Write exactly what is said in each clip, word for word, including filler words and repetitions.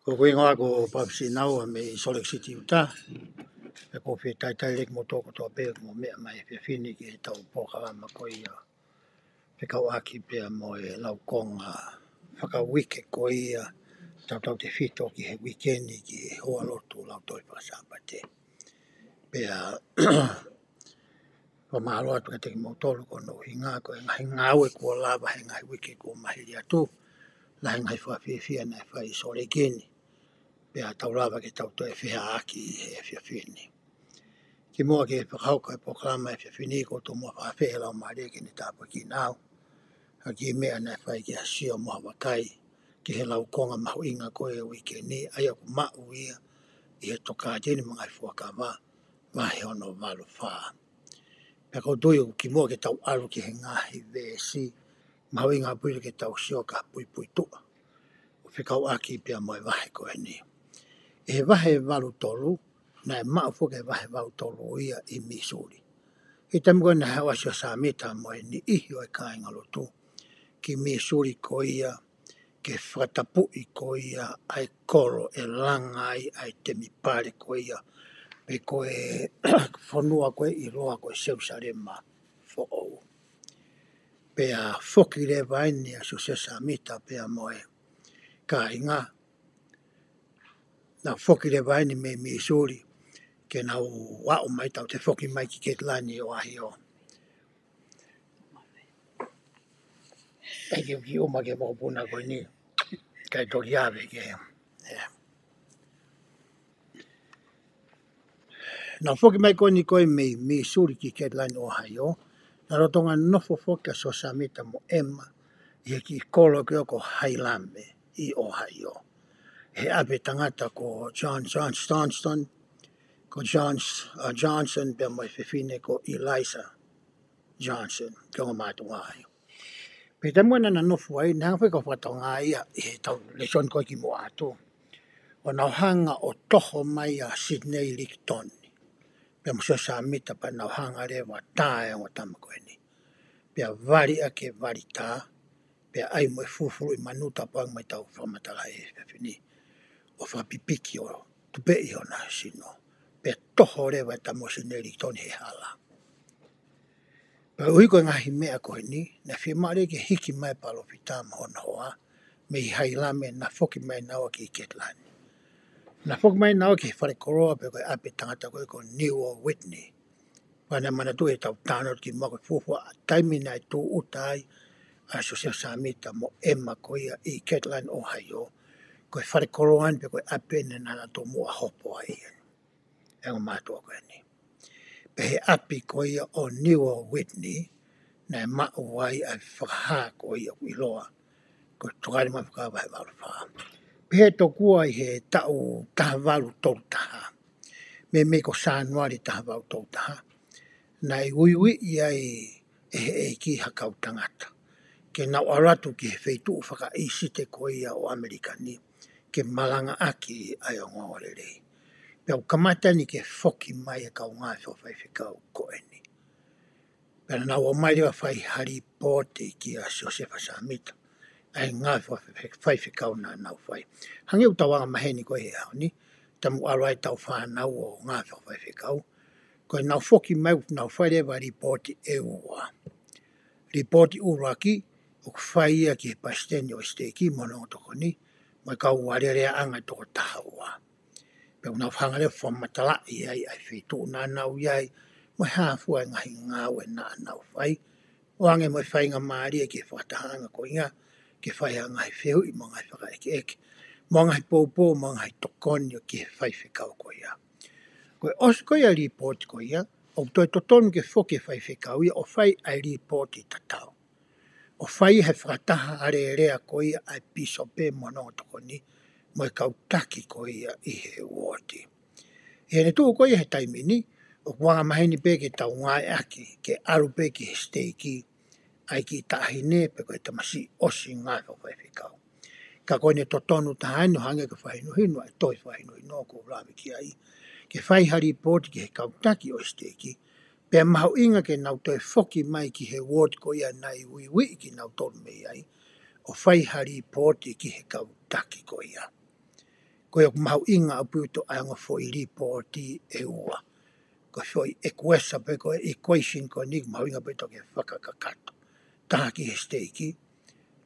Ko hoku hingoa ko Papi Sinaua mei Salt Lake City, Utah. Pea ʻoku ou fakatalitali lelei kimoutolu kotoa pē ʻoku mou meʻa mai he efiafi ni ki heʻetau polokalama ko ia fekauʻaki pea mo e laukonga fakauike ko ia tautautefito ki he uike ni ki he hoa lotu lautohi fakasāpate. Pea fakamālō atu kiate kimoutolu ko hono ʻuhinga ko e ngaahi ngāue kuo lava he ngaahi uike kuo maliu atu, lahi e ngaahi fakafiefia naʻe fai ʻi Salt Lake ni. Pea tau lava ke tau toe feʻiloaki he efiafi ni. Kimuʻa ke fakahoko e polokalama he efiafi ni, ʻoku ou tomuʻa fakafeʻiloaki he Laumālie ke ne tāpuakiʻi au ʻaki e meʻa naʻe fai ki ha sio mo ha vakai ki he laukonga mahuʻinga ko e uike ni, ʻa ia ʻoku maʻu ia ʻi he Tokāteline mo e Ngaahi Fuakava, vahe hono valu fā. Pea ʻoku ou tui ʻoku kimuʻa ke tau ʻalu ki he ngaahi veesi mahuʻinga ʻaupito ke tau sio ki ha puipuituʻa ʻo fekauʻaki pea mo e vahe ko eni. ʻI he vahe valu tolu, naʻe maʻu foki e vahe valu tolu ia ʻi Missouri. ʻI he taimi ko ē naʻe haʻu ai ʻa Siosefa Sāmita mo e niʻihi ʻo e kāinga lotu ki Missouri ko ia ke fakatapuʻi ko ia ʻa e kolo ʻe langa ai ʻa e temipale ko ia, pe ko e fonua ko ē ʻiloa ko e Selusalema Foʻou. Pea foki leva eni ʻa Siosefa Sāmita pea mo e kāinga. Naʻa nau foki leva eni mei Missouri ke nau aʻu mai, tau toe foki mai ki Ketilani, ʻOhaiō. ʻEiki, ʻoku kiʻi ʻuma ki he mokopuna ko eni, kae toki ʻave ki he, ē. Naʻa nau foki mai ko eni ko ē mei Missouri ki Ketilani, ʻOhaiō. Naʻe lolotonga nofo foki ʻa Siosefa Sāmita mo ʻEma ʻi he kiʻi kolo ko ē ko Hailame ʻi ʻOhaiō, he ʻapi e tangata ko John, John Johnston, ko John, uh, Johnson pea mo e fefine ko Eliza Johnson, ko e ongo mātuʻa ia. Pea taimi naʻa nau nofo ai, naʻe hanga foki ʻo fakatokangaʻi ia ʻi heʻetau lēsoni ko ē kimuʻa atu, ʻo nau hanga ʻo toho mai ʻa Sidney Rigdon pea mo Siosefa Sāmita, pea nau hanga leva ʻo tā e ongo tama ko eni. Pea vali ʻaki e vali tā, pea ʻai mo e fulufuluʻi manu, tapu ange mo ʻetau fakamatala he efiafi ni, ʻo fakapipiki ʻo tupeʻi hona sino. Pea toho leva e tama ko Sidney Rigdon he hala. Pea ʻuhi ko e ngaahi meʻa ko eni, naʻe fiemaʻu leva ke hiki mai e palōfita mo hono hoa mei Hailame, naʻa nau foki mai naua ki Ketilani. Naʻa nau foki mai naua ki he falekoloa pe ko e ʻapi e tangata ko ē ko Newel Whitney. Pea naʻe manatuʻi ʻe heʻetau talanoa kimuʻa ko e fuofua taimi naʻe tūʻuta ai ʻa Siosefa Sāmita mo ʻEma ko ia ʻi Ketilani, ʻOhaiō, ko e falekoloa eni pe ko e ʻapi eni naʻa nau tomuʻa hopo ai eni, e ongo mātuʻa ko eni. Pea he ʻapi ko ia ʻo Newel Whitney naʻe maʻu ai ʻa e fakahā ko ia ʻoku ʻiloa ko e Tokāteline mo e Ngaahi Fuakava vahe valu fā. Pea he tokua ʻi he taʻu taha valu tolu taha, meimei ko Sānuali taha valu tolu taha, naʻe uiuiʻi ai ʻe he ʻEiki ha kau tangata ke nau ʻalu atu ki he feituʻu fakaʻīsite ko ia ʻo ʻAmelika ni ke malangaʻaki ʻa e ongoongolelei. Pea ʻoku kamata eni ke foki mai e kau ngāue fakafaifekau ko eni. Pea naʻa nau ō mai leva ʻo fai ha līpooti kia Siosefa Sāmita ʻa e ngāue fakafaifekau naʻa nau fai. Hangē ʻoku tau anga maheni ko ē he ʻaho ni, taimi ʻoku ʻalu ai ʻetau fānau ʻo ngāue fakafaifekau, ko ʻenau foki mai ʻoku nau fai leva līpooti ʻe ua. Līpooti ʻuluaki ʻoku fai ia ki he palesiteni ʻo e siteiki mo hono ongo tokoni mo e kau alēleaʻanga ʻe toko taha ua. Pea ʻoku nau hanga leva ʻo fakamatalaʻi ai ʻa e feituʻu naʻa nau ʻi ai mo e hā fua e ngaahi ngāue naʻa nau fai, ʻo hangē mo e faingamālie ki he fakatahaʻanga ko ia ke fai ha ngaahi fehuʻi mo e ngaahi fakaʻekeʻeke mo e ngaahi poupou mo e ngaahi tokoni ʻo ki he faifekau ko ia. Ko e ʻosi ko ia e līpooti ko ia, ʻoku toe totonu ke foki e faifekau ia ʻo fai ʻa e līpooti tatau, ʻo fai he fakataha alēlea ko ia ʻa e pīsope mo hono ongo tokoni mo e kau taki ko ia ʻi he uooti. ʻI heʻene tuʻu ko ia he taimi ni, ʻoku anga maheni pē ke tau ngāueʻaki ke ʻalu pē ki he siteiki ʻa e kiʻi taʻahine pe ko e tamasiʻi ʻosi ngāue fakafaifekau. Ka ko ʻene totonu taha eni, ʻo hangē ko e fakahinohino ʻa e tohi fakahinohino ʻoku ou lave ki ai, ke fai ha līpooti ki he kau taki ʻo e siteiki, pea mahuʻinga ke nau toe foki mai ki he uooti ko ia naʻe uiuiʻi kinautolu mei ai, ʻo fai ha līpooti ki he kau taki ko ia. Ko ia ʻoku mahuʻinga ʻaupito ʻa e ongo foʻi lipooti ʻe ua. Ko e foʻi ʻekuesa pe ko e equation ko eni ʻoku mahuʻinga ʻaupito ke fakakakato. Taha ki he siteiki,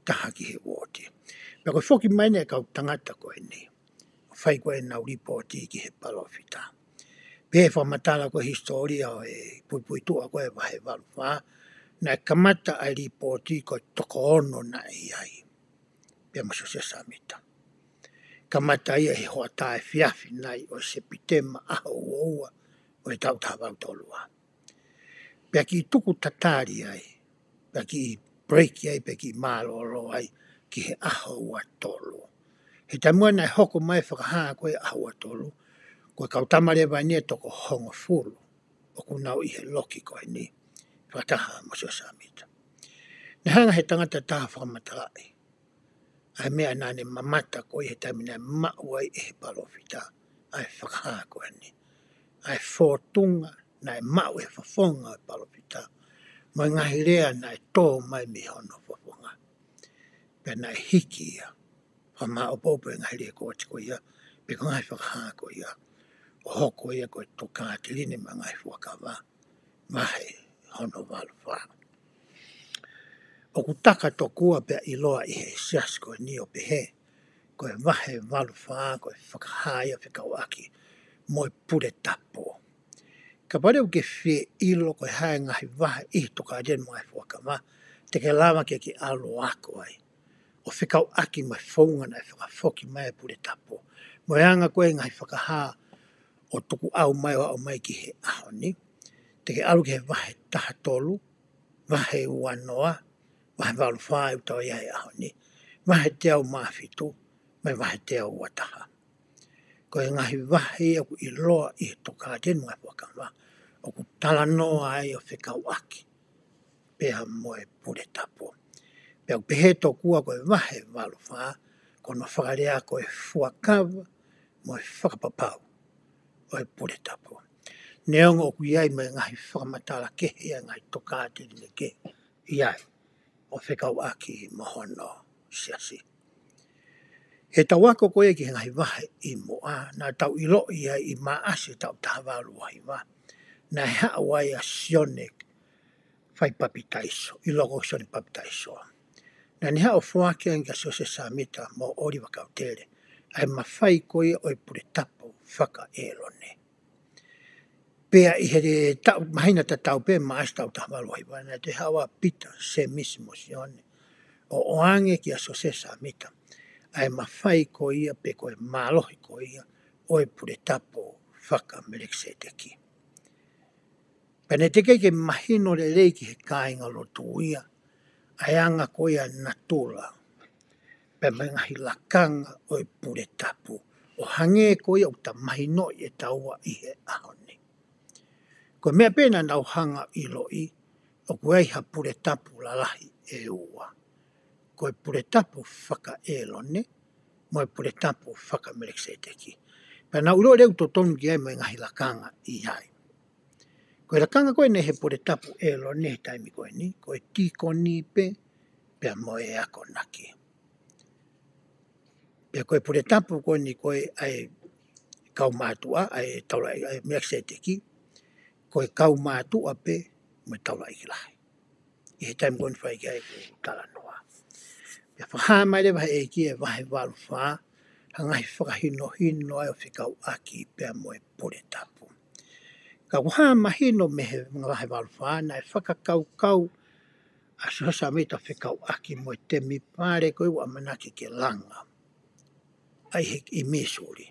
taha ki he uooti. Pea ko e foki mai eni e kau tangata ko eni. Fai ko ē ʻenau lipooti ki he palōfita. Pea fakamatala ko e hisitōlia ʻo e puipuituʻa ko ē vahe valu fā. Naʻe kamata ʻa e lipooti ko e toko ono naʻe ʻi ai. Pea mo Siosefa Sāmita. Kamata ia he hoʻatā efiafi nai ʻo Sepitema ʻaho ua ua ʻo e taʻu taha valu tolu ua. Pea kiʻi tuku tatali ai, pea kiʻi break ai, pea kiʻi mālōlō ai ki he ʻaho ua tolu. He taimi naʻe hoko mai fakahā ko ē ʻaho ua tolu, ko e kau tama leva eni ʻe toko hongofulu ʻoku nau ʻi he loki ko eni, fakataha mo Siosefa Sāmita. Naʻe hanga he tangata taha fakamatalaʻi ʻa e meʻa naʻa ne mamata ko ē he taimi naʻe maʻu ai ʻe he palōfita ʻa e fakahā ko eni. ʻA e fōtunga naʻe maʻu ʻe he fofonga ʻo e palōfita, mo e ngaahi lea naʻe tō mai mei hono fofonga. Pea naʻe hiki ia, fakamāʻopoʻopo e ngaahi lēkooti ko ia, pe ko e ngaahi fakahā ko ia, ʻo hoko ia ko e Tokāteline mo e Ngaahi Fuakava, vahe hono valu fā. ʻOku taka tokua pea ʻiloa ʻi he siasi ko eni ʻo pehē, ko e vahe valu fā, ko e fakahā ia fekauʻaki mo e pule tapu. Kapau leva ʻoku ke fie ʻilo ko e hā e ngaahi vahe ʻi he Tokāteline mo e Ngaahi Fuakava, te ke lava ke ke ʻalu ʻo ako ai. ʻO fekauʻaki mo e founga naʻe fakafoki mai e pule tapu. Mo e anga ko ē ngaahi fakahā ʻo tukuʻau mai ʻo aʻu mai ki he ʻaho ni. Te ke ʻalu ki he vahe taha tolu, vahe ua noa, vahe valu fā ʻoku tau ʻi ai he ʻaho ni, vahe teau mā fitu, mo e vahe teau ua taha. Ko e ngaahi vahe ʻoku ʻiloa ʻi he Tokāteline mo e Ngaahi Fuakava, ʻoku talanoa ai ʻo fekauʻaki pea mo e pule tapu. Pea ʻoku pehē tokua ko e vahe valu fā, ko hono fakalea ko e fuakava mo e fakapapau ʻo e pule tapu. Neongo ʻoku ʻi ai mo e ngaahi fakamatala kehe ʻa e ngaahi Tokāteline kehe ʻi ai ʻo fekauʻaki mo hono siasi. He tau ako ko ē ki he ngaahi vahe ʻi muʻa, naʻa tau ʻiloʻi ai ʻi Maʻasi taʻu taha valu ua hiva, naʻe haʻu ai ʻa Sione fai papitaiso, ʻi loko Sione Papitaiso. Naʻa ne haʻu ʻo foaki ange kia Siosefa Sāmita mo ʻOliva Kautele ʻa e mafai ko ia ʻo e pule tapu faka-ʻĒlone. Pea ʻi he taʻu, māhina tatau pē, Maʻasi taʻu taha valu ua hiva, naʻe toe haʻu ʻa Pita, Sēmisi mo Sione ʻo ʻoange kia Siosefa Sāmita ʻa e mafai ko ia pe ko e mālohi ko ia ʻo e pule tapu faka-Melekiseteki. Pea naʻe teʻeki ke mahino lelei ki he kāingalotu ia ʻa e anga ko ia natula pea mo e ngaahi lakanga ʻo e pule tapu, ʻo hangē ko ia ʻoku ta mahinoʻi ʻe taua ʻi he ʻaho ni. Ko e meʻa pē naʻa nau hanga ʻo ʻiloʻi, ʻoku ʻi ai ha pule tapu lalahi ʻe ua. Ko e pule tapu faka-ʻĒlone, mo e pule tapu faka-Melekiseteki. Pea nau ʻilo leva ʻoku totonu ke ʻi ai mo e ngaahi lakanga ʻi ai. Ko e lakanga ko eni he pule tapu ʻĒlone he taimi ko eni, ko e tīkoni pē, pea mo e akonaki. Pea ko e pule tapu ko eni ko e ʻa e kaumātuʻa, ʻa e taula-, ʻa e Melekiseteki, ko e kaumātuʻa pē mo e taulaʻeiki lahi. ʻI he taimi ko eni fai ki ai ʻeku talanoa. Pea fakahā mai leva he ʻEiki ʻi he vahe valu fā, ha ngaahi fakahinohino ai ʻo fekauʻaki pea mo e pule tapu. Ka ʻoku hā mahino mei he vahe valu fā, naʻe fakakaukau ʻa Siosefa Sāmita fekauʻaki mo e temipale ko ia ʻoku ʻamanaki ke langa ʻa ia ʻi Mīsuli.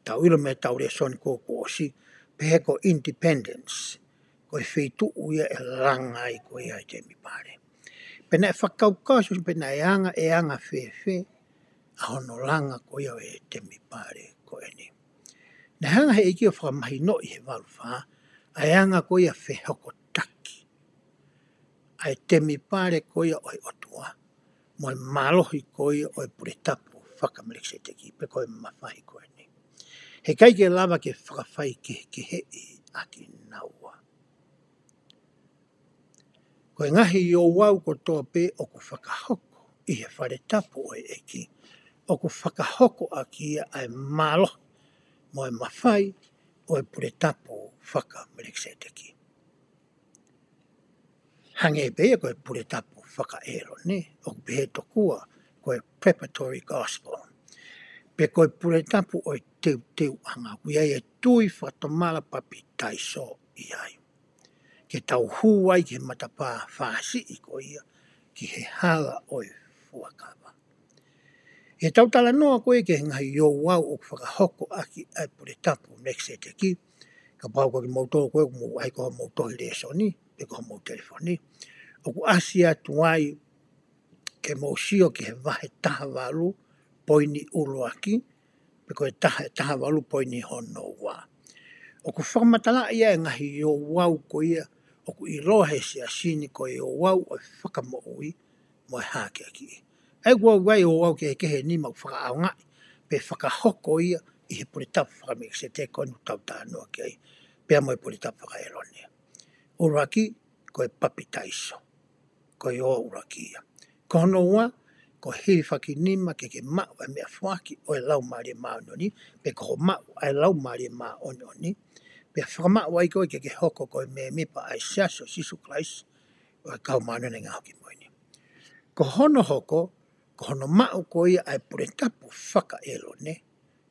Tau ʻilo mei heʻetau lēsoni kuo ʻosi, pehē ko e independence, ko e feituʻu ia ʻe langa ai ko ia e temipale. Pea naʻe fakakaukau Siosefa pe naʻe anga, ʻe anga fēfē ʻa hono langa ko ia e temipale ko eni. Naʻe hanga he ʻEiki ʻo fakamahinoʻi he valu fā ʻa e anga ko ia fehokotaki ʻa e temipale ko ia ʻo e ʻOtua, mo e mālohi ko ia ʻo e pule tapu faka-Melekiseteki, pe ko e mafai ko eni. He ʻikai ke lava ke fakafaikehekeheʻi ʻaki naua. Ko e ngaahi ouau kotoa pē ʻoku fakahoko ʻi he fale tapu ʻo e ʻEiki, ʻoku fakahoko ʻaki ia ʻa e mālohi mo e mafai ʻo e puletapu faka-Melekiseteki. Hangē pē ia ko e puletapu faka-ʻĒlone, ʻoku pehē tokua ko e preparatory gospel, pe ko e puletapu ʻo e teuteuʻanga, ʻoku ʻi ai e tui fakatomala papitaiso ʻi ai, ke tau hū ai ki he matapā fāsiʻi ko ia ki he hala ʻo e fuakava. ʻI heʻetau talanoa ko ē ki he ngaahi ouau ʻoku fakahoko ʻaki ʻa e puletapu Melekiseteki, kapau ko kimoutolu ko ē ʻoku mou ʻai ko homou tohi lēsoni pe ko homou telefoni, ʻoku ʻasi atu ai ke mou sio ki he vahe taha valu poini ʻuluaki, pe ko e taha, taha valu poini hono ua. ʻOku fakamatalaʻi ai e ngaahi ouau ko ia ʻoku ʻiloa he siasi ni ko e ouau ʻo e fakamoʻui mo e hākeakiʻi. ʻA ia ʻoku ʻi ai e ouau kehekehe ʻe nima ʻoku fakaʻaongaʻi pe fakahoko ia ʻi he puletapu faka-Melekiseteki ko eni ʻoku tau talanoa ki ai, pea mo e puletapu faka-ʻĒlone. ʻUluaki, ko e papitaiso. Ko e ouau ʻuluaki ia. Ko hono ua, ko e hilifakinima ke ke maʻu ʻa e meʻafoaki ʻo e Laumālie Māʻoniʻoni, pe ko hoʻo maʻu ʻa e Laumālie Māʻoniʻoni, pea fakamaʻu ai koe ke ke hoko ko e mēmipa ʻa e Siasi ʻo Sīsū Kalaisi ʻo e Kau Māʻoniʻoni ʻi he Ngaahi ʻAho Kimui Ni. Ko hono hoko, ko hono maʻu ko ia ʻa e puletapu faka-ʻĒlone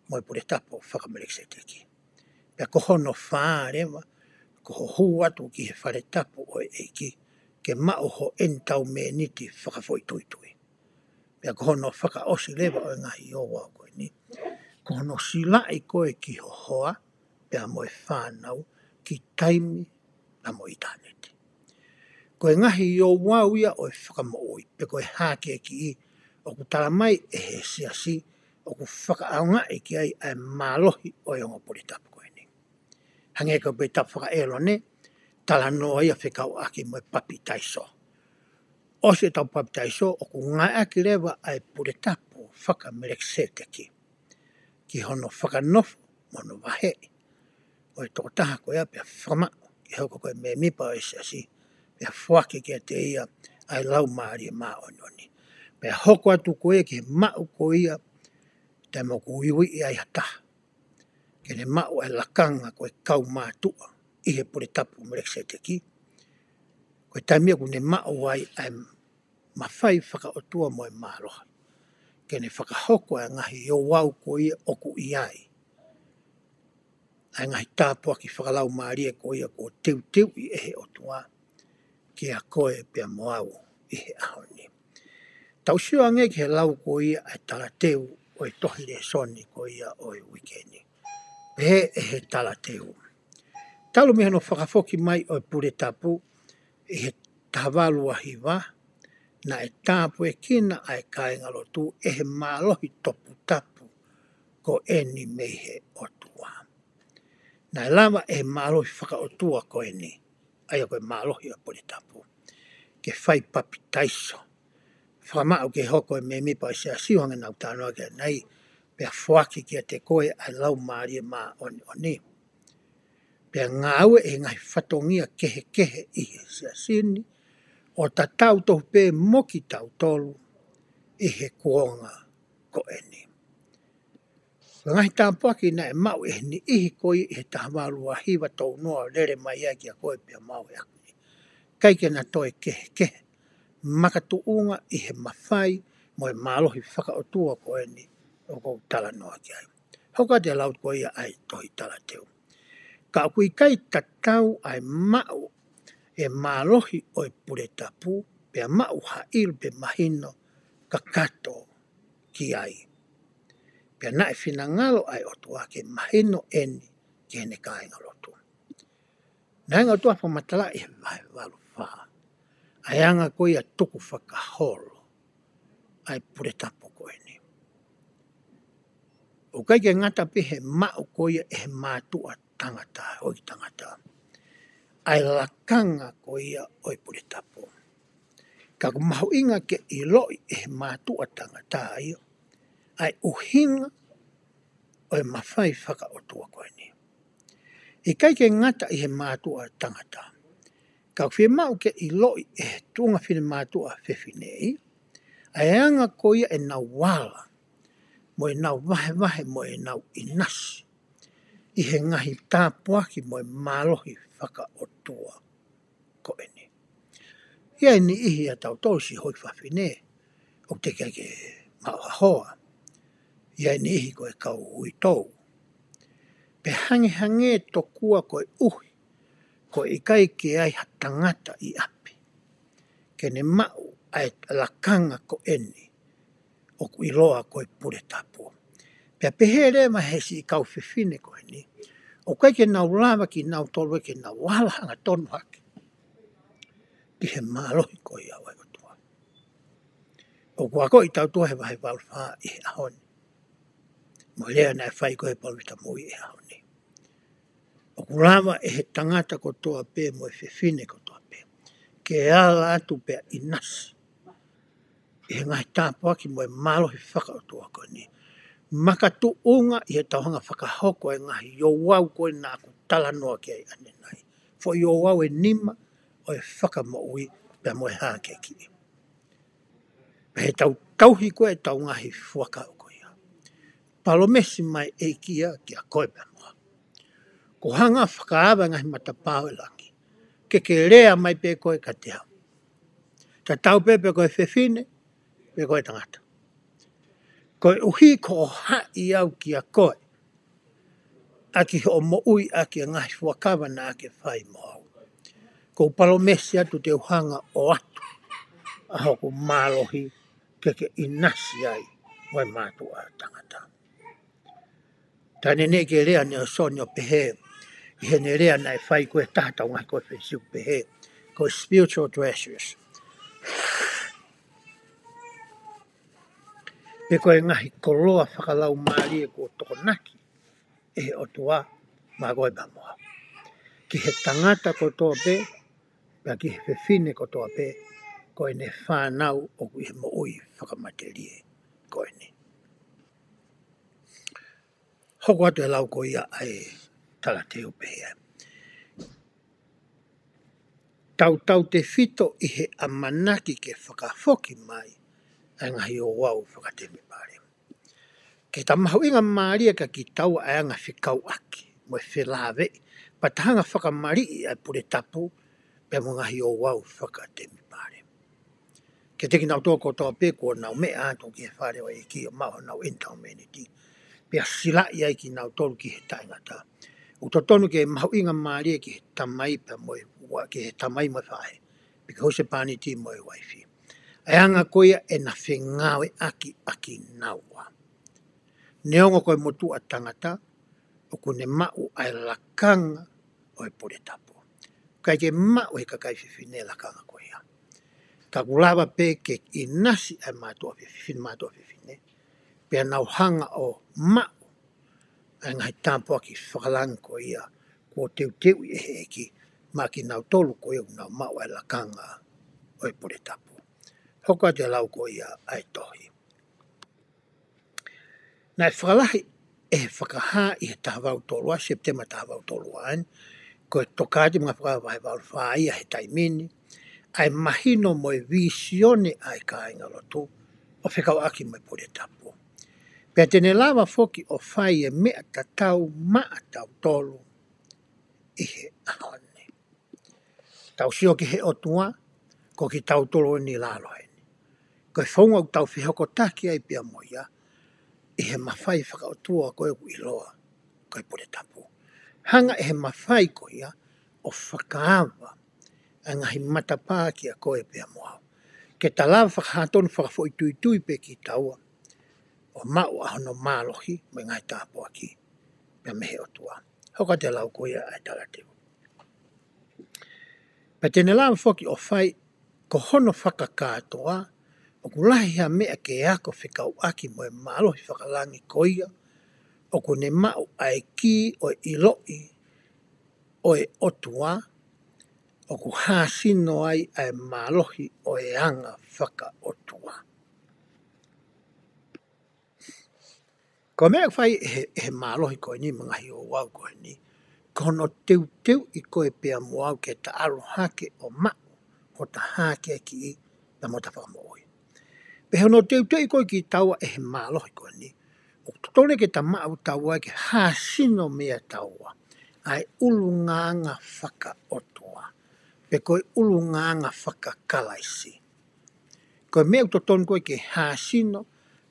mo e puletapu faka-Melekiseteki. Pea ko hono fā leva, ko hoʻo hū atu ki he fale tapu ʻo e ʻEiki, ke maʻu ho ʻenitaumēniti fakafoʻituitui. Pea ko hono fakaʻosi leva ʻo e ngaahi ouau ko eni, ko hono silaʻi koe ki ho hoa, pea mo e fānau, ki taimi pea mo ʻitāniti. Ko e ngaahi ouau ia ʻo e fakamoʻui, pe ko e hākeakiʻi, ʻoku tala mai ʻe he siasi, ʻoku fakaʻaongaʻi ki ai ʻa e mālohi ʻo e ongo puletapu ko eni. Hangē ko e puletapu faka-ʻĒlone, talanoa ia fekauʻaki mo e papitaiso. ʻOsi ʻetau papitaiso, ʻoku ngāueʻaki leva ʻa e puletapu faka-Melekiseteki ki hono fakanofo mo hono vaheʻi ʻo e tokotaha ko ia pea fakamaʻu ke hoko ko e mēmipa ʻo e siasi, pea foaki kiate ia ʻa e Laumālie Māʻoniʻoni. Pea hoko atu ko ia ki he maʻu ko ia, taimi ʻoku uiuiʻi ai ha taha ke ne maʻu ʻa e lakanga ko e kaumātuʻa ʻi he puletapu Melekiseteki. Ko e taimi ia ʻoku ne maʻu ai ʻa e mafai fakaʻotua mo e mālohi ke ne fakahoko ʻa e ngaahi ouau ko ia ʻoku ʻi ai ʻa e ngaahi tāpuaki fakalaumālie ko ia kuo teuteuʻi ʻe he ʻOtua kiate koe pea mo au ʻi he ʻaho ni. Tau sio ange ki he lau ko ia ʻa e talateu ʻo e tohi lēsoni ko ia ʻo e uike ni. Pehē ʻe he talateu, talu mei hono fakafoki mai ʻo e puletapu ʻi he taha valu ua hiva, naʻe tāpuekina ʻa e kāingalotu ʻe he mālohi toputapu ko eni mei he ʻOtua. Naʻe lava ʻe he mālohi fakaʻotua ko eni, ʻa ia ko e mālohi ʻo e puletapu, ke fai papitaiso, fakamaʻu ke hoko e mēmipa ʻo e siasi ʻo hangē naʻa ku talanoa ki ai ʻanenai, pea foaki kiate koe ʻa e Laumālie Māʻoniʻoni. Pea ngāue ʻi he ngaahi fatongia kehekehe ʻi he siasi ni, ʻo tatau tofu pē mo kitautolu ʻi he kuonga ko eni. Ko e ngaahi tāpuaki naʻe maʻu ʻe he niʻihi ko ia ʻi he taha valu ua hiva, tau noa lele mai ai kiate koe pea mo au he ʻaho ni. ʻIkai ke na toe kehekehe, makatuʻunga ʻi he mafai mo e mālohi fakaʻotua ko eni ʻoku ou talanoa ki ai. Hoko atu e lau ko ia ʻa e tohi talateu. Ka ʻoku ʻikai tatau ʻa e maʻu e mālohi ʻo e puletapu, pea maʻu ha ʻilo pe mahino kakato ki ai. Pea naʻe finangalo ʻa e ʻOtua ke mahino eni ki heʻene kāingalotu. Naʻe ʻoatu ʻa e fakamatala ʻi he vahe valu fā ʻa e anga ko ia tukufakaholo ʻa e puletapu ko eni. ʻOku ʻikai ke ngata pē he maʻu ko ia ʻe he mātuʻa tangata, ʻo e tangata, ʻa e lakanga ko ia ʻo e puletapu, ka ʻoku mahuʻinga ke ʻiloʻi ʻe he mātuʻa tangata ia ʻa e ʻuhinga ʻo e mafai fakaʻotua ko eni. ʻIkai ke ngata ʻi he mātuʻa tangata, ka ʻoku fiemaʻu ke ʻiloʻi ʻe he tuʻunga finemātuʻa fefine ia ʻa e anga ko ia ʻenau ala mo ʻenau vahevahe mo ʻenau ʻinasi ʻi he ngaahi tāpuaki mo e mālohi fakaʻotua ko eni. ʻI ai e niʻihi ʻiate kitautolu siʻi houʻeiki fafine ʻoku teʻeki ai ke maʻu ha hoa. ʻI ai e niʻihi ko e kau uitou. Pea hangehangē tokua koeʻuhi ko e ʻikai ke ʻi ai ha tangata ʻi ʻapi ke ne maʻu ʻa e lakanga ko eni ʻoku ʻiloa ko e pule tapu. Pea pehē leva he siʻi kau fefine ko eni, ʻoku ʻikai ke nau lava kinautolu ia ke nau ala hangatonu hake ki he mālohi ko ia ʻo e ʻOtua. ʻOku akoʻi kitautolu he vahe valu fā ʻi he ʻaho ni, mo e lea naʻe fai ko ē ʻe he palōfita mui ʻi he ʻaho ni. ʻOku lava ʻe he tangata kotoa pē mo e fefine kotoa pē ke ala atu pea ʻinasi ʻi he ngaahi tāpuaki mo e mālohi fakaʻotua ko eni, makatuʻunga ʻi heʻetau hanga ʻo fakahoko e ngaahi ouau ko ē naʻa ku talanoa ki ai ʻanenai. Foʻi ouau ʻe nima ʻo e fakamoʻui pea mo e hākeakiʻi. Pea ʻi heʻetau tauhi ko ē ʻetau ngaahi fuakava ko ia, palōmesi mai e ʻEiki ia kiate koe pea mo au, kuo hanga ʻo fakaava e ngaahi matapā ʻo e langi ke ke lea mai pē koe kiate au, tatau pē pe ko e fefine pe ko e tangata, koeʻuhi ko hoʻo haʻi au kiate koe ʻaki hoʻo moʻui ʻaki e ngaahi fuakava naʻa ke fai mo au. ʻOku ou palōmesi atu te u hanga ʻo ʻoatu ʻa hoku mālohi ke ke ʻinasi ai mo e mātuʻa tangata. Taʻe neʻineʻi ke lea ʻa Nalesoni ʻo pehē ʻi heʻene lea naʻe fai ko ē ʻe he taha ʻetau ngaahi kōfenisi, ʻo pehē ko e spiritual treasures, pe ko e ngaahi koloa fakalaumālie kuo tokonaki ʻe he ʻOtua maʻa koe pea mo au, ki he tangata kotoa pē, pea ki he fefine kotoa pē, ko ʻene fānau ʻoku ʻi he moʻui fakamatelie ko eni. Hoko atu e lau ko ia ʻa e talateu, pehē: Tautautefito ʻi he ʻamanaki ke fakafoki mai ʻa e ngaahi ouau fakatemipale, ke ta mahuʻingamālie kiate kitaua ʻa e anga fekauʻaki mo e felāveʻi, pea ta hanga ʻo fakamaliʻi ʻa e pule tapu pea mo e ngaahi ouau fakatemipale. Kiate kinautolu kotoa pē kuo nau meʻa atu ki he fale ʻo e ʻEiki ʻo maʻu honau ʻenitaumeni, pea silaʻi ai kinautolu ki he taʻengata, ʻoku totonu ke mahuʻingamālie ki he tamai pea mo e ua, ki he tamai mo e faʻē, pe ko e husepāniti mo e uaifi, ʻa e anga ko ia ʻena fengāueʻaki ʻa kinaua. Neongo ko e motuʻa tangata, ʻoku ne maʻu ʻa e lakanga ʻo e pule tapu. ʻIkai ke maʻu ʻe he kakai fefine e lakanga ko ia. Ka ʻoku lava pē ke ʻinasi ʻa e mātuʻa fefine, mātuʻa fefine, pea nau hanga ʻo maʻu ʻa e ngaahi tāpuaki fakalangi ko ia kuo teuteuʻi ʻe he ʻEiki maʻa kinautolu ko ia ʻoku nau maʻu ʻa e lakanga ʻo e pule tapu. Hoko atu e lau ko ia ʻa e tohi. Naʻe fakalahi ʻe he fakahā ʻi he taha valu tolu ua, Sepitema taha valu tolu ua, ʻa eni ko e Tokāteline mo e Ngaahi Fuakava vahe valu fā ia he taimi ni, ʻa e mahino mo e vīsone ʻa e kāingalotu ʻo fekauʻaki mo e pule tapu. Pea te ne lava foki ʻo fai e meʻa tatau maʻatautolu ʻi he ʻaho ni. Tau sio ki he ʻOtua, ko kitautolu eni ʻi lalo heni. Ko e founga ʻoku tau fehokotaki ai pea mo ia ʻi he mafai fakaʻotua ko ē ʻoku ʻiloa ko e pule tapu. Hanga ʻe he mafai ko ia ʻo fakaava ʻa e ngaahi matapā kiate koe pea mo au, ke ta lava fakahā tonu fakafoʻituitui pē kitaua ʻo maʻu ʻa hono mālohi mo e ngaahi tāpuaki pea mei he ʻOtua. Hoko atu e lau ko ia ʻa e talateu. Pea te ne lava foki ʻo fai, ko hono fakakātoa, ʻoku lahi ha meʻa ke ako fekauʻaki mo e mālohi fakalangi ko ia ʻoku ne maʻu ʻa e kī ʻo e ʻiloʻi ʻo e ʻOtua, ʻoku hāsino ai ʻa e mālohi ʻo e anga fakaʻotua. Ko e meʻa ʻoku fai ʻe he, ʻe he mālohi ko eni mo e ngaahi ouau ko eni, ko hono teuteuʻi koe pea mo au ke ta ʻalu hake ʻo maʻu hota hākeakiʻi pea mo hota fakamoʻui. Pea hono teuteuʻi ko ē kitaua ʻe he mālohi ko eni, ʻoku totonu ke tau maʻu ʻe taua ke hāsino meiate taua ʻa e ʻulungaanga fakaʻotua, pe ko e ʻulungaanga faka-Kalaisi. Ko e meʻa ʻoku totonu ko ē ke hāsino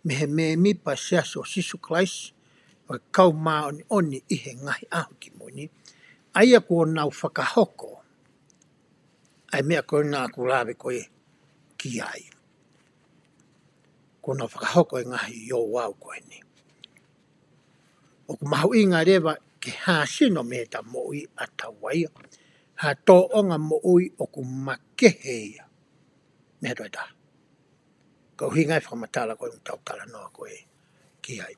mei he mēmipa Siasi ʻo Sīsū Kalaisi ʻo e Kau Māʻoniʻoni ʻi he Ngaahi ʻAho Kimui ni, ʻa ia kuo nau fakahoko ʻa e meʻa ko ē naʻa ku lave ko ē ki ai. Kuo nau fakahoko e ngaahi ouau ko eni. ʻOku mahuʻinga leva ke hāsino meiate taua moʻui ʻa taua ia ha tōʻonga moʻui ʻoku makehe ia mei ha toe taha. Ko e ʻuhinga e fakamatala ko ē ʻoku tau talanoa ko ē ki ai.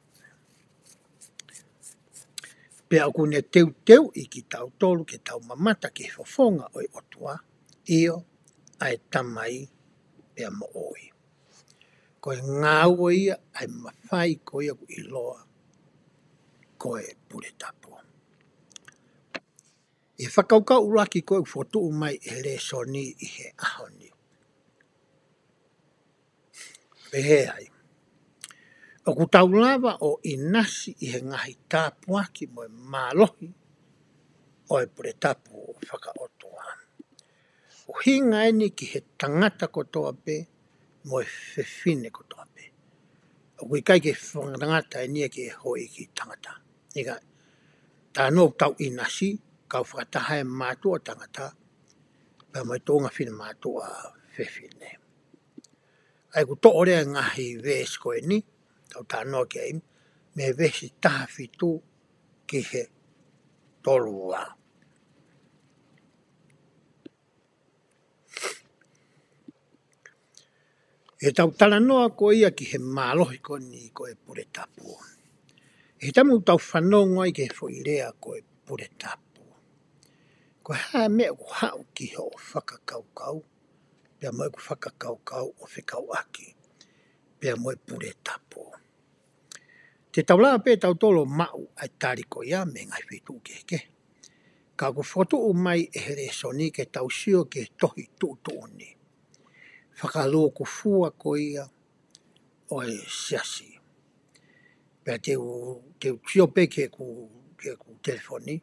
Pea ʻoku ne teuteuʻi kitautolu ke tau mamata ki he fofonga ʻo e ʻOtua, ʻio, ʻa e Tamai pea mo ʻOi. Ko e ngāue ia ʻa e mafai ko ia ʻoku ʻiloa ko e Pule Tapu. ʻI he fakakaukau ʻuluaki ko ē ʻoku fokotuʻu mai ʻe he lēsoni ʻi he ʻaho ni, pehē ai, ʻoku tau lava ʻo ʻinasi ʻi he ngaahi tāpuaki mo e mālohi ʻo e Pule Tapu fakaʻotua. ʻUhinga eni ki he tangata kotoa pē mo e fefine kotoa pē. ʻOku ʻikai ke fakangatangata eni ia ki he houʻeiki tangata. ʻIkai, tā nō ʻoku tau ʻinasi, kau fakataha e mātuʻa tangata pea mo e tuʻunga finemātuʻa fefine. ʻA ia ʻoku toʻo leva e ngaahi veesi ko eni, tau talanoa ki ai, mei he veesi taha fitu ki he tolu ua. ʻI heʻetau talanoa ko ia ki he mālohi ko eni ko e Pule Tapu, ʻi he taimi ʻoku tau fanongo ai ki he foʻi lea ko e Pule Tapu, ko e hā e meʻa ʻoku haʻu ki hoʻo fakakaukau, pea mo ʻeku fakakaukau ʻo fekauʻaki pea mo e Pule Tapu? Te tau lava pē tautolu ʻo maʻu ʻa e tali ko ia mei he ngaahi feituʻu kehekehe. Ka ʻoku fokotuʻu mai ʻe he lēsoni ke tau sio ki he tohi tuʻutuʻuni fakalūkufua ko ia ʻo e Siasi. Pea te u, te u sio pē ki heʻeku, ki heʻeku telefoni,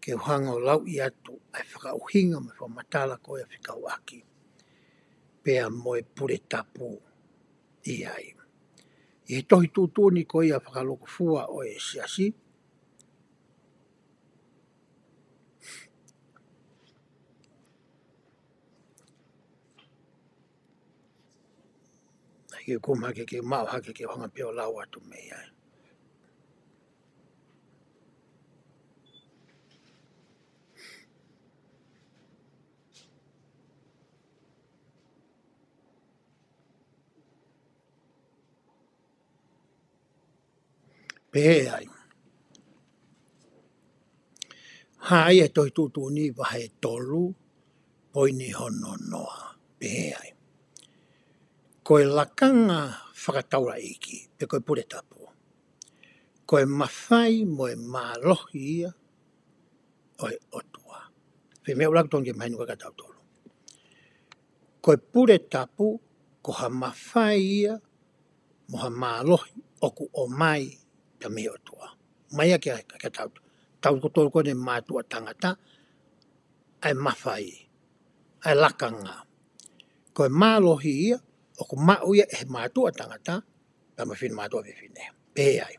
ke u hanga ʻo lauʻi atu ʻa e fakaʻuhinga mo e fakamatala ko ia fekauʻaki pea mo e Pule Tapu ʻi ai. ʻI he tohi tuʻutuʻuni ko ia fakalūkufua ʻo e Siasi, ʻai ke u kumi hake ke maʻu hake ke u hanga pē ʻo lau atu mei ai. Pehē ai. Hā ia he tohi tuʻutuʻuni vahe tolu, poini hono noa. Pehē ai. Ko e lakanga fakataulaʻeiki, pe ko e Pule Tapu, ko e mafai mo e mālohi ia ʻo e ʻOtua. Pea meʻa ʻuluaki totonu ke mahino kia tautolu. Ko e Pule Tapu, ko ha mafai ia mo ha mālohi ʻoku ʻomai pē mei he ʻOtua. Mai ia kia, kia tau, tautolu ko eni mātuʻa tangata, ʻa e mafai, ʻa e lakanga. Ko e mālohi ia ʻoku maʻu ia ʻe he mātuʻa tangata pea mo e finemātuʻa fefine. Pehē ai.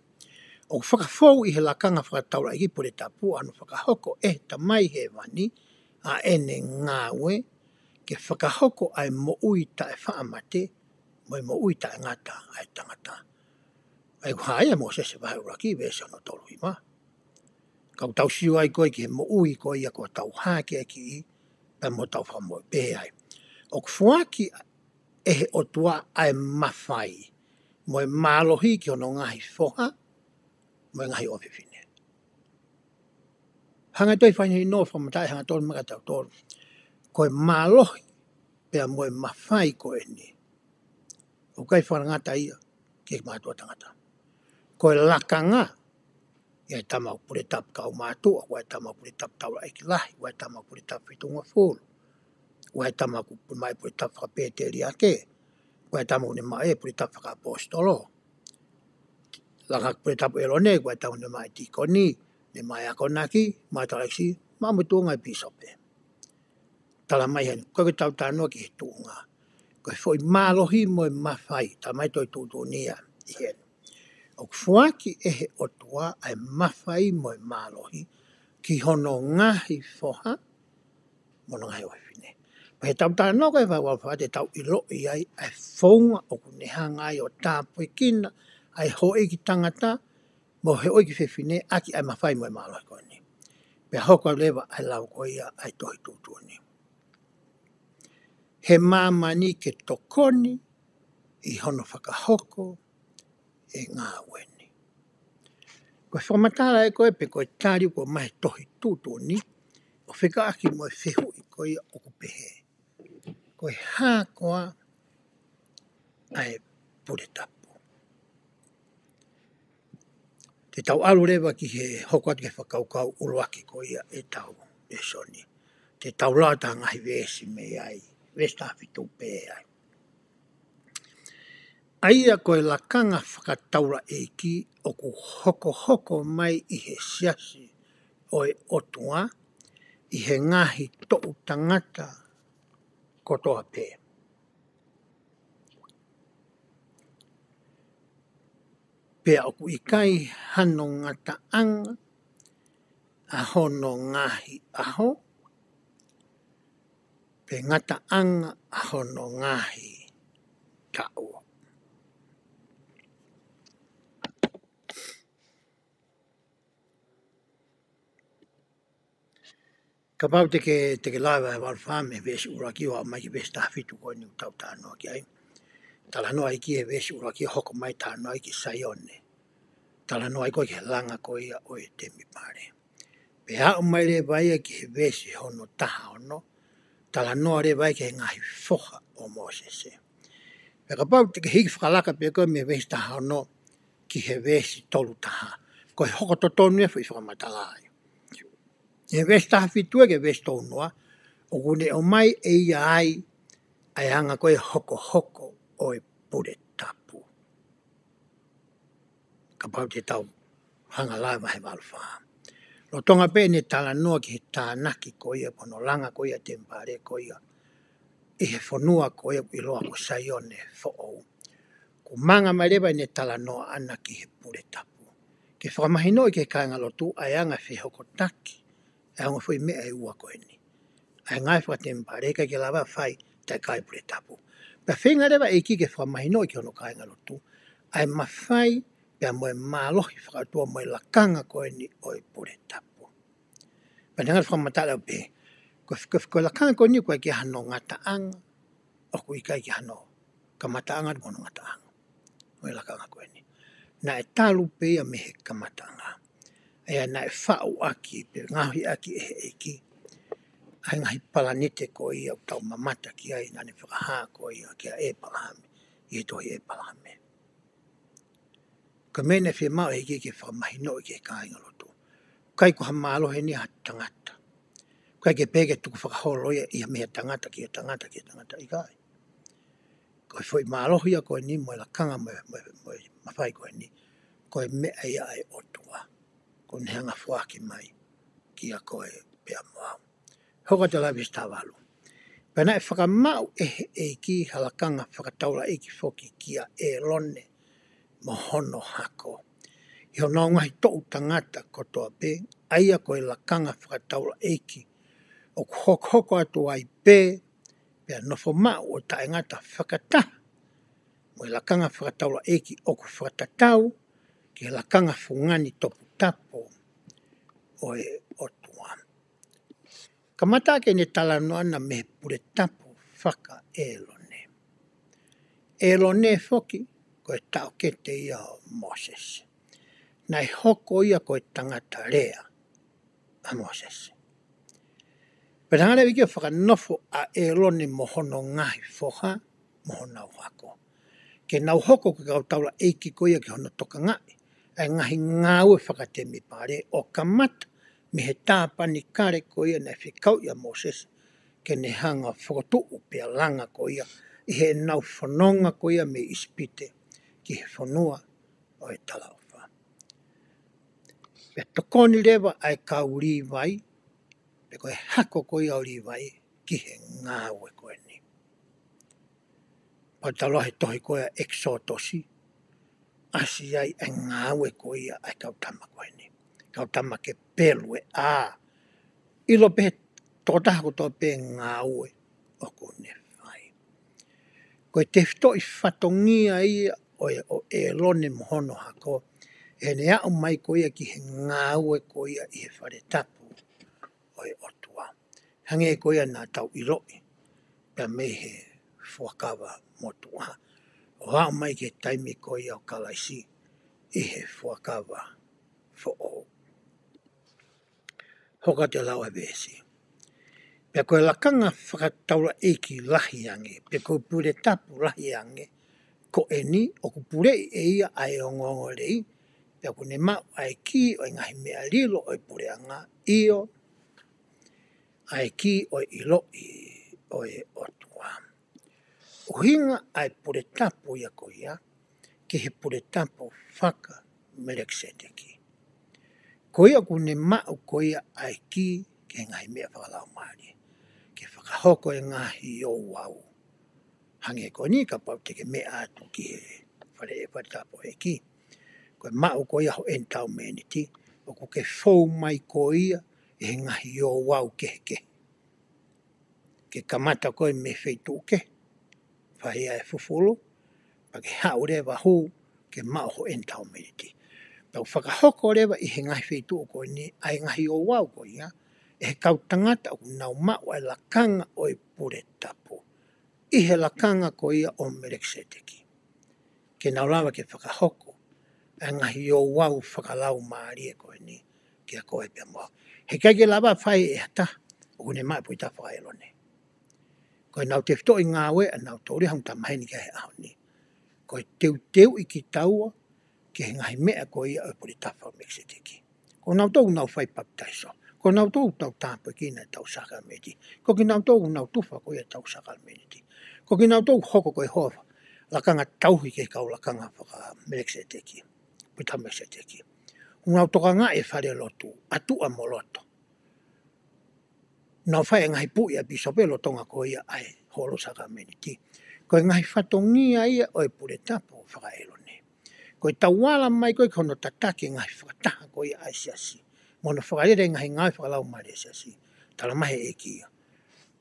ʻOku fakafou ʻi he lakanga fakataulaʻeiki Pule Tapu ʻa hono fakahoko ʻe he Tamai Hēvani ʻa ʻene ngāue ke fakahoko ʻa e moʻui taʻefaʻamate mo e moʻui taʻengata ʻa e tangata. ʻA ia ʻoku hā ia ʻia Mōsese vahe ʻuluaki veesi hono tolu hiva. Ka ʻoku tau sio ai ko ē ki he moʻui ko ia ko ē ʻa e tangata, pea mo hotau Fakamoʻui, pehē ai. ʻOku foaki ʻe he ʻOtua ʻa e mafai mo e mālohi ki hono ngaahi foha mo e ngaahi ʻofefine. Hanga ʻe he tohi Fakahinohino ʻo fakamatalaʻi hangatonu mai kia tautolu ko e mālohi pea mo e mafai ko eni, ʻoku ʻikai fakangatangata ia ki he mātuʻa tangata. Ko e lakanga, ʻi ai e tama ʻoku Pule Tapu Kaumātuʻa, ʻoku ʻi ai e tama ʻoku Pule Tapu Taulaʻeiki Lahi, ʻoku ʻi ai e tama ʻoku Pule Tapu Fitungofulu, ʻoku ʻi ai e tama ʻoku maʻu e Pule Tapu Fakapēteliake, ʻoku ʻi ai e tama ʻoku ne maʻu e Pule Tapu Fakaʻaposetolo. langa pule tapu ʻa ʻĒlone, ko e tau ne maʻu e tīkoni, ne maʻu e akonaki, maʻu e taulaʻeiki, maʻu mo e tuʻunga e pīsope. Tala mai heni, ko e tau talanoa ki he tuʻunga. Ko e foʻi mālohi mo e mafai, tala mai e tohi tuʻutuʻuni ia ʻi heni. ʻOku foaki ʻe he ʻOtua ʻa e mafai mo e mālohi ki hono ngaahi foha, mo hono ngaahi ʻofefine. Pea ʻi he tau talanoa ko e vahe valu fā te tau ʻiloʻi ai ʻa e founga ʻoku ne hanga ai ʻo tāpuekina ʻa e houʻeiki tangata mo e houʻeiki fefine ʻaki ʻa e mafai mo e mālohi ko eni. Pea hoko leva ʻa e lau ko ia ʻa e tohi tuʻutuʻuni. He māmani ke tokoni ʻi hono fakahoko e ngāue ni. Ko e fakamatala ē ko ē pe ko e tali ʻoku ʻomai he tohi tuʻutuʻuni, ʻo fekauʻaki mo e fehuʻi ko ia ʻoku pehē, ko e hā koā ʻa e pule tapu? Te tau ʻalu leva ki he hoko atu ki he fakakaukau ʻuluaki ko ia ʻetau lēsoni. Te tau lau ʻa e ngaahi veesi mei ai, veesi taha fitu pē ai. ʻA ia ko e lakanga fakataulaʻeiki ʻoku hokohoko mai ʻi he siasi ʻo e ʻOtua ʻi he ngaahi toʻu tangata kotoa pē. Pea ʻoku ʻikai hano ngataʻanga ʻa hono ngaahi ʻaho, pe ngataʻanga ʻa hono ngaahi taʻu. Kapau te ke, te ke lau e vahe valu fā mei he veesi ʻuluaki ʻo aʻu mai ki he veesi taha fitu ko eni ʻoku tau talanoa ki ai. Talanoa ʻEiki he veesi ʻuluaki ʻo hoko mai talanoa ʻEiki Saione. Talanoa ʻEiki ki he langa ko ia ʻo e temipale. Pea aʻu mai leva ia ki he veesi hono taha ono, talanoa leva ia ki he ngaahi foha ʻo Mōsese. Pea kapau te ke hiki fakalaka pē ko e mei he veesi taha ono ki he veesi tolu taha. Ko e hoko totonu ia e foʻi fakamatala ia. He veesi taha fitu ia ki he veesi tolu noa, ʻoku ne ʻomai ʻe ia ai ʻa e anga ko e hokohoko ʻo e pule tapu. Kapau te tau hanga lau e vahe valu fā. Lolotonga pē ʻene talanoa ki he tānaki ko ia, pe hono langa ko ia e temipale ko ia ʻi he fonua ko ia ʻoku ʻiloa ko Saione Foʻou. Kuo manga mai leva ʻene talanoa ʻana ki he pule tapu. Ke fakamahinoʻi ki he kāingalotu ʻa e anga e fehokotaki ʻa e ongo foʻi meʻa ʻe ua ko eni. ʻA e ngāue fakatemipale ʻikai ke lava fai taʻe kai pule tapu. Pea feinga leva ʻEiki ke fakamahinoʻi ki hono kāingalotu ʻa e mafai pea mo e mālohi fakaʻotua mo e lakanga ko eni ʻo e pule tapu. Pea ne hanga fakamatala pē, ko, ko, ko e lakanga ko eni ʻoku ʻikai ke hano ngataʻanga, ʻoku ʻikai ke hano kamataʻanga mo hono ngataʻanga. Mo e lakanga ko eni. Naʻe talu pē ia mei he kamataʻanga. ʻA ia naʻe faʻu ʻaki, pe ngaohi ʻaki ʻe he ʻEiki ʻa e ngaahi palanite ko ia ʻoku tau mamata ki ai naʻa ne fakahā ko ia kia ʻĒpalahame, ʻi he tohi ʻĒpalahame. Ko e meʻa naʻe fiemaʻu ʻe he ʻEiki ke fakamahinoʻi ki he kāingalotu. ʻIkai ko ha mālohi eni ha tangata. ʻIkai ke pehē ke tukufakaholo ia ʻi ha meʻa tangata ki ha tangata ki ha tangata, ʻikai. Ko e foʻi mālohi ia ko eni mo e lakanga mo e, mo e, mo e mafai ko eni, ko e meʻa ia ʻa e ʻOtua. Kuo ne hanga foaki mai kia koe pea mo au. Hoko atu e lau veesi taha valu. Pea naʻe fakamaʻu ʻe he ʻEiki ha lakanga fakataulaʻeiki foki kia ʻĒlone mo hono hako ʻi honau ngaahi toʻu tangata kotoa pē, ʻa ia ko e lakanga fakataulaʻeiki ʻoku hokohoko atu ai pē, pea nofo maʻu ʻo taʻengata fakataha mo e lakanga fakataulaʻeiki ʻoku fakatatau ki he lakanga fungani toputapu ʻo e ʻOtua. Kamata ʻaki ʻene talanoa ʻana mei he pule tapu faka-ʻĒlone. ʻĒlone foki, ko e taʻokete ia ʻo Mōsese. Naʻe hoko ia ko e tangata lea ʻa Mōsese. Pea hanga leva ʻEiki ʻo fakanofo ʻa ʻĒlone mo hono ngaahi foha mo honau hako, ke nau hoko ko e kau taulaʻeiki ko ia ki hono tokangaʻi ʻa e ngaahi ngāue fakatemipale, ʻo kamata mei he tāpanikale ko ia naʻe fekauʻi ʻa Mōsese ke ne hanga ʻo fokotuʻu pea langa ko ia ʻi heʻenau fononga ko ia mei ʻIsipite ki he fonua ʻo e talaʻofa. Pea tokoni leva ʻa e kau Līvai, pe ko e hako ko ia ʻo Līvai, ki he ngāue ko eni. Pea tau lau he tohi ko ia ʻEkisotosi, ʻasi ai ʻa e ngāue ko ia ʻa e kau tama ko eni. Kau tama ke pelu ʻe ʻā. ʻIlo pē he tokotaha kotoa pē ngāue ʻoku ne fai. Ko e tefitoʻi fatongia ia ʻo e, ʻo ʻĒlone mo hono hako, ʻene aʻu mai ko ia ki he ngāue ko ia ʻi he fale tapu ʻo e ʻOtua. Hangē ko ia naʻa tau ʻiloʻi, pea mei he Fuakava Motuʻa. ʻO aʻu mai ki he taimi ko ia ʻo Kalaisi ʻi he Fuakava Foʻou. Hoko atu e lau ʻa e veesi. Pea ko e lakanga fakataulaʻeiki lahi ange, pe ko e pule tapu lahi ange, ko eni ʻoku puleʻi ʻe ia ʻa e ongoongolelei, pea ʻoku ne maʻu ʻa e kī ʻo e ngaahi meʻa lilo ʻo e puleʻanga, ʻio, ʻa e kī ʻo e ʻiloʻi ʻo e ʻOtua. ʻUhinga ʻa e pule tapu ia ko ia, ki he pule tapu faka-Melekiseteki. Ko ia ʻoku ne maʻu ko ia ʻa e kī ki he ngaahi meʻa fakalaumālie, ke fakahoko e ngaahi ouau. Hangē ko eni kapau te ke meʻa atu ki he fale, fale tapu ʻo e ʻEiki. Ko e maʻu ko ia ho ʻenitaumēniti, ʻoku ke fou mai ko ia ʻi he ngaahi ouau kehekehe. Ke kamata koe mei he feituʻu kehe, fai ai e fufulu, pea ke haʻu leva hū ke maʻu ho ʻenitaumēniti. Pea ʻoku fakahoko leva ʻi he ngaahi feituʻu ko eni ʻa e ngaahi ouau ko ia, ʻe he kau tangata ʻoku nau maʻu ʻa e lakanga ʻo e pule tapu, ʻi he lakanga ko ia ʻo Melekiseteki. Ke nau lava ke fakahoko ʻa e ngaahi ouau fakalaumālie ko eni kiate koe pea mo au. Heʻikai ke lava fai ʻe ha taha ʻoku ne maʻu e pule tapu faka-ʻĒlone. Ko ʻenau tefitoʻi ngāue ʻa nautolu ia ʻoku tau maheni ki ai he ʻaho ni. Ko e teuteuʻi kitaua ki he ngaahi meʻa ko ia ʻo e pule tapu faka-Melekiseteki. Ko nautolu ʻoku nau fai papitaiso. Ko nautolu ʻoku tau tāpuekina ʻetau sākalamēniti. Ko kinautolu ʻoku nau tufa ko ia ʻetau sākalamēniti. Ko kinautolu ʻoku hoko ko e hoa lakanga tauhi ki he kau lakanga faka-Melekiseteki, pule tapu Melekiseteki. ʻOku nau tokangaʻi e falelotu, ʻa tuʻa mo loto. Nau fai e ngaahi puʻi ʻa e pīsope lolotonga ko ia ʻa e holo sākalamēniti. Ko e ngaahi fatongia ia ʻo e pule tapu faka-ʻĒlone. Ko e tau ala mai ko ē ki hono tataki e ngaahi fakataha ko ia ʻa e siasi, mo hono fakalele e ngaahi ngāue fakalaumālie ʻa e siasi, talamai ʻe he ʻEiki ia,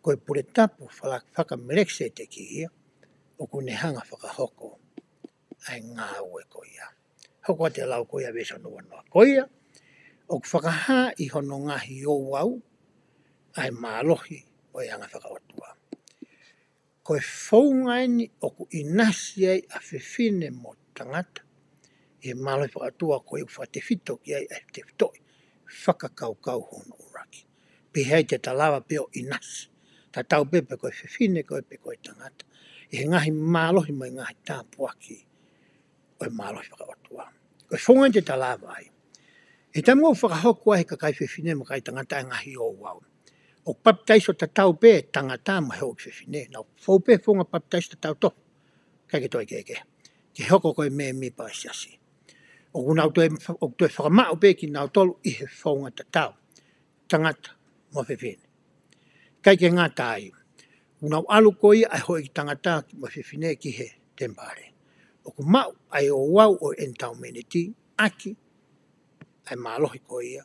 ko e pule tapu fala-, faka-Melekiseteki ia, ʻoku ne hanga fakahoko ʻa e ngāue ko ia. Hoko atu e lau ko ia veesi hono uanoa. Ko ia, ʻoku fakahā ʻi hono ngaahi ouau ʻa e mālohi ʻo e anga fakaʻotua. Ko e founga eni ʻoku ʻinasi ai ʻa fefine mo tangata ʻi he mālohi fakaʻotua, ko ia ʻoku fakatefito ki ai ʻa e tefitoʻi fakakaukau hono ʻuluaki. Pehē ai te ta lava pē ʻo ʻinasi, tatau pē pe ko e fefine koe pe ko e tangata, ʻi he ngaahi mālohi mo e ngaahi tāpuaki ʻo e mālohi fakaʻotua. Ko e founga eni te ta lava ai. ʻI he taimi ʻoku fakahoko ai ʻe he kakai fefine mo e kakai tangata e ngaahi ouau, ʻoku papitaiso tatau pē tangata mo e houʻeiki fefine. Nau fou pē he founga papitaiso tatau tofu. ʻIkai ke toe kehekehe. Ke hoko ko e mēmipa ʻo e siasi. ʻOku nau toe, ʻoku toe fakamaʻu pē kinautolu ʻi he founga tatau, tangata mo fefine. ʻIkai ke ngata ai, ʻoku nau ʻalu ko ia ʻa e houʻeiki tangata mo e fefine ki he temipale, ʻoku maʻu ʻa e ouau ʻo e ʻenitaumēniti ʻaki ʻa e mālohi ko ia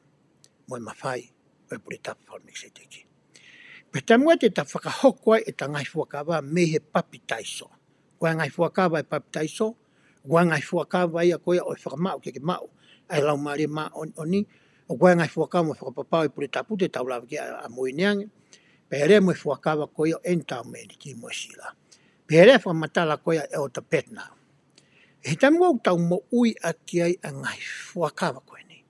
mo e mafai ʻo e pule tapu faka-Melekiseteki. Pea taimi ʻoku te ta fakahoko ai ʻeta ngaahi fuakava mei he papitaiso. Ko e ngaahi fuakava ʻo e papitaiso, ko e ngaahi fuakava ia ko ia ʻo e fakamaʻu ke ke maʻu ʻa e Laumālie Māʻoniʻoni, ko e ngaahi fuakava mo e fakapapau ʻo e pule tapu te tau lave ki ai ʻamui ni ange, pea lea mo e fuakava ko ia ʻo e ʻenitaumēniti mo e sila. Pea lea fakamatala ko ia ʻa ʻEletā Bednar. ʻI he taimi ʻoku tau moʻui ʻaki ai ʻa e ngaahi fuakava ko eni,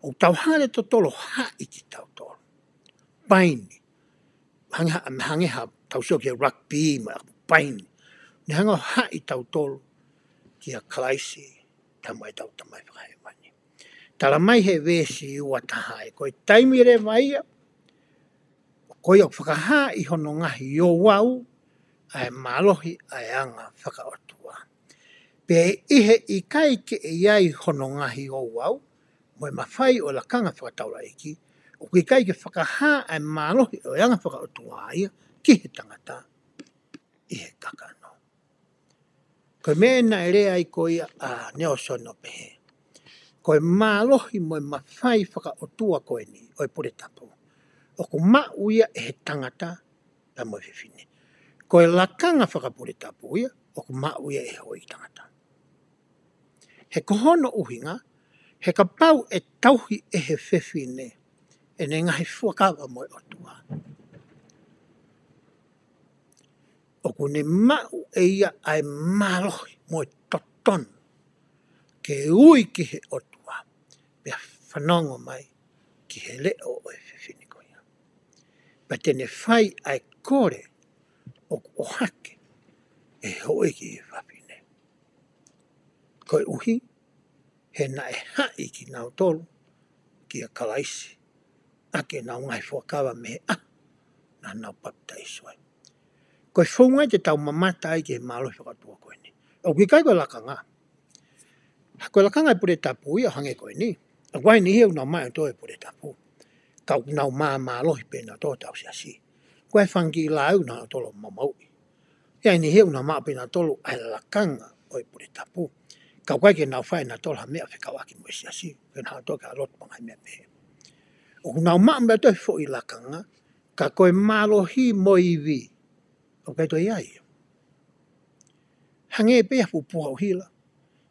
ʻoku tau hanga leva ʻe tautolu ʻo haʻi kitautolu. Paini. Hangē ha, hangē ha tau sio ki he rugby mo e paini. Ne hanga ʻo haʻi tautolu kia Kalaisi, Tamai, ʻetau Tamai Fakahēvani. Talamai ʻe he veesi ua taha ē, ko e taimi leva ia, ko ia ʻoku fakahā ʻi hono ngaahi ouau ʻa e mālohi ʻa e anga fakaʻotua. Pea ʻi he ʻikai ke ʻi ai hono ngaahi ouau, mo e mafai ʻo e lakanga fakataulaʻeiki, ʻoku ʻikai ke fakahā ʻa e mālohi ʻo e anga fakaʻotua ia ki he tangata ʻi he kakano. Ko e meʻa naʻe lea ai ko ia ʻa Nalesoni ʻo pehē, ko e mālohi mo e mafai fakaʻotua ko eni ʻo e pule tapu, ʻoku maʻu ia ʻe he tangata pea mo e fefine. Ko e lakanga fakapule tapu ia, ʻoku maʻu ia ʻe he houʻeiki tangata. He ko hono ʻuhinga, he kapau ʻe tauhi ʻe he fefine ʻene ngaahi fuakava mo e ʻOtua, ʻoku ne maʻu ʻe ia ʻa e mālohi mo e totonu ke ui ki he ʻOtua, pea fanongo mai ki he leʻo ʻo e fefine ko ia. Pea te ne fai ʻa e kole ʻoku ʻohake ʻe he houʻeiki fafine. Koeʻuhi, he naʻe haʻi kinautolu kia Kalaisi ʻaki ʻenau ngaahi fuakava mei he ʻaho naʻa nau papitaiso ai. Ko e founga ia te tau mamata ai ki he mālohi fakaʻotua ko eni. ʻOku ʻikai ko e lakanga. Ko e lakanga ʻo e pule tapu ia ʻo hangē ko eni. ʻOku ʻi ai e niʻihi ʻoku nau maʻu ʻe nautolu e pule tapu, ka ʻoku nau māmālohi pē ʻe nautolu hotau siasi. Ko e fanga kiʻi Laau nautolu ʻoku maumauʻi. ʻI ai e niʻihi ʻoku nau maʻu pē ʻe nautolu ʻa e lakanga ʻo e pule tapu, ka ʻoku ʻikai ke nau fai ʻe nautolu ha meʻa fekauʻaki mo e siasi, ke nau toe ka lotu mo e ngaahi meʻa pehē. ʻOku nau maʻu pē ʻe nautolu e foʻi lakanga, ka ko e mālohi mo e ivi, ʻoku ʻikai toe ʻi ai. Hangē pē ia ha fuʻu puha ʻuhila,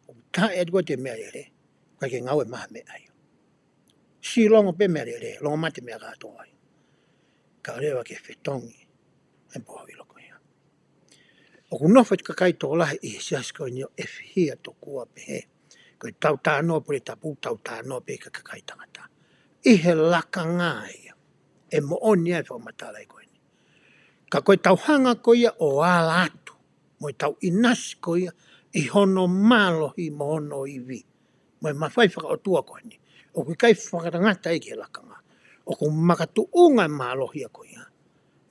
ʻoku taʻe atu ko e meʻalele, ʻoku ʻikai ke ngāue mai ha meʻa ia. Siʻi longo pē meʻalele, longo mate meʻa kātoa ia. Ka ʻoku leva ke fetongi ʻa e puha ʻuhila ko ia. ʻOku nofo e kakai tokolahi ʻi he siasi ko eni ʻo ʻefihia tokua pehē ko ʻetau talanoa pule tapu, tau talanoa pē ki he kakai tangata. ʻI he lakanga ia, ʻe moʻoni ʻa e fakamatala ko eni. Ka ko ʻetau hanga ko ia ʻo ala atu, mo ʻetau ʻinasi ko ia ʻi hono mālohi mo hono ivi, mo e mafai fakaʻotua ko eni, ʻoku ʻikai fakatangata ia ki he lakanga. ʻOku makatuʻunga e mālohi ia ko ia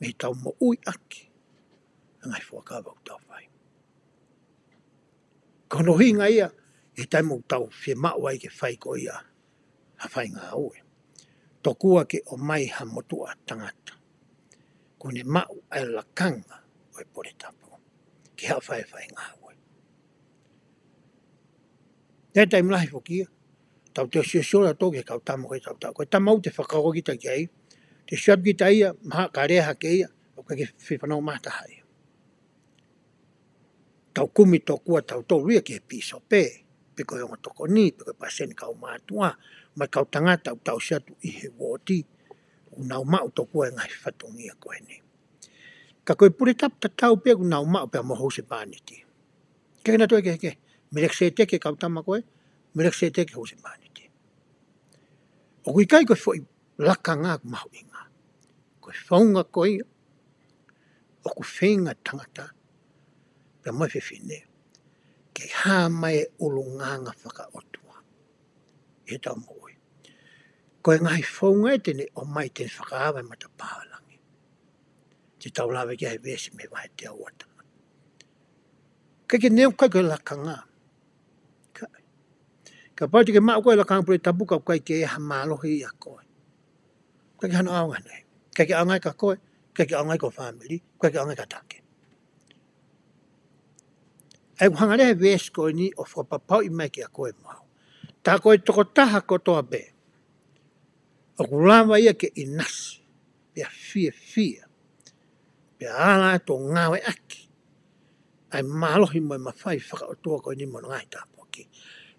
mei heʻetau moʻui ʻaki ʻa e ngaahi fuakava ʻoku tau fai. Ko hono ʻuhinga ia, ʻi he taimi ʻoku tau fiemaʻu ai ke fai ko ia ha faingāue, tokua ke ʻomai ha motuʻa tangata kuo ne maʻu ʻa e lakanga ʻo e pule tapu ke haʻu ʻo fai e faingāue. ʻI he taimi lahi foki ia, tau toe siosio ʻa tautolu ki he kau tama ko ē ʻoku tau tau. Ko e tama ʻoku te fakakaukau kita ki ai, te sio atu kita ia, mahalo ka lea hake ia, ʻoku ʻikai ke fie fanongo mai ha taha ia. Tau kumi tokua tautolu ia ki he pīsope, pe ko e ongo tokoni, pe ko e palesiteni kau mātuʻa, mo e kau tangata ʻoku tau ʻosi atu ʻi he uooti, ʻoku nau maʻu tokua e ngaahi fatongia ko eni. Ka ko e pule tapu tatau pē ʻoku nau maʻu pea mo e husepāniti. Ke ke na toe kehekehe, Melekiseteki e kau tama ko ē, Melekiseteki e husepāniti. ʻOku ʻikai ko e foʻi lakanga ʻoku mahuʻinga. Ko e founga ko ia, ʻoku feinga e tangata pea mo e fefine ke hā mai e ʻulungaanga fakaʻotua ʻi heʻetau moʻui. Ko e ngaahi founga ia te ne ʻomai, te ne fakaava e matapā ʻo langi. Te tau lave ki ai he veesi mei he vahe teau ua taha. Ke ke neu kai ko e lakanga. Ka, kapau te ke maʻu ko e lakanga pule tapu ka ʻoku ʻikai ke ʻi ai ha mālohi ʻia koe, ʻoku ʻikai ke ʻi ai hano ʻaonga ia. ʻIkai ke ʻaonga ia kia koe, ʻikai ke ʻaonga ia ki ho fāmili, ʻikai ke ʻaonga ia kia taha kehe. ʻA ia ʻoku hanga leva he veesi ko eni ʻo fakapapauʻi mai kia koe mo au, tā ko e tokotaha kotoa pē ʻoku lava ia ke ʻinasi, pea fiefia, pea ala atu ʻo ngāueʻaki ʻa e mālohi mo e mafai fakaʻotua ko eni mo hono ngaahi tāpuaki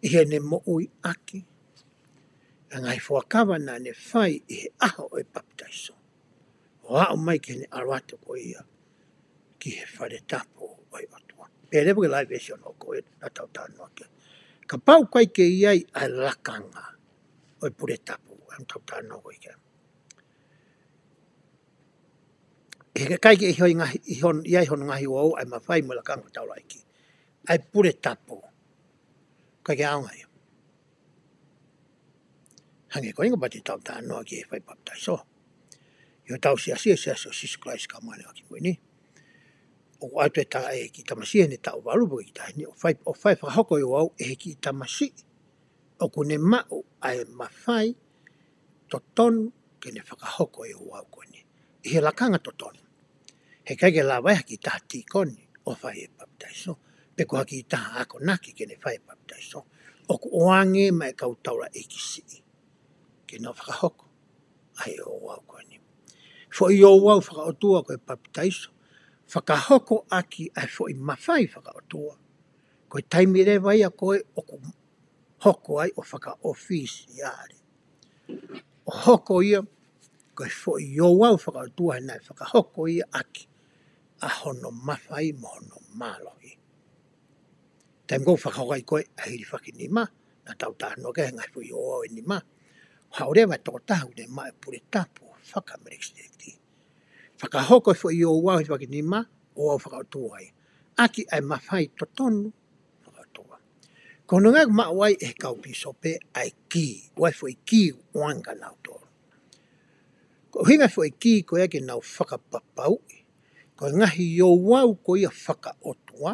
ʻi heʻene moʻui ʻaki ʻa e ngaahi fuakava naʻa ne fai ʻi he ʻaho ʻo e papitaiso, ʻo aʻu mai ki heʻene ʻalu atu ko ia ki he fale tapu ʻo e ʻOtua. Pea leva ki he lahi veesi ono ko ē naʻa tau talanoa ki ai. Kapau ʻoku ʻikai ke ʻi ai ʻa e lakanga ʻo e pule tapu, ʻa ia naʻa tau talanoa ko ē ki ai. He ʻikai ke ʻi ai hon-, ʻi ai hono ngaahi ouau ʻa e mafai mo e lakanga fakataulaʻeiki, ʻa e pule tapu, ʻikai ke ʻaonga ia. Hangē ko e ʻuhinga pea te tau talanoa ki he fai papitaiso ʻi hotau siasi, Siasi ʻo Sīsū Kalaisi ʻo e Kau Māʻoniʻoni ʻi he Ngaahi ʻAho Kimui Ni. ʻOku ʻoatu e taʻe kiʻi tamasiʻi heʻene taʻu valu pe ko e kiʻi taʻahine, ʻo fai, ʻo fai fakahoko e ouau ʻe he kiʻi tamasiʻi ʻoku ne maʻu ʻa e mafai totonu ke ne fakahoko e ouau ko eni ʻi he lakanga totonu. He ʻikai ke lava ʻe ha kiʻi taha tīkoni ʻo fai e papitaiso, pe ko ha kiʻi taha akonaki ke ne fai e papitaiso, ʻoku ʻoange maʻa e kau taulaʻeiki siʻi ke nau fakahoko ʻa e ouau ko eni. Foʻi ouau fakaʻotua ko e papitaiso, fakahoko ʻaki ʻa e foʻi mafai fakaʻotua. Ko e taimi leva ia ko ē ʻoku hoko ai ʻo fakaʻofisiale. ʻO hoko ia, ko e foʻi ouau fakaʻotua he naʻe fakahoko ia ʻaki ʻa hono mafai mo hono mālohi. Taimi ko ē ʻoku fakahoko ai ko ē ʻa e hilifakinima, naʻa tau talanoa ki ai he ngaahi foʻi ouau ʻe nima. Haʻu leva e tokotaha ʻoku ne maʻu e puletapu faka-Melekiseteki. Fakahoko e foʻi ouau hilifakinima, ouau fakaʻotua ia, ʻaki ʻa e mafai totonu fakaʻotua. Ko hono ʻuhinga ʻoku maʻu ai ʻe he kau pīsope ʻa e kī, ʻoku ʻi ai e foʻi kī ʻoku ʻoange kia nautolu. Ko e ʻuhinga e foʻi kī ko ia ke nau fakapapauʻi ko e ngaahi ouau ko ia fakaʻotua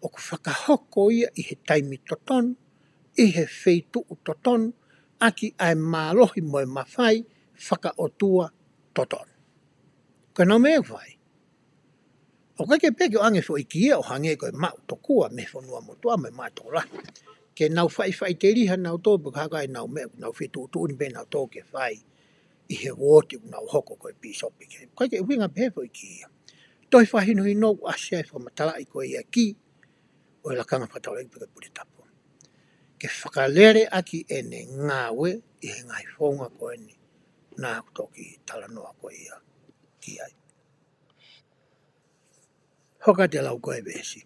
ʻoku fakahoko ia ʻi he taimi totonu, ʻi he feituʻu totonu, ʻaki ʻa e mālohi mo e mafai fakaʻotua totonu. Ko e nau meʻa ʻoku fai. ʻOku ʻikai ke pehē ke ʻoange e foʻi kī ia ʻo hangē ko e maʻu tokua mei he fonua motuʻa mo e maʻa tokolahi, ke nau faʻifaʻiteliha nautolu pe ko e hā ʻenau meʻa ʻoku nau fetuʻutuʻuni pē nautolu ke fai ʻi he uooti ʻoku nau hoko ko e pīsope ki ai. ʻOku ʻikai ke ʻuhinga pehē e foʻi kī ia. Tohi fakahinohino ʻoku ʻasi ai e fakamatalaʻi ko ia e kī ʻo e lakanga fakataulaʻeiki pe ko e puletapu, ke fakalele ʻaki ʻene ngāue ʻi he ngaahi founga ko eni naʻa ku toki talanoa ko ia ki ai. Hoko atu e lau ko e veesi.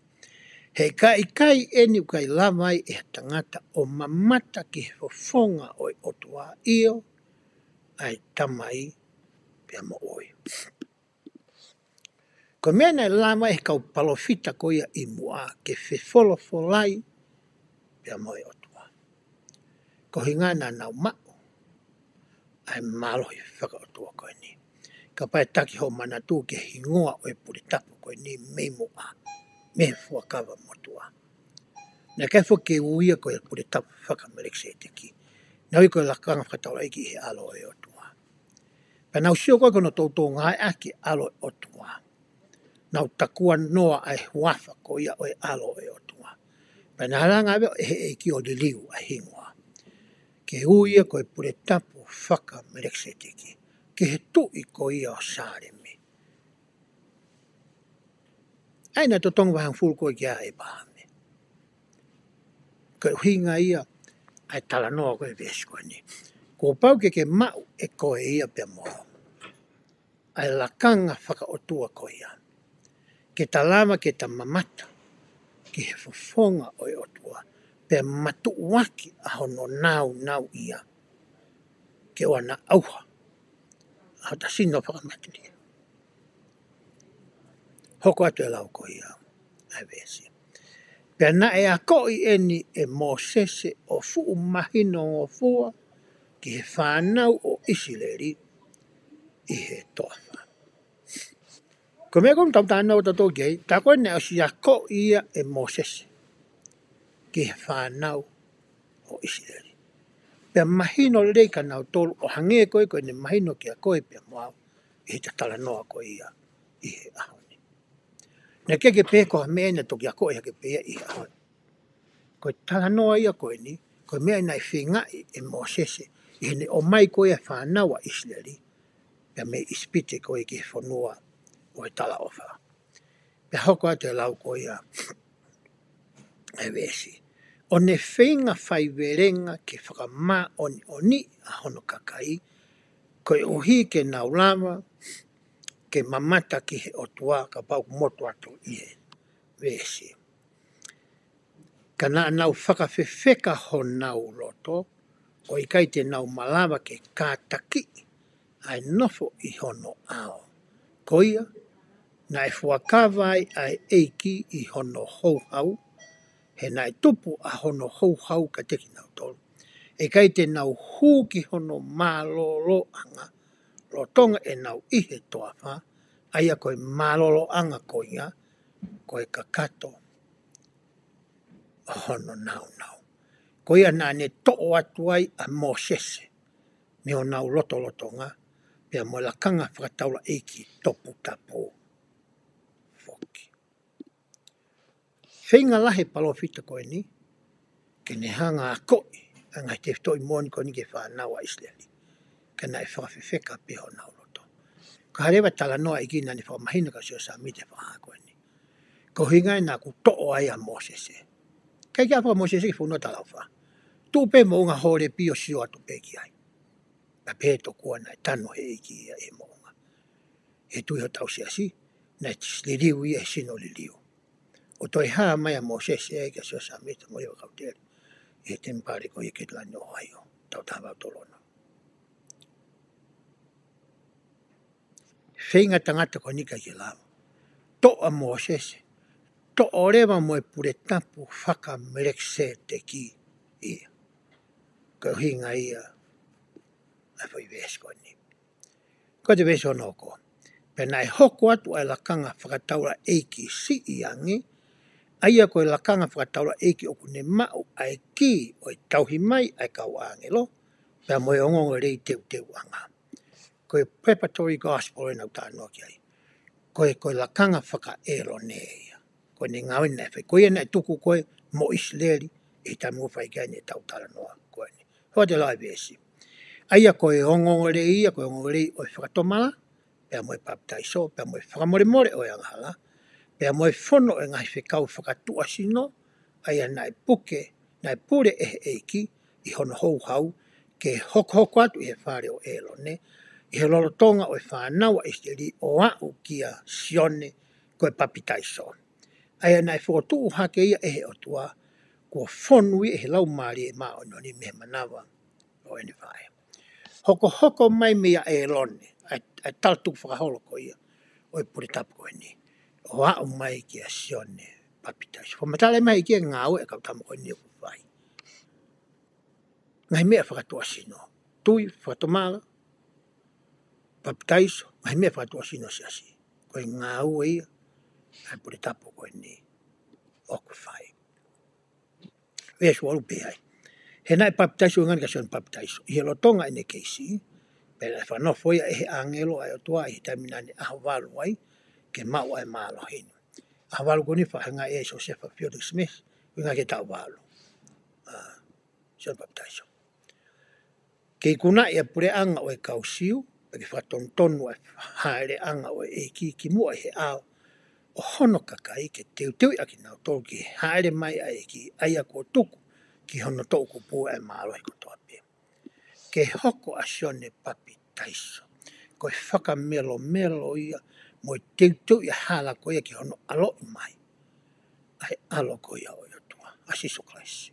He ʻikai, ʻikai eni ʻoku ʻikai lava ai ʻe ha tangata ʻo mamata ki he fofonga ʻo e ʻOtua, ʻio, ʻa e Tamai pea mo ʻOi. Ko e meʻa naʻe lava ʻe he kau palōfita ko ia ʻi muʻa ke fefolofolai pea mo e ʻOtua. Ko e ʻuhinga naʻa nau maʻu ʻa e mālohi fakaʻotua ko eni. Kapau ʻe taki hoʻo manatu ki he hingoa ʻo e puletapu ko eni mei muʻa, mei he fuakava motuʻa. Naʻe ʻikai foki ke ui ia ko e puletapu faka-Melekiseteki. Naʻe ui ko e lakanga fakataulaʻeiki ʻi he ʻAlo ʻo e ʻOtua. Pea nau sio ko ē ki hono toutou ngāueʻaki e ʻAlo ʻo e ʻOtua, nau takuanoa ʻa e huafa ko ia ʻo e ʻAlo ʻo e ʻOtua. Pea naʻe hanga ʻe he ʻEiki ʻo liliu ʻa e hingoa ke ui ia ko e puletapu faka-Melekiseteki ki he tuʻi ko ia ʻo Sālemi. ʻA ia naʻe totongi vahehongofulu ko ē kia ʻĒpalahame. Ko e ʻuhinga ia ʻa e talanoa ko ē veesi ko eni. Kuo pau ke ke maʻu ʻe koe ia pea mo au ʻa e lakanga fakaʻotua ko ia, ke ta lava ke ta mamata ki he fofonga ʻo e ʻOtua, pea matuʻuaki ʻa hono nāunau ia ke ʻoua naʻa ʻauha ʻa hota sino fakamatelie. Hoko atu e lau ko ia ʻa e veesi. Pea naʻe akoʻi eni ʻe Mōsese ʻo fuʻu mahinongofua ki he fānau ʻo ʻIsileli ʻi he toafa. Ko e meʻa ko ē ʻoku tau talanoa tautolu ki ai, tā ko ē naʻe ʻosi akoʻi ia ʻe Mōsese ki he fānau ʻo ʻIsileli. Pea mahino lelei kia nautolu ʻo hangē ko ē ko ʻene mahino kia koe pea mo au ʻi heʻeta talanoa ko ia ʻi he ʻaho ni. Naʻe ʻikai ke pehē ko ha meʻa naʻe toki akoʻi hake pē ia ʻi he ʻaho ni. Ko e talanoa ia ko eni, ko e meʻa naʻe feingaʻi ʻe Mōsese ʻi heʻene ʻomai ko ia e fānau ʻa ʻIsileli pea mei ʻIsipite ko ia ki he fonua ʻo e talaʻofa. Pea hoko atu e lau ko ia ʻa e veesi. ʻO ne feinga faivelenga ke fakamāʻoniʻoniʻi ʻa hono kakai, koeʻuhi ke nau lava ke mamata ki he ʻOtua, kapau ʻoku motu atu ʻi he veesi. Ka naʻa nau fakafefeka honau loto, ʻo ʻikai te nau malava ke kātakiʻi ʻa e nofo ʻi hono ʻao. Ko ia, naʻe fuakava ai ʻa e ʻEiki ʻi hono houhau, he naʻe tupu ʻa hono houhau kiate kinautolu. ʻE ʻikai te nau hū ki hono mālōlōʻanga, lolotonga ʻenau ʻi he toafa, ʻa ia ko e mālōlōʻanga ko ia, ko e kakato ʻo hono nāunau. Ko ia naʻa ne toʻo atu ai ʻa Mōsese mei honau lotolotonga, pea mo e lakanga fakataulaʻeiki toputapu foki. Feinga lahi e palōfita ko eni ke ne hanga ʻo akoʻi ʻa e ngaahi tefitoʻi moʻoni ko eni ki he fānau ʻa ʻIsileli, ka naʻe fakafefeka pē honau loto. Ka ʻi he leva talanoa ʻEiki naʻa ne fakamahino kia Siosefa Sāmita he fakahā ko eni, ko e ʻuhinga ia naʻa ku toʻo ai ʻa Mōsese. Kae kehe ʻa Mōsese ki he fonua talaʻofa. Tuʻu pē moʻunga Hōlepi ʻo sio atu pē ki ai. Pea pehē tokua naʻe tanu he ʻEiki ia ʻi he moʻunga. He tui hotau siasi, naʻe liliu ia he sino liliu. ʻO toe hā mai ʻa Mōsese ia kia Siosefa Sāmita mo Leiva Kautele ʻi he temipale ko ia ʻi Ketilani, ʻOhaiō, taʻu taha valu tolu ono. Feinga tangata ko eni kae ke lava. Toʻo ʻa Mōsese, toʻo leva mo e pule tapu faka-Melekiseteki ia. Ko e ʻuhinga ia ʻa e foʻi veesi ko eni. Ko e veesi hono hoko. Pea naʻe hoko atu ʻa e lakanga fakataulaʻeiki siʻi ange, ʻa ia ko e lakanga fakataulaʻeiki ʻoku ne maʻu ʻa e kī ʻo e tauhi mai ʻa e kau ʻāngelo, pea mo e ongoongolelei teuteuʻanga. Ko e preparatory gospel ʻoku ou talanoa ki ai. Ko e, ko e lakanga faka-ʻĒlone ia. Ko ʻene ngāue naʻe fai. Ko ia naʻe tuku ko ē mo ʻIsileli ʻi he taimi ʻoku fai ki ai ʻene tau talanoa ko eni. Hoa te lau e veesi. ʻA ia ko e ongoongolelei ia, ko e ongoongolelei ʻo e fakatomala, pea mo e papitaiso, pea mo e fakamolemole ʻo e angahala, pea mo e fono ʻo e ngaahi fekau fakatuʻasino, ʻa ia naʻe puke, naʻe pule ʻe he ʻEiki ʻi hono houhau, ke hokohoko atu ʻi he fale ʻo ʻĒlone, ʻi he lolotonga ʻo e fānau ʻa ʻIsileli ʻo aʻu kia Sione ko e papitaiso. ʻA ia naʻe fokotuʻu hake ia ʻe he ʻOtua, kuo fonu ia ʻe he Laumālie Māʻoniʻoni mei he manava ʻo ʻene faʻē. Hokohoko mai meia ʻĒlone, ʻa e, ʻa e tala tukufakaholo ko ia ʻo e pule tapu ko eni, ʻo aʻu mai kia Sione Papitaiso. Fakamatala mai ki he ngāue ʻa e kau tama ko eni ʻoku fai. Ngaahi meʻa fakatuʻasino. Tui, fakatomala, papitaiso, ngaahi meʻa fakatuʻasino siasi. Ko e ngāue ia ʻa e pule tapu ko eni ʻoku fai. Veesi valu pehē ai. He naʻe papitaiso ʻi he ʻuhinga ni kia Sione Papitaiso ʻi he lolotonga ʻene kei siʻi, pea naʻe fakanofo ia ʻe he ʻāngelo ʻa e ʻOtua ʻi he taimi naʻa ne ʻaho valu ai, ke maʻu ʻa e mālohi ni. ʻAho valu ko eni faʻahinga ʻe Siosefa Fielding Smith, ʻuhinga ki he taʻu valu. ʻA, Sione Papitaiso. Ke ikunaʻi ʻa e puleʻanga ʻo e kau Siu, pea ke fakatonutonu ʻa e hāʻeleʻanga ʻo e ʻEiki ki muʻa ʻi he ʻao ʻo hono kakai, ke teuteuʻi ʻa kinautolu ki he hāʻele mai ʻa e ʻEiki, ʻa ia kuo tuku ki hono toʻukupu ʻa e mālohi kotoa pē. Ke hoko ʻa Sione Papitaiso ko e fakamelomelo ia mo e teuteuʻi ʻa e hala ko ia ki hono ʻaloʻi mai ʻa e ʻAlo ko ia ʻo e ʻOtua, ʻa Sīsū Kalaisi.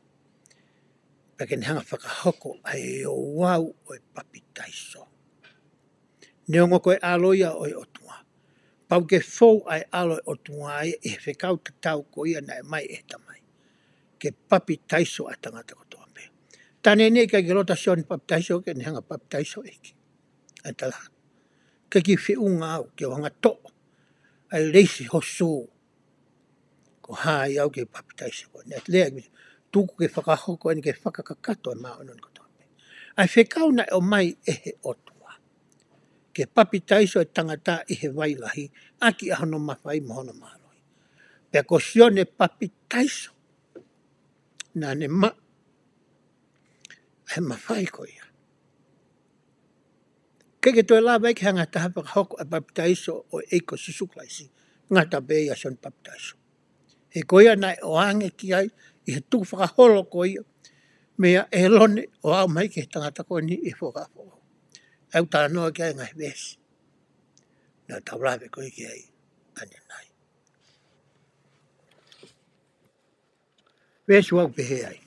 Pea ke ne hanga fakahoko ʻa e ouau ʻo e papitaiso. Neongo ko e ʻAlo ia ʻo e ʻOtua, pau ke fou ʻa e ʻAlo ʻo e ʻOtua ia ʻi he fekau tatau ko ia naʻe ʻomai ʻe he Tamai, ke papitaiso ʻa e tangata kotoa pē. Tā neʻineʻi ʻikai ke loto ʻa Sione Papitaiso ke ne hanga papitaiso ʻEiki. ʻA e tala. Ke ke feʻunga au, ke u hanga toʻo ʻa e leisi ho sū. Ko hai au ke papitaiso koe. Naʻe lea ki, tuku ke fakahoko eni ke fakakakato ʻa e māʻoniʻoni kotoa pē. ʻA e fekau naʻe ʻomai ʻe he ʻOtua ke papitaiso e tangata ʻi he vai lahi, ʻaki ʻa hono mafai mo hono mālohi. Pea ko Sione Papitaiso naʻa ne maʻu ʻa e mafai ko ia. ʻIkai ke toe lava ia ke hanga ʻe ha taha fakahoko ʻa e papitaiso ʻo e ʻEiki ko Sīsū Kalaisi, ngata pē ʻia Sione Papitaiso. He ko ia naʻe ʻoange ki ai ʻi he tukufakaholo ko ia meia ʻĒlone ʻo aʻu mai ki he tangata ko eni ʻi he Fuakava Foʻou. ʻOku talanoa ki ai e ngaahi veesi naʻa tau lave ko ē ki ai ʻanenai. Veesi ua ʻoku pehē ai.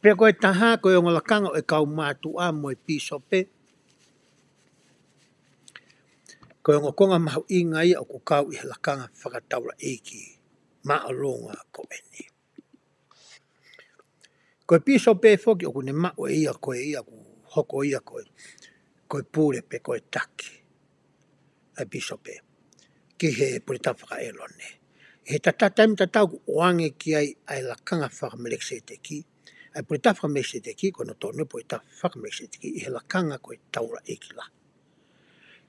Pea ko e taha, ko e ongo lakanga ʻo e kau mātuʻa mo e pīsope, ko e ongo konga mahuʻinga ia ʻoku kau ʻi he lakanga fakataulaʻeiki māʻolunga ko eni. Ko e pīsope foki ʻoku ne maʻu ʻe ia ko e ia ʻoku hoko ia ko e, ko e pule pe ko e taki ʻa e pīsope ki he pule tapu faka-ʻĒlone. He tata taimi tatau ʻoku ʻoange ki ai ʻa e lakanga faka-Melekiseteki, ʻa e puletapu faka-Melekiseteki, ko hono tonu puletapu faka-Melekiseteki, ʻi he lakanga ko e taulaʻeiki lahi.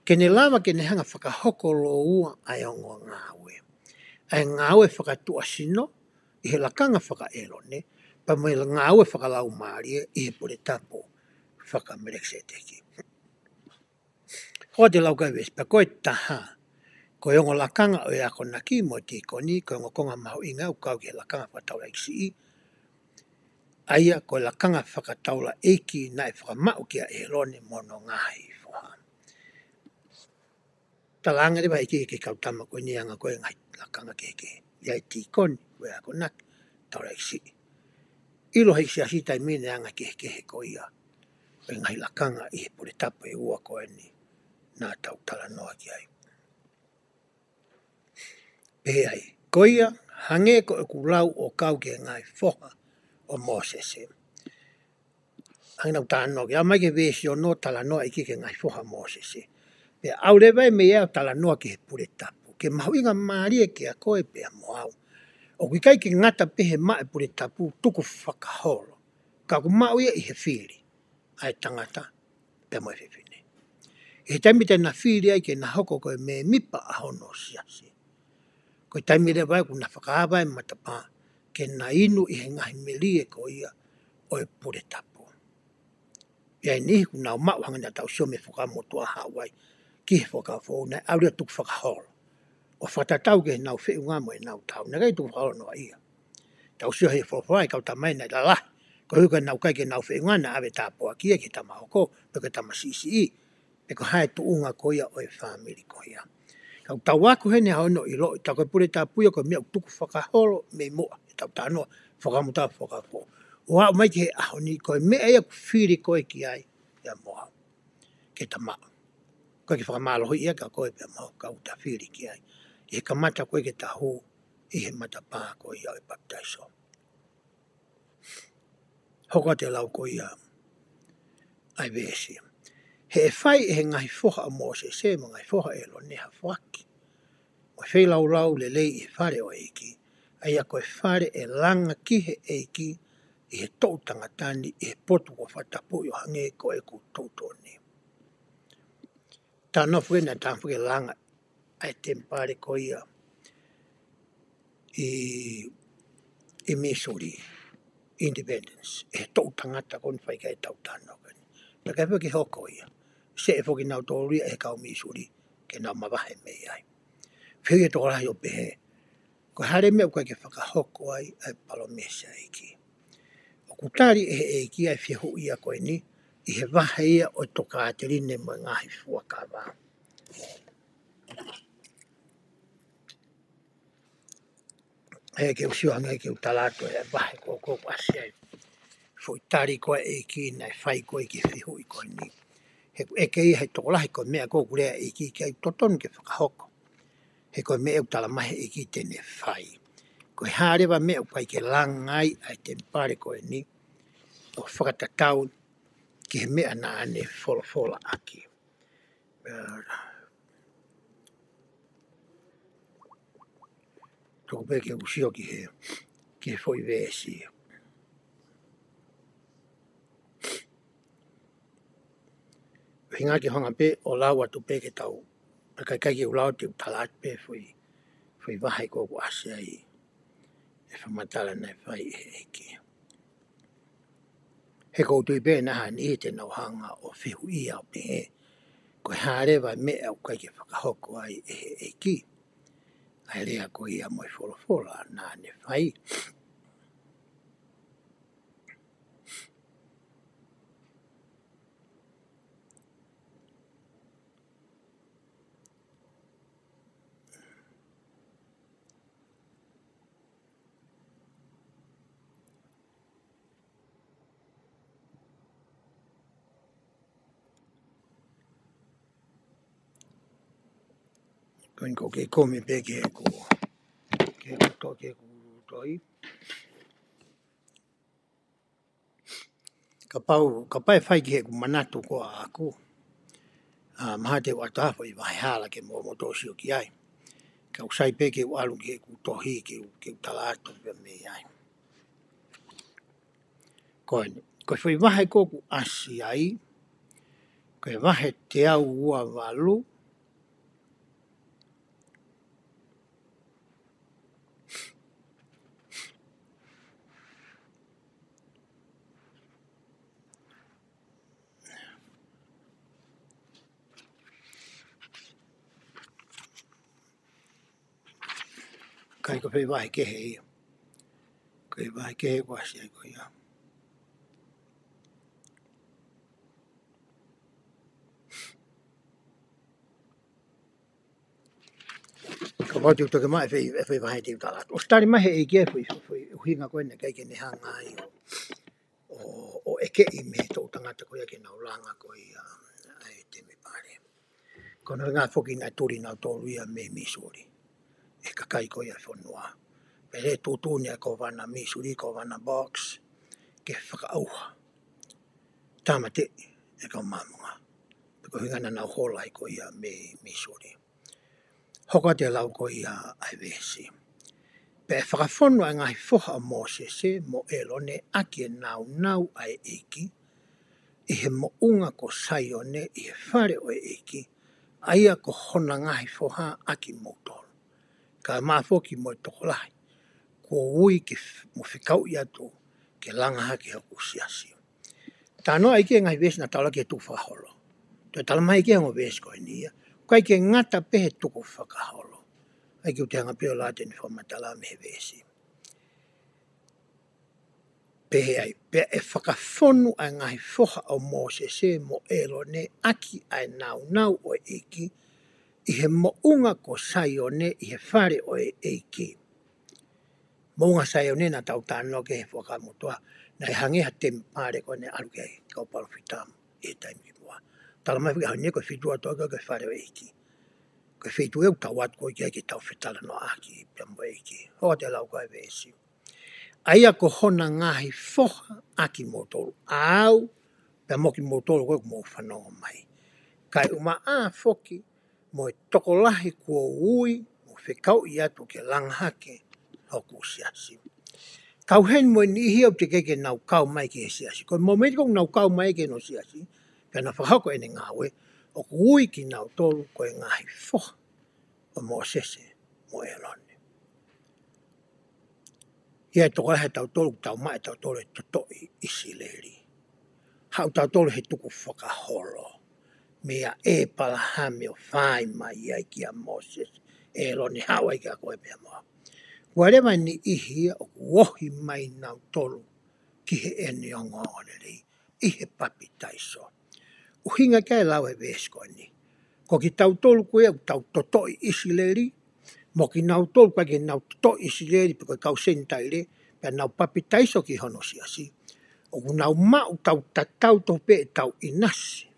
Ke ne lava ke ne hanga fakahoko lōua ʻa e ongo ngāue. ʻA e ngāue fakatuʻasino, ʻi he lakanga faka-ʻĒlone, pea mo e ngāue fakalaumālie, ʻi he puletapu faka-Melekiseteki. Ko e lau ko e veesi, pea ko e taha, ko e ongo lakanga ʻo e akonaki mo e tīkoni, ko e ongo konga mahuʻinga ʻoku kau ki he lakanga fakataulaʻeiki siʻi, ʻa ia ko e lakanga fakataulaʻeiki naʻe fakamaʻu kia ʻĒlone mo hono ngaahi foha. Talaange leva ʻe he ʻEiki ki he kau tama ko eni ʻa e anga ko ē ʻa e ngaahi lakanga kehekehe. ʻI ai e tīkoni, ko e akonaki, taulaʻeiki siʻi. ʻIlo ʻe he siasi taimi ni ʻa e anga kehekehe ko ia ʻo e ngaahi lakanga ʻi he puletapu ʻe ua ko eni naʻa tau talanoa ki ai. Pehē ai, ko ia, hangē ko ʻeku lau ʻo kau ki he ngaahi foha ʻo Mōsese. Hangē naʻa ku talanoa ki ai, ʻomai ki he veesi ono, talanoa ʻEiki ki he ngaahi foha ʻo Mōsese. Pea ʻalu leva ia mei ai ʻo talanoa ki he puletapu. Ke mahuʻinga mālie kiate koe pea mo au. ʻOku ʻikai ke ngata pē he maʻu e puletapu, tukufakaholo. Ka ʻoku maʻu ia ʻi he fili ʻa e tangata pea mo e fefine. ʻI he taimi te na fili ai ke na hoko ko e mēmipa ʻa hono siasi, ko e taimi leva ia ʻoku na fakaava e matapā ke na inu ʻi he ngaahi melie ko ia ʻo e puletapu. ʻI ai e niʻihi ʻoku nau maʻu hangē naʻa tau sio mei he Fuakava Motuʻa Haʻu ai ki he Fuakava Foʻou, naʻe ʻalu ia ʻo tukufakaholo ʻo fakatatau ki heʻenau feʻunga mo ʻenau taau. Naʻe ʻikai tukufakaholo noa ia. Tau sio he folofola ʻa e kau tama naʻe lalahi koeʻuhi ko ʻenau ʻikai ke nau feʻunga, naʻe ʻave e tāpuaki ia ki he tama hoko pe ko e tama siʻisiʻi, pe ko e hā e tuʻunga ko ia ʻo e fāmili ko ia. Ka ʻoku tau ako heni ʻa hono ʻiloʻi, tā ko e puletapu ia ko e meʻa ʻoku tukufakaholo mei muʻa, ʻetau talanoa, Fuakava Motuʻa, Fuakava Foʻou, ʻo aʻu mai ki he ʻaho ni, ko e meʻa ia ʻoku fili koe ki ai pea mo au, ke ta maʻu. ʻOku ʻikai ke fakamālohiʻi ia kia koe pea mo au, ka ʻoku ta fili ki ai ʻi he kamata ko ē ke ta hū ʻi he matapā ko ia ʻo e papitaiso. Hoko atu e lau ko ia ʻa e veesi. He ʻe fai ʻe he ngaahi foha ʻo Mōsese mo e ngaahi foha ʻo ʻĒlone ha foaki mo e feilaulau lelei ʻi he fale ʻo e ʻEiki, ʻa ia ko e fale ʻe langa ki he ʻEiki ʻi he toʻu tangata ni, ʻi he potu kuo fakatapui ʻo hangē ko ʻeku toʻu tō ni. Talanoa foki ʻena, talanoa foki e langa ʻa e temipale ko ia ʻi, ʻi Missouri, Independence, ʻe he toʻu tangata ko eni ʻoku fai ki ai ʻetau talanoa ko eni. Pea ʻikai foki ke hoko ia. Seʻe foki kinautolu ia ʻe he kau Missouri ke nau mavahe mei ai. Fehuʻi e tokolahi ʻo pehē, ko e hā leva e meʻa ʻoku ʻikai ke fakahoko ai ʻa e palōmesi ʻa e ʻEiki? ʻOku tali ʻe he ʻEiki ʻa e fehuʻi ia ko eni ʻi he vahe ia ʻo e Tokāteline mo e Ngaahi Fuakava. He ke u sio ange ke u tala atu e vahe ko ē ʻoku ʻasi ai e foʻi tali ko ē ʻa e ʻEiki naʻe fai ko ē ki he fehuʻi ko eni. He ʻoku ʻeke ia ʻe he tokolahi ko e meʻa ko ē ʻoku lea e ʻEiki ki ai ʻoku totonu ke fakahoko. He ko e meʻa ʻoku talamai ʻe he ʻEiki te ne fai. Ko e hā leva e meʻa ʻoku ʻikai ke langa ai ʻa e temipale ko eni ʻo fakatatau ki he meʻa naʻa ne folofola ʻaki? Ā, tuku pē ke u sio ki he, ki he foʻi veesi. ʻUhinga ke u hanga pē ʻo lau atu pē ke tau, ʻikai, ʻikai ke u lau atu, te u tala atu pē foʻi, foʻi vahe ko ē ʻoku ʻasi ai e fakamatala naʻe fai ʻe he ʻEiki. He ʻoku ou tui pē naʻa ha niʻihi te nau hanga ʻo fehuʻia ʻo pehē, ko e hā leva e meʻa ʻoku ʻikai ke fakahoko ai ʻe he ʻEiki ʻa e lea ko ia mo e folofola naʻa ne fai? Ko eni ʻoku ou kei kumi pē ki heʻeku, ki heʻeku to-, ki heʻeku toi. Kapau, kapau ʻe fai ki heʻeku manatu ko ē ʻaʻaku, ā, mahalo te u ʻoatu ha foʻi vahehala ke mou, mou toʻo sio ki ai. Ka ʻoku sai pē ke u ʻalu ki heʻeku tohi ke u, ke u tala atu pē mei ai. Ko eni, ko e foʻi vahe ko ē ʻoku ʻasi ai, ko e vahe teau ua valu, ʻIkai ko e foʻi vahe kehe ia. Ko e vahe kehe ʻoku ʻasi ai ko ia. Kapau te u toki maʻu e foʻi, e foʻi vahe te u tala atu. ʻOsi tali mai he ʻEiki e foʻi, foʻi ʻuhinga ko eni ʻikai ke ne hanga ai ʻo, ʻo, ʻo ʻekeʻi mei he toʻu tangata ko ia ke nau langa ko ia ʻa e temipale. Ko hono ʻuhinga foki naʻe tuli nautolu ia mei Missouri ʻe he kakai ko ia e fonua. Pea lele tuʻutuʻuni ʻa e kōvana Missouri, Kōvana Boggs, ke fakaʻauha, tāmateʻi e kau Māmonga. Pea ko e ʻuhinga naʻa nau hola ai ko ia mei Missouri. Hoko atu e lau ko ia ʻa e veesi. Pea ʻe fakafonu ʻa e ngaahi foha ʻo Mōsese mo ʻĒlone ʻaki e nāunau ʻa e ʻEiki ʻi he moʻunga ko Saione ʻi he fale ʻo e ʻEiki, ʻa ia ko hona ngaahi foha ʻakimoutolu, kaeʻumaʻā foki mo e tokolahi kuo ui ke f-, mo fekauʻi atu ke langa hake hoku siasi. Talanoa ʻEiki e ngaahi veesi naʻa tau lau ki he tukufakaholo. Toe talamai ʻEiki he ongo veesi ko eni ia, ʻikai ke ngata pē he tukufakaholo. ʻAi ke u toe hanga pē ʻo lau atu eni fakamatala mei he veesi. Pehē ai, pea ʻe fakafonu ʻa e ngaahi foha ʻo Mōsese mo ʻĒlone ʻaki ʻa e nāunau ʻo e ʻEiki ʻi he moʻunga ko Saione ʻi he fale ʻo e ʻEiki. Moʻunga Saione naʻa tau talanoa ki ai he Fuakava Motuʻa, naʻe hangē ha temipale ko ē naʻe ʻalu ki ai e kau palōfita ʻi he taimi kimuʻa. Talamai foki he ʻaho ni ko e feituʻu ʻoku tau ui ko e fale ʻo e ʻEiki. Ko e feituʻu ʻoku tau ʻalu ko ē ki ai ke tau fetalanoaʻaki pea mo e ʻEiki. Hoko atu e lau ko ē ʻa e veesi. ʻA ia ko hona ngaahi foha ʻakimoutolu, ʻa au pea mo kimoutolu ko ē ʻoku mou fanongo mai, kaeʻumaʻā foki mo e tokolahi kuo ui mo fekauʻi atu ke langa hake hoku siasi. Kau heni mo e niʻihi ia ʻoku teʻeki ke nau kau mai ki he siasi. Ko e momeniti ko ē ʻoku nau kau mai ki hono siasi, pea nau fakahoko ʻene ngāue, ʻoku ui kinautolu ko e ngaahi foha ʻo Mōsese mo ʻĒlone. ʻI ai e tokolahi ʻo tautolu ʻoku tau maʻu ʻe tautolu e totoʻi ʻIsileli. Haʻu tautolu he tukufakaholo, meia ʻĒpalahame ʻo fai mai ai kia Mōsese, ʻĒlone, haʻu ai kia koe pea mo au. Ua leva e niʻihi ia ʻoku ohi mai nautolu ki heʻene ongoongolelei ʻi he papitaiso. ʻUhinga ki ai e lau e veesi ko eni. Ko kitautolu ko ē ʻoku tau totoʻi ʻIsileli, mo kinautolu ʻoku ʻikai ke nau totoʻi ʻIsileli pe ko e kau Senitaile, pea nau papitaiso ki hono siasi, ʻoku nau maʻu tau tatau tofu pē ʻetau ʻinasi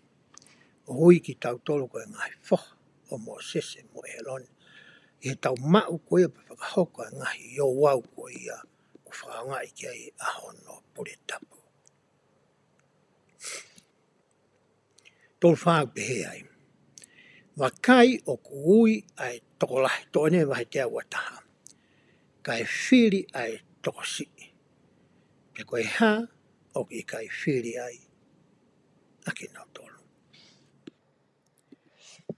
ʻo ui kitautolu ko e ngaahi foha ʻo Mōsese mo ʻĒlone, ʻi heʻetau maʻu ko ia pea fakahoko e ngaahi ouau ko ia ʻoku fakaʻaongaʻi ki ai ʻa hono pule tapu. Tolu fā ʻoku pehē ai. Vakai, ʻoku ui ʻa e tokolahi, toʻo eni e vahe teau ua taha, kae fili ʻa e tokosiʻi. Pea ko e hā ʻoku ʻikai fili ai ʻa kinautolu?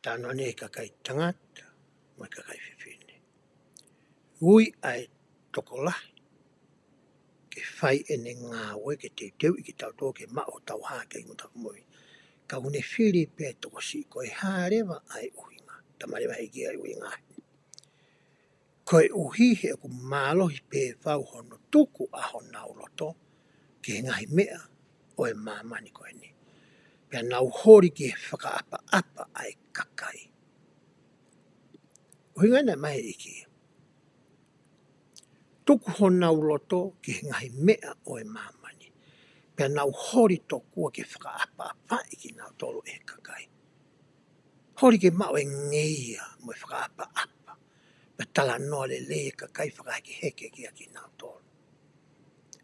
Talanoa eni ki he kakai tangata mo e kakai fefine. Ui ʻa e tokolahi ke fai ʻene ngāue ke teuteuʻi kitautolu ke maʻu hotau hā ki he ngataʻanga ʻo e moʻui. Ka ʻoku ne fili pē e tokosiʻi. Ko e hā leva ʻa e ʻuhinga? Talamai leva ʻe he ʻEiki ʻa e ʻuhinga. Koeʻuhi he ʻoku mālohi pē fau hono tuku ʻa honau loto ki he ngaahi meʻa ʻo e māmani ko eni, pea nau holi ki he fakaʻapaʻapa ʻa e kakai. ʻUhinga ena mai ʻe he ʻEiki. Tuku honau loto ki he ngaahi meʻa ʻo e māmani, pea nau holi tokua ke fakaʻapaʻapaʻi kinautolu ʻe he kakai. Holi ke maʻu e ngeia mo e fakaʻapaʻapa, pea talanoa lelei e kakai, fakahekeheke kia kinautolu.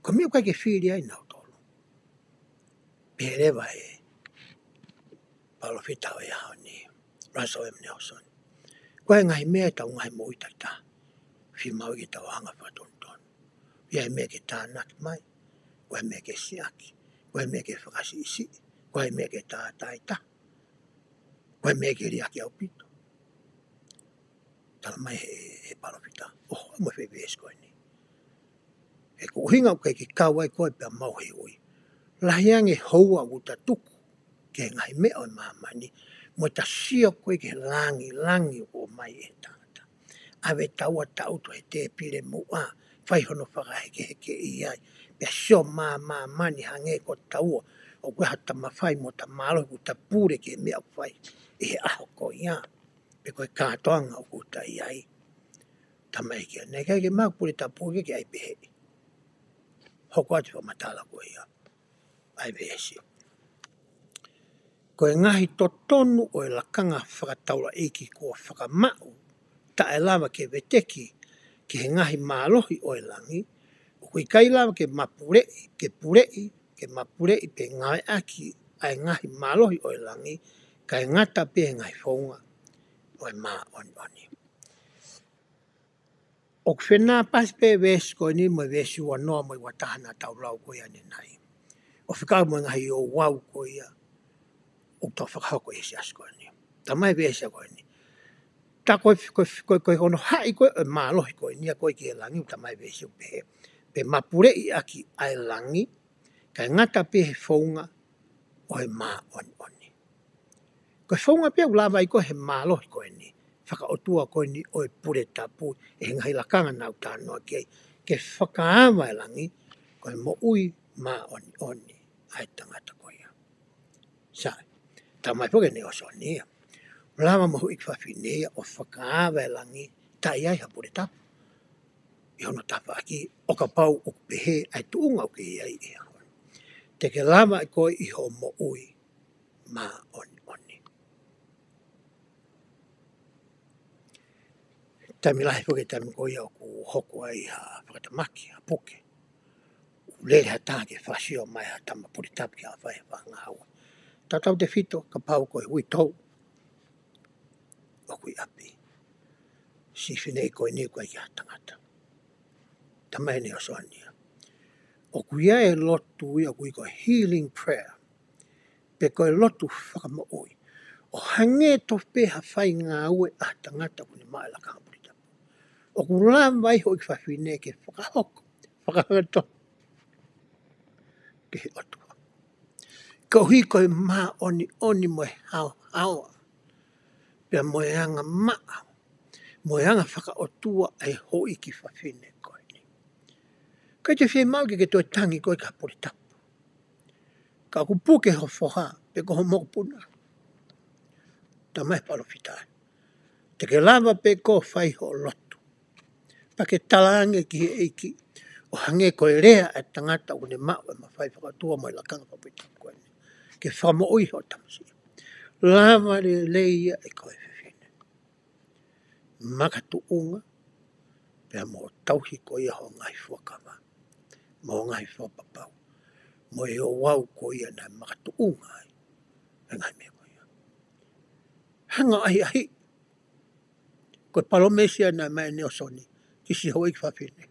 Ko e meʻa ʻoku ʻikai ke fili ai nautolu. Pehē leva ʻe he palōfita ʻo e ʻaho ni, Russell M. Nelson. Ko e ngaahi meʻa ʻetau ngaahi moʻui takitaha, fiemaʻu ke tau hanga ʻo fakatonutonu. ʻI ai e meʻa ke tānaki mai, ko e meʻa ke siʻaki, ko e meʻa ke fakasiʻisiʻi, ko e meʻa ke tātāita, ko e meʻa ke liʻaki ʻaupito. Tala mai he, he palōfita, ʻo hoko mai e veesi ko eni. He ko e ʻuhinga ʻoku ʻikai ke kau ai koe pea mau he ui. Lahi ange houa ʻoku ta tuku ki he ngaahi meʻa ʻo e māmani, mo ta sio ko ē ki he langilangi ʻoku ʻomai ʻe he tangata. ʻAve taua taʻutu he tēpile muʻa, fai hono fakahekeheke ʻi ai. Pea sio mā māmani hangē ko taua ʻoku ʻi ai ha tama fai mo ta mālohi ʻoku ta pule ki he meʻa ʻoku fai ʻi he ʻaho ko ia, pe ko e kātoanga ʻoku ta ʻi ai. Tala mai kia, naʻe ʻikai ke maʻu pule tapu ke ke ʻai pehē. Hoko atu e fakamatala ko ia ʻa e veesi. Ko e ngaahi totonu ʻo e lakanga fakataulaʻeiki kuo fakamaʻu, taʻe lava ke veteki ki he ngaahi mālohi ʻo e langi, ʻoku ʻikai lava ke mapuleʻi, ke puleʻi, ke mapuleʻi pe ngāueʻaki ʻa e ngaahi mālohi ʻo e langi, kae ngata pē he ngaahi founga ʻo e māʻoniʻoni. ʻOku fenāpasi pē veesi ko eni mo e veesi uanoa mo e uataha naʻa tau lau ko ia ʻanenai, ʻo fekau mo e ngaahi ouau ko ia ʻoku tau fakahoko ʻi he siasi ko eni. Tala mai e veesi ko eni. Tā ko e, ko e, ko e, ko e hono haʻi ko ē ʻo e mālohi ko eni ʻa ko ē ki he langi, tala mai e veesi ʻoku pehē, pe mapuleʻi ʻaki ʻa e langi, kae ngata pē he founga ʻo e māʻoniʻoni. Ko e founga pē ʻoku lava ai ko ē he mālohi ko eni fakaʻotua ko eni ʻo e pule tapu, ʻi he ngaahi lakanga naʻa ku talanoa ki ai, ke fakaava e langi, ko e moʻui māʻoniʻoni ʻa e tangata ko ia. Sai, tala mai foki ʻe Nalesoni ia, lava mo e houʻeiki fafine ia ʻo fakaava e langi taʻe ʻi ai ha pule tapu ʻi hono tafaʻaki, ʻo kapau ʻoku pehē ʻa e tuʻunga ʻoku ke ʻi ai ʻi he ʻaho ni. Te ke lava ʻe koe ʻi hoʻo moʻui māʻoniʻoni. Taimi lahi foki, taimi ko ia ʻoku hoko ai ha fakatamaki, ha puke, ʻoku lele ha taha ke fakasio mai ha tama pule tapu ke fai ha fakangāue. Tautautefito kapau ko e uitou ʻoku ʻi ʻapi. Siʻi fefine ko eni ʻoku ʻikai ke ʻi ai ha tangata. Tala mai ʻe Nalesoni ia, ʻoku ʻi ai e lotu ia ʻoku ui ko e healing prayer, pe ko e lotu fakamoʻui, ʻo hangē tofu pē ha faingāue ʻa ha tangata ʻoku ne maʻu e lakanga pule tapu. ʻOku lava ai e houʻeiki fafine ke fakahoko, fakahoko ki he ʻOtua, koeʻuhi ko e māʻoniʻoni mo e haohaoa, pea mo e angamaʻa, mo e anga fakaʻotua ʻa e houʻeiki fafine ko eni. ʻIkai te fiemaʻu ke ke toe tangi koe ki ha pule tapu, ka ʻoku puke ho foha pe ko ho mokopuna. Tala mai e palōfita, te ke lava pē koe ʻo fai hoʻo lotu, pea ke talaange ki he ʻEiki, ʻo hangē ko e lea ʻa e tangata ʻoku ne maʻu e mafai fakaʻotua mo e lakanga fakapule tapu ko eni, ke fakamoʻui hoʻo tamasiʻi. Lava lelei ia ʻe koe fefine. Makatuʻunga pea mo e tauhi ko ia hoʻo ngaahi fuakava, mo hoʻo ngaahi fakapapau, mo e ouau ko ia naʻe makatuʻunga ai e ngaahi meʻa ko ia. Hanga ʻo ʻahiʻahiʻi. Ko e palōmesi ia naʻe ʻomai ʻe Nalesoni ki siʻi houʻeiki fafine.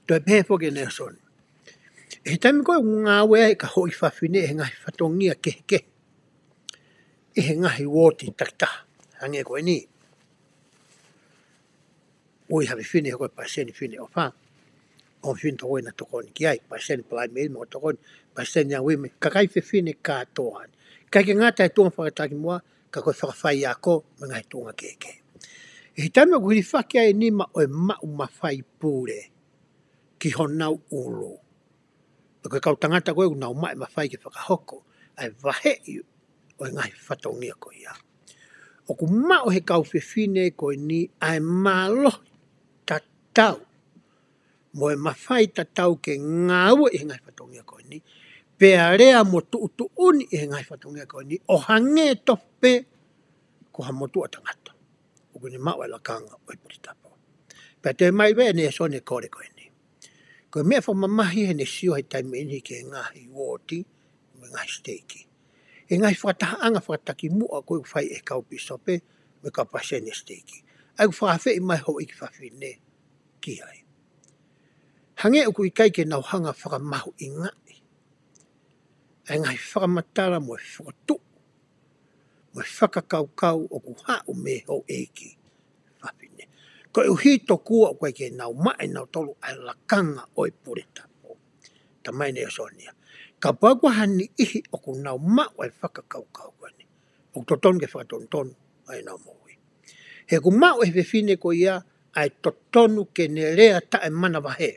Toe pehē foki ʻe Nalesoni, ʻi he taimi ko ē ʻoku ngāue ai e kau houʻeiki fafine ʻi he ngaahi fatongia kehekehe, ʻi he ngaahi uooti takitaha, hangē ko eni, ʻoku ʻi ai ha fefine ko e palesiteni Fineʻofa, ʻo e fefine tokoni naʻa tokoni ki ai, palesiteni Palaimeli mo tokoni, palesiteni Young Women, kakai fefine kātoa ni. ʻIkai ke ngata he tuʻunga fakatakimuʻa, ka ko e fakafaiako mo e ngaahi tuʻunga kehekehe. ʻI he taimi ʻoku hilifaki ai e nima ʻo e maʻu mafai pule ki honau ʻulu, pe ko e kau tangata ko ē ʻoku nau maʻu e mafai ke fakahoko ʻa e vaheʻi ʻo e ngaahi fatongia ko ia, ʻoku maʻu ʻe he kau fefine ko eni ʻa e mālohi tatau mo e mafai tatau ke ngāue ʻi he ngaahi fatongia ko eni, pea lea mo tuʻutuʻuni ʻi he ngaahi fatongia ko eni, ʻo hangē tofu pē ko ha motuʻa tangata ʻoku ne maʻu e lakanga ʻo e pule tapu. Pea toe ʻomai pē ʻe Nalesoni e kole ko eni. Ko e meʻa fakamamahi heʻene sio he taimi ʻe niʻihi ki he ngaahi uooti mo e ngaahi siteiki. He ngaahi fakatahaʻanga fakatakimuʻa ko ē ʻoku fai ʻe he kau pīsope mo e kau palesiteni siteiki. ʻA ia ʻoku fakaafeʻi mai houʻeiki fafine ki ai. Hangē ʻoku ʻikai ke nau hanga ʻo fakamahuʻingaʻi ʻa e ngaahi fakamatala mo e fokotuʻu mo e fakakaukau ʻoku haʻu mei he houʻeiki fafine. Koeʻuhi tokua ʻoku ʻikai ke nau maʻu ʻe nautolu ʻa e lakanga ʻo e pule tapu. Talamai ʻe Nalesoni ia, kapau ko ha niʻihi ʻoku nau maʻu ʻa e fakakaukau ko eni, ʻoku totonu ke fakatonutonu ʻa ʻenau moʻui. He ʻoku maʻu ʻe he fefine ko ia ʻa e totonu ke ne lea taʻemanavahē.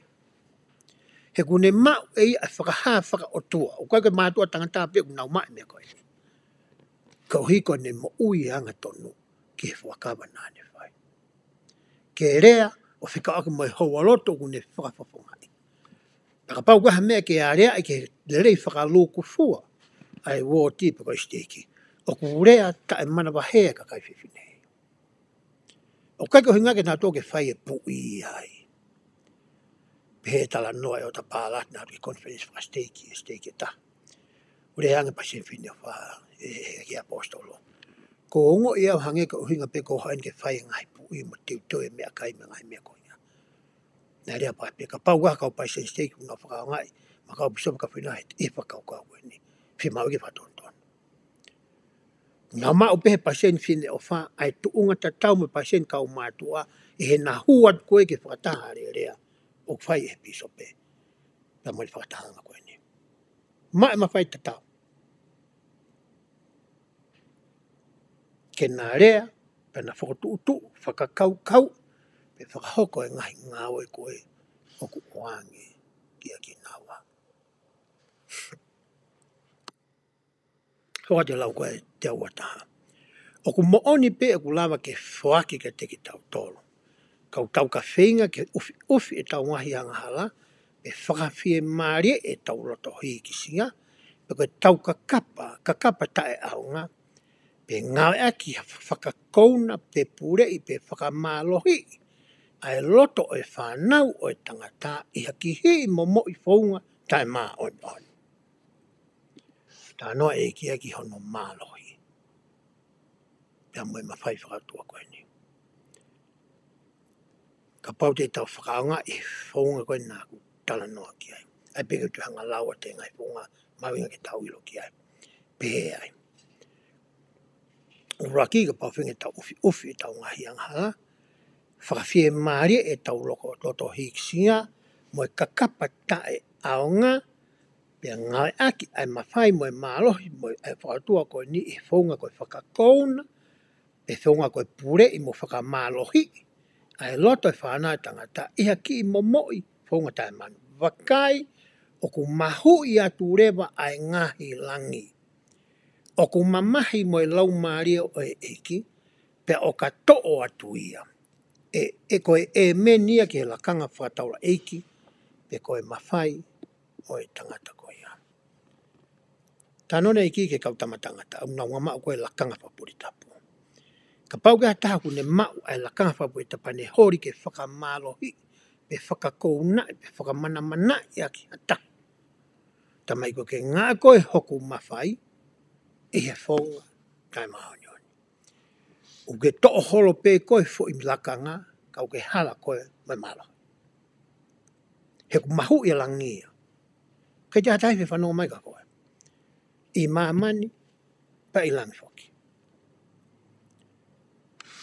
He ʻoku ne maʻu ʻe ia ʻa e fakahā fakaʻotua. ʻOku ʻikai ko e mātuʻa tangata pē ʻoku nau maʻu e meʻa ko eni. Koeʻuhi ko ʻene moʻui angatonu ki he fuakava naʻa ne fai. Ke lea ʻo fekauʻaki mo e houalotu ʻoku ne fakafofongaʻi. Pea kapau ko ha meʻa ke aleaʻi ke lelei fakalūkufua ʻa e uooti pe ko e siteiki, ʻoku lea taʻemanavahē ʻa e kakai fefine. ʻOku ʻikai ko e ʻuhinga ke nautolu ke fai e puʻi ai. Pehē e talanoa ʻe ʻOta Pālati naʻe ʻi he konifelenisi fakasiteiki, ʻi he siteiki ʻe taha. ʻOku lea ange e palesiteni Fineʻofa, ʻe, ʻe, ki he ʻaposetolo, ʻoku ou ongoʻi au hangē ko e ʻuhinga pē ko hono ʻai ke fai e ngaahi puʻi mo teuteu e meʻakai mo e ngaahi meʻa ko ia. Naʻe lea pē pea kapau ko ha kau palesiteni siteiki ʻoku nau fakaʻaongaʻi mo e kau pīsope kau fefine he fakakaukau ko eni, fiemaʻu ke fakatonutonu. Naʻa nau maʻu pē he palesiteni Fineʻofa ʻa e tuʻunga tatau mo e palesiteni kaumātuʻa ʻi heʻena hū atu ko ē ki he fakataha alēlea ʻoku fai ʻe he pīsope pea mo e fakatahaʻanga ko eni. Maʻu e mafai tatau ke na lea, pea na fokotuʻutuʻu, fakakaukau, pea fakahoko e ngaahi ngāue ko ē ʻoku ʻoange kia kinaua. Hoko atu e lau ko ē teau ua taha. ʻOku moʻoni pē ʻoku lava ke foaki kiate kitautolu, ka ʻoku tau ka feinga ke ʻufiʻufi ʻetau ngaahi angahala, pe fakafiemālie ʻetau loto hīkisia, pe ko ʻetau kakapa, kakapa taʻeʻaonga, pe ngāueʻaki ha fakakouna, pe puleʻi, pe fakamālohiʻi ʻa e loto ʻo e fānau ʻo e tangata ʻi ha kihiʻi momoʻi founga taʻemāʻoniʻoni. Talanoa e ʻEiki ia ki hono mālohi pea mo e mafai fakaʻotua ko eni. Kapau te tau fakaʻaongaʻi e founga ko ē naʻa ku talanoa ki ai, ʻa ia pē ke u toe hanga ʻo lau atu e ngaahi founga mahuʻinga ke tau ʻilo ki ai. Pehē ai, ʻuluaki, kapau feinga ke tau ʻufiʻufi ʻetau ngaahi angahala, fakafiemālie ʻetau loko, loto hīkisia, mo e kakapa taʻeʻaonga, pea ngāueʻaki ʻa e mafai mo e mālohi mo e fakaʻotua ko eni ʻi he founga ko e fakakouna, pe founga ko e puleʻi mo fakamālohiʻi ʻa e loto e fānau ʻo e tangata ʻi ha kiʻi momoʻi founga taʻemāʻoniʻoni. Vakai, ʻoku mahuʻi atu leva ʻa e ngaahi langi. ʻOku mamahi mo e Laumālie ʻo e ʻEiki, pea ʻoka toʻo atu ia. ʻE, ʻe ko e ʻēmeni ia ki he lakanga fakataulaʻeiki, pe ko e mafai ʻo e tangata ko ia. Talanoa e ʻEiki ki he kau tama tangata ʻoku nau ō ʻo maʻu ko ē e lakanga fakapule tapu. Kapau ko ha taha ʻoku ne maʻu ʻa e lakanga fakapule tapu pea ne holi ke fakamālohiʻi, pe fakakounaʻi, pe fakamanamanaʻi ʻaki ha taha, talamai ko ē ke ngāue ko ē hoku mafai ʻi he founga taʻemāʻoniʻoni. ʻOku ke toʻo holo pē koe e foʻi lakanga, ka ʻoku ke hala koe mo e mālohi. He ʻoku mahuʻi e langi ia. ʻIkai toe ʻi ai ha taha ʻe fanongo mai kia koe ʻi māmani pe ʻi langi foki.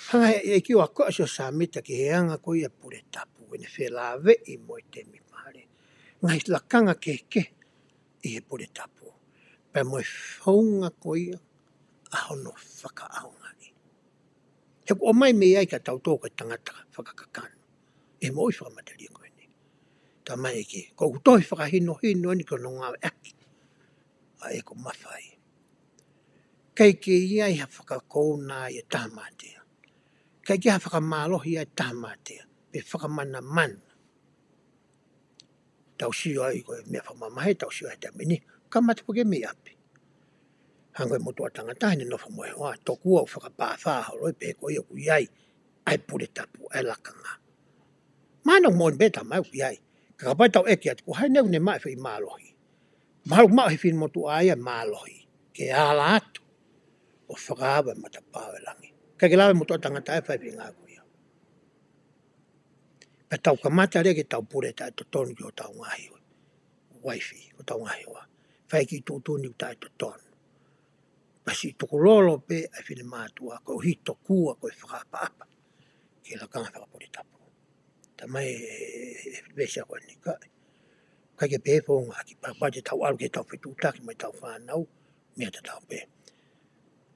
Hanga ʻe he ʻEiki ʻo akoʻi ʻa Siosefa Sāmita ki he anga ko ia e pule tapu, ʻene felāveʻi mo e temipale, ngaahi lakanga kehekehe ʻi he pule tapu, pea mo e founga ko ia ʻa hono fakaʻaongaʻi. He ʻoku ʻomai mei ai kia tautolu ko e tangata fakakakano ʻi he moʻui fakamatelie ko eni. Talamai ʻe he ʻEiki, ko ʻeku tohi fakahinohino eni ki hono ngāueʻaki ʻa ʻeku mafai. ʻIkai ke ʻi ai ha fakakouna ʻa e taha mātea. ʻIkai ke ʻi ai ha fakamālohi ʻa e taha mātea, pe fakamanamana. Tau sio ai ko e meʻa fakamamahi, tau sio ai he taimi ni, kamata pē ke mei ʻapi. Hangē ko e motuʻa tangata heʻene nofo mo e hoa, tokua ʻoku fakapāfā holo ia pea ko ia ʻoku ʻi ai ʻa e pule tapu, ʻa e lakanga. Mahalo moʻoni pē tamai ʻoku ʻi ai. Ka kapau te tau ʻeke atu, ko hai ʻoku ne maʻu e foʻi mālohi. Mahalo maʻu he finemotuʻa ia e mālohi ke ala atu ʻo fakaava e matapā ʻo e langi. ʻIkai ke lava e motuʻa tangata ia ʻo fai e feinga ko ia. Pea tau kamata leva ke tau pule taʻetotonu ki hotau ngaahi uaifi, hotau ngaahi hoa. Fai e kiʻi tuʻutuʻuni taʻetotonu. Pea siʻi tukulolo pē ʻa e finemātuʻa koeʻuhi tokua ko e fakaʻapaʻapa ki he lakanga fakapule tapu. Tamai e, e, e veesi ko eni ka, ʻikai ke pehē e founga ʻaki, pea kapau te tau ʻalu ke tau fetuʻutaki mo ʻetau fānau, meʻa tatau pē.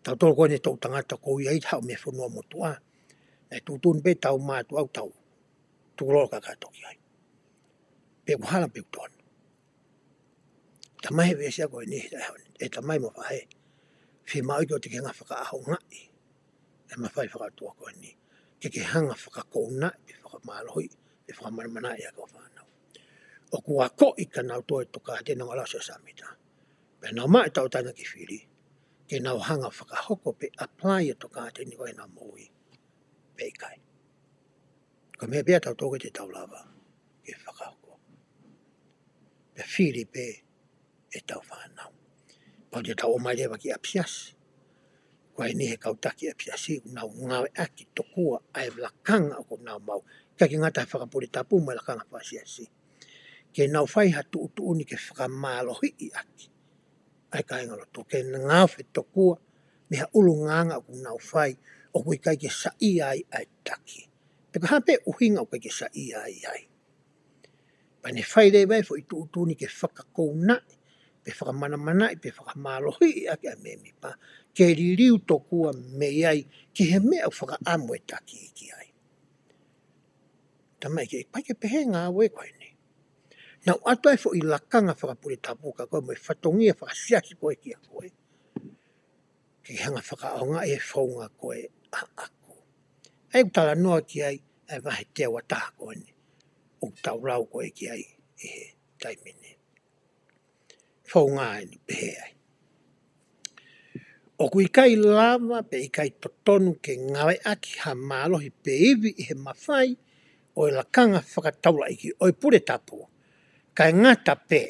Tautolu ko eni e toʻu tangata ʻoku ʻi ai, haʻu mei he fonua motuʻa. Naʻe tuʻutuʻuni pē ʻetau mātuʻa ʻo tau tukulolo kakato ki ai. Pe ʻoku hala pe ʻoku tonu. Tamai e veesi ko eni, e tamai mo faʻē. Fiemaʻu ke ʻoua te ke hanga ʻo fakaʻaongaʻi e mafai faka-ʻOtua ko eni. Ke ke hanga ʻo fakakounaʻi, pe fakamālohiʻi, pe fakamanamanaʻi ʻaki hoʻo fānau. ʻOku akoʻi kia nautolu e tokāteline ʻo e lau ʻa Siosefa Sāmita. Pea nau maʻu e tauʻatāina ke fili. Ke nau hanga ʻo fakahoko pe apply e tokāteline ko ē ʻi heʻenau moʻui. Pe ʻikai. Ko e meʻa pē ia ʻa tautolu ke te tau lava ke fakahoko. Pea fili pē ʻetau fānau. Pau te tau ō mai leva ki ʻapisiasi. Ko eni he kau taki ʻapisiasi ʻoku nau ngāueʻaki tokua ʻa e lakanga ʻoku nau maʻu. ʻIkai ke ngata he fakapule tapu mo e lakanga fakasiasi. Ke nau fai ha tuʻutuʻuni ke fakamālohiʻi ʻaki ʻa e kāingalotu, ke ngāue tokua mei ha ʻulungaanga ʻoku nau fai, ʻoku ʻikai ke saiʻia ai ʻa e taki. Pe ko e hā pē ʻuhinga ʻoku ʻikai ke saiʻia ai ai. Pea ne fai leva e foʻi tuʻutuʻuni ke fakakounaʻi, pe fakamanamanaʻi, pe fakamālohiʻi ʻaki ʻa e mēmipa, ke liliu tokua mei ai ki he meʻa ʻoku fakaʻamu e taki ki ai. Tamai ke, ʻikai ke pehē e ngāue ko eni. Naʻa ku ʻoatu e foʻi lakanga fakapule tapu kia koe mo e fatongia fakasiasi ko ē kia koe. Ke hanga ʻo fakaʻaongaʻi e founga ko ē ʻaʻaku. ʻA ia ʻoku talanoa ki ai ʻa e vahe teau ʻa taha ko eni. ʻOku tau lau ko ē ki ai ʻi he taimi ni. Founga eni pehē ai. ʻOku ʻikai lava pe ʻikai totonu ke ngāueʻaki ha mālohi pe ivi ʻi he mafai ʻo e lakanga fakataulaʻeiki ʻo e pule tapu. Kae ngata pē.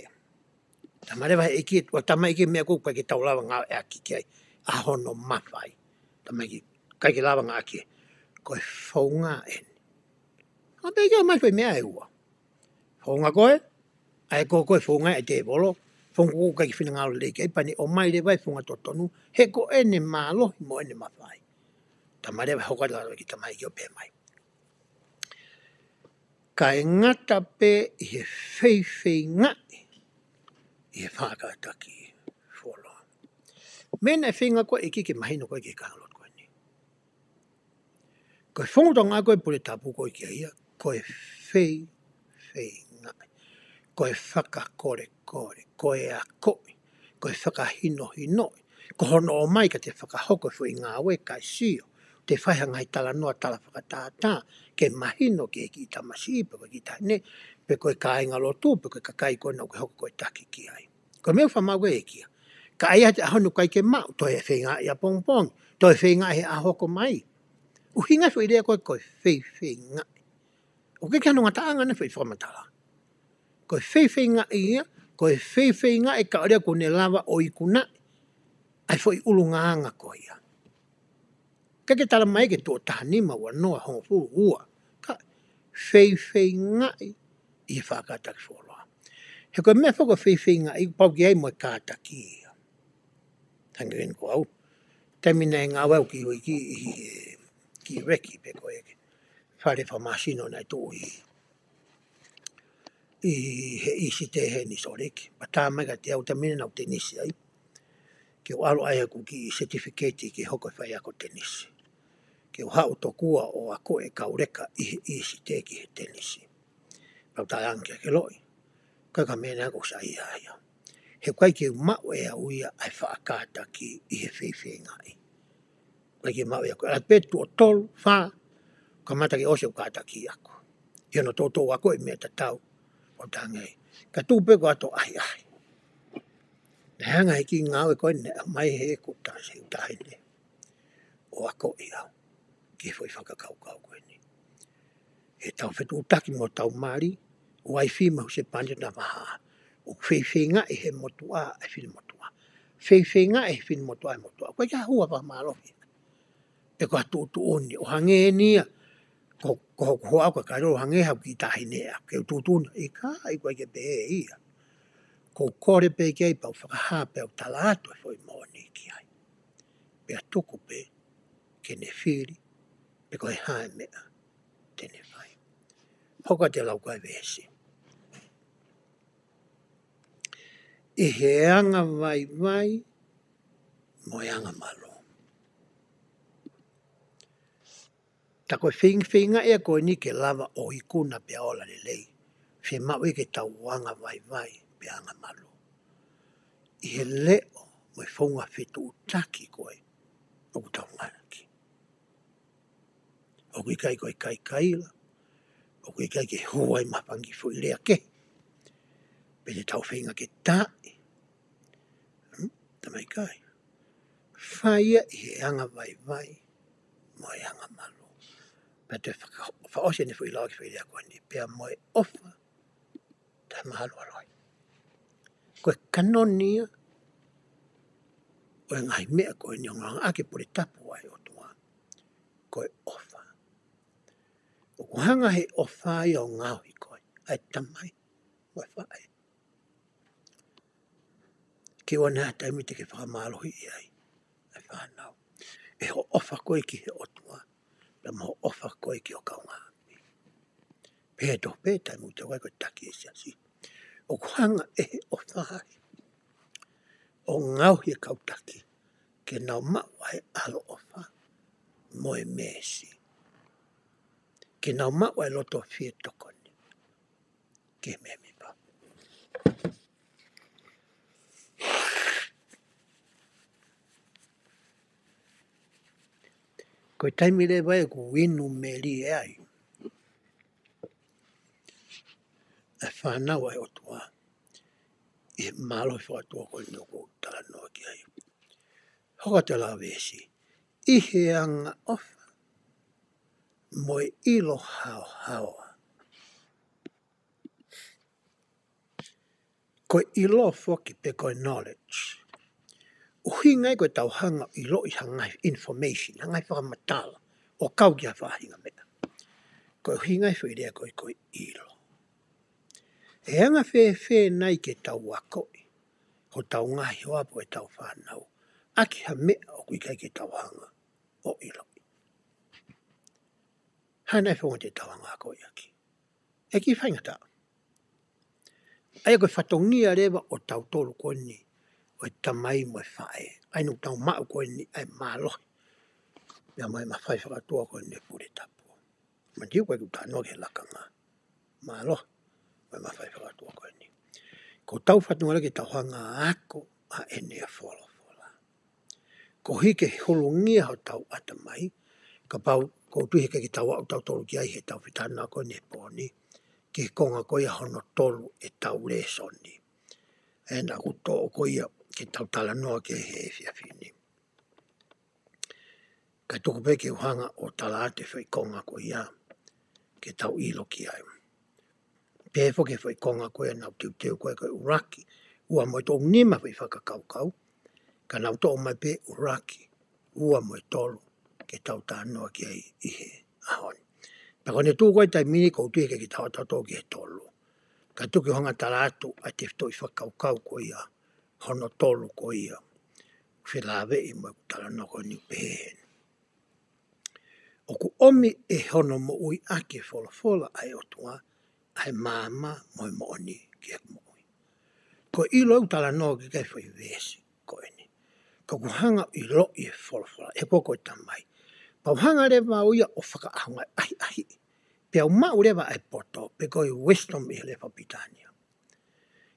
Tamai leva he ʻEiki, ʻoku tamai ʻEiki meʻa ʻoku ʻikai ke tau lava ngāueʻaki ki ai ʻa hono mafai. Tamai ʻEiki, ʻikai ke lava ngāueʻaki. Ko e founga eni. ʻA pē ke ʻomai foʻi meʻa ʻe ua. Founga ko ē, ʻa ia ko e founga ʻa e tēvolo, founga ʻoku ʻikai ke finangalo lelei ki ai, pea ne ʻomai leva e founga totonu, he ko ʻene mālohi mo ʻene mafai. Tamai leva hoko atu ki tamai ʻEiki ʻo pehē mai. Kae ngata pē ʻi he feifeingaʻi, ʻi he faʻa kātaki fuoloa. Meʻa naʻe feinga ko ē ʻEiki ke mahino ko ē ki he kāingalotu ko eni. Ko e founga ʻoku tau ngāueʻaki e pule tapu ko ē ki ai, ko e feifeingaʻi, ko e fakakolekole, ko e akoʻi, ko e fakahinohinoʻi, ko hono ʻomai ka te fakahoko e foʻi ngāue kae sio, te fai ha ngaahi talanoa tala fakatātā, ke mahino ki he kiʻi tamasiʻi, pe ko e kiʻi taʻahine, pe ko e kāingalotu, pe ko e kakai ko ena ʻoku ke hoko ko e taki ki ai. Ko e meʻa ʻoku fakamāuʻi ʻe he ʻEiki ia. Ka ʻi ai ha taimi ʻoku ʻikai ke maʻu, toe feingaʻi ʻapongipongi, toe feingaʻi he ʻaho ʻoku hoko mai. ʻUhinga e foʻi lea ko ē ko e feifeingaʻi. ʻOku ʻikai ke ʻi ai hano ngataʻanga ʻene foʻi fakamatala. Ko e feifeingaʻi ia, ko e feifeingaʻi kae ʻoua kuo ne lava ʻo ikunaʻi ʻa e foʻi ʻulungaanga ko ia. ʻIkai ke tala mai ke tuʻo taha nima ua noa hongofulu ua. Ka feifeingaʻi ʻi he faʻa kātaki fuoloa. He ko e meʻa foki ko e feifeingaʻi, pau ke ʻi ai mo e kātaki ia. Hangē ko au. Taimi naʻe ngāue au ki, ki, ki, ki Reki pe ko e fale fakamāsino naʻe tuʻu ʻi ʻi he ʻīsite heni Sōleki. Pea tā mai kiate au taimi naʻa ku tenisi ai. Ke u ʻalu ʻo ʻai haku kiʻi certificate ke hoko e faiako tenisi. Ke u haʻu tokua ʻo akoʻi e kau leka ʻi he ʻīsite ki he tenisi. Pea u talaange kia Keloʻi. ʻIkai ko ha meʻa naʻa ku saiʻia ai. He ʻoku ʻikai ke u maʻu ʻe au ia ʻa e faʻa kātaki ʻi he feifeingaʻi. ʻIkai ke maʻu ia ko e ʻalu pē tuʻo tolu, fā, kamata ke ʻosi ʻeku kātaki ʻaʻaku. ʻI hono toutou akoʻi meʻa tatau, ʻo tangi ai. Ka tuku pē ko e ʻahiʻahi. Naʻe hanga ʻe he kiʻi ngāue ko eni, ʻomai heʻeku taʻahine. ʻO akoʻi au. Ki he foʻi fakakaukau ko eni. ʻetau fetuʻutaki mo hotau mali, uaifi mo e husepāniti ʻo e vahaʻa. ʻOku feifeingaʻi ʻe he motuʻa ʻa e finemotuʻa. Feifeingaʻi ʻe he finemotuʻa ʻa e motuʻa. ʻOku ʻikai ke hua fakamālohi. Pe ko ha tuʻutuʻuni, ʻo hangē eni ia, ko, ko hoku hoa ko e kailolo hangē haʻaku kiʻi taʻahine ʻaʻaku, ke u tuʻutuʻuni, ʻikai, ʻikai ke pehē ia. ʻOku ou kole pē ki ai pea u fakahā pea u tala atu e foʻi moʻoni ki ai. Pea tuku pē ke ne fili, pe ko e hā e meʻa te ne fai. Hoko atu e lau ko e veesi. ʻI he angavaivai mo e angamalu. Tā ko e feing-, feingaʻi ia ko eni ke lava ʻo ikuna pea ola lelei. Fiemaʻu ia ke tau angavaivai pea angamalu. ʻI he leʻo mo e founga fetuʻutaki ko ē ʻoku tau ngāueʻaki. ʻOku ʻikai ko e kaikaila, ʻoku ʻikai ke hua ʻi ha fanga kiʻi foʻi lea kehe. Pe te tau feinga ke taaʻi. Hmm? Talamai ʻikai. Fai ia ʻi he angavaivai mo e angamalu. Pea te faka-, fakaʻosi ʻene foʻi lau ki he foʻi lea ko eni. Pea mo e ʻofa taʻemahaloalohi. Ko e kanoni ia ʻo e ngaahi meʻa ko eni ʻoku ngāueʻaki e pule tapu ʻa e ʻOtua. Ko e ʻofa. ʻOku hanga he ʻofa ia ʻo ngaohi koe, ʻa e tamai mo e faʻē. Ke ʻoua naʻa taimi te ke fakamālohiʻi ai ʻa e fānau. ʻE hoʻo ʻofa koe ki he ʻOtua, pea mo hoʻo ʻofa koe ki ho kaungāʻapi. Pea tofu pē taimi ʻoku tau ʻai ko e taki e siasi. ʻOku hanga ʻe he ʻofa ai ʻo ngaohi e kau taki ke nau maʻu ʻa e ʻaloʻofa mo e meesi. Ke nau maʻu ʻa e loto fie tokoni ki he mēmipa. Ko e taimi leva ē ʻoku inu melie ai ʻa e fānau ʻa e ʻOtua ʻi he mālohi fakaʻotua ko eni ʻoku ou talanoa ki ai. Hoko atu e lau veesi. ʻI he angaʻofa mo e ʻilo haohaoa. Ko e ʻilo foki pe ko e knowledge. ʻUhinga ia ko ʻetau hanga ʻo ʻiloʻi ha ngaahi information, ha ngaahi fakamatala, ʻo kau ki ha faʻahinga meʻa. Ko e ʻuhinga ia e foʻi lea ko ē ko e ʻilo. ʻE anga fēfē nai ke tau akoʻi hotau ngaahi hoa pe ko ʻetau fānau ʻaki ha meʻa ʻoku ʻikai ke tau hanga ʻo ʻiloʻi? Hā nai e founga te tau hanga ʻo akoʻi ʻaki? ʻE kiʻi faingataʻa. ʻA ia ko e fatongia leva ʻo tautolu ko eni, ʻo e tamai mo e faʻē. ʻA ia ʻoku tau maʻu ko eni ʻa e mālohi pea mo e mafai fakaʻotua ko eni e pule tapu. Manatuʻi ko ē ʻoku ou talanoa ki he lakanga mālohi mo e mafai fakaʻotua ko eni. Ko hotau fatongia leva ke tau hanga ʻo ako ʻa ʻene folofola. Koeʻuhi ke holungia hotau ʻatamai, kapau ʻoku ou tui he ʻikai ke tau aʻu tautolu ki ai heʻetau fetalanoaʻaki ko eni he pō ni, ki he konga ko ia hono tolu ʻetau lēsoni. ʻA ia naʻa ku toʻo ko ia ke tau talanoa ki ai he efiafi ni. Ka tuku pē ke u hanga ʻo tala atu e foʻi konga ko ia ke tau ʻilo ki ai. Pehē foki e foʻi konga ko ia naʻa ku teuteu ko ē ko e ʻuluaki ua mo e tolu, nima foʻi fakakaukau. Ka naʻa ku toʻo mai pē ʻuluaki ua mo e tolu ke tau talanoa ki ai ʻi he ʻaho ni. Pea ko ʻene tuʻu ko ē he taimi ni ʻoku ou tui he ʻikai ke tau aʻu tautolu ki he tolu. Ka tuku ke u hanga ʻo tala atu ʻa e tefitoʻi fakakaukau ko ia hono tolu ko ia. Felāveʻi mo ʻeku talanoa ko eni ʻoku pehē heni. ʻOku ʻomi ʻe hono moʻui ʻaki e folofola ʻa e ʻOtua ʻa e maama mo e moʻoni ki heʻeku moʻui. Ko e ʻilo ʻeku talanoa ki ai he foʻi veesi ko eni. Ka ʻoku hanga ʻo ʻiloʻi e folofola, ʻe ko ko e tamai. Pea u hanga leva au ia ʻo fakaʻaongaʻi, ʻahiʻahiʻi. Pea u maʻu leva ʻa e poto, pe ko e wisdom ʻi he lea fakapilitānia.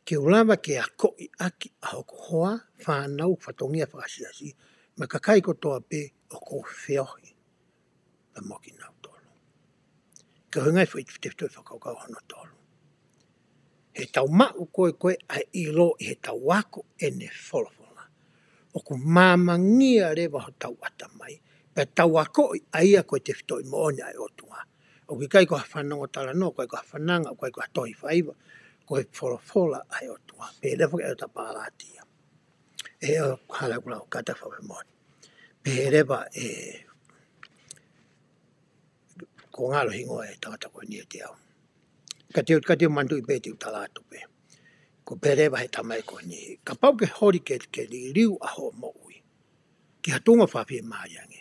Ke u lava ke akoʻi ʻaki ʻa hoku hoa, fānau, fatongia fakasiasi, mo e kakai kotoa pē ʻoku ou feohi pea mo kinautolu. Ko e ʻuhinga ia e foʻi tefitoʻi fakakaukau hono tolu. Heʻetau maʻu ko ē ko ē ʻa e ʻilo ʻi heʻetau ako ʻene folofola, ʻoku maamangia leva hotau ʻatamai, pea tau akoʻi ʻa ia ko e tefitoʻi moʻoni ʻa e ʻOtua. ʻOku ʻikai ko ha fanongo talanoa, ʻikai ko ha fananga, ʻikai ko ha tohi faiva, ko e folofola ʻa e ʻOtua. Pehē leva ki he ʻOtua Pālatia. ʻE ʻo hala kula o kata fakamoni. Pehē leva ʻe ko ngalo hingoa e tangata ko eni ʻiate au. Ka te u, ka te u manatuʻi pē te u tala atu pē. Ko e pehē leva he tamai ko eni. Kapau ke holi ke, ke liliu ʻa hoʻo moʻui ki ha tuʻunga fakafiemālie ange.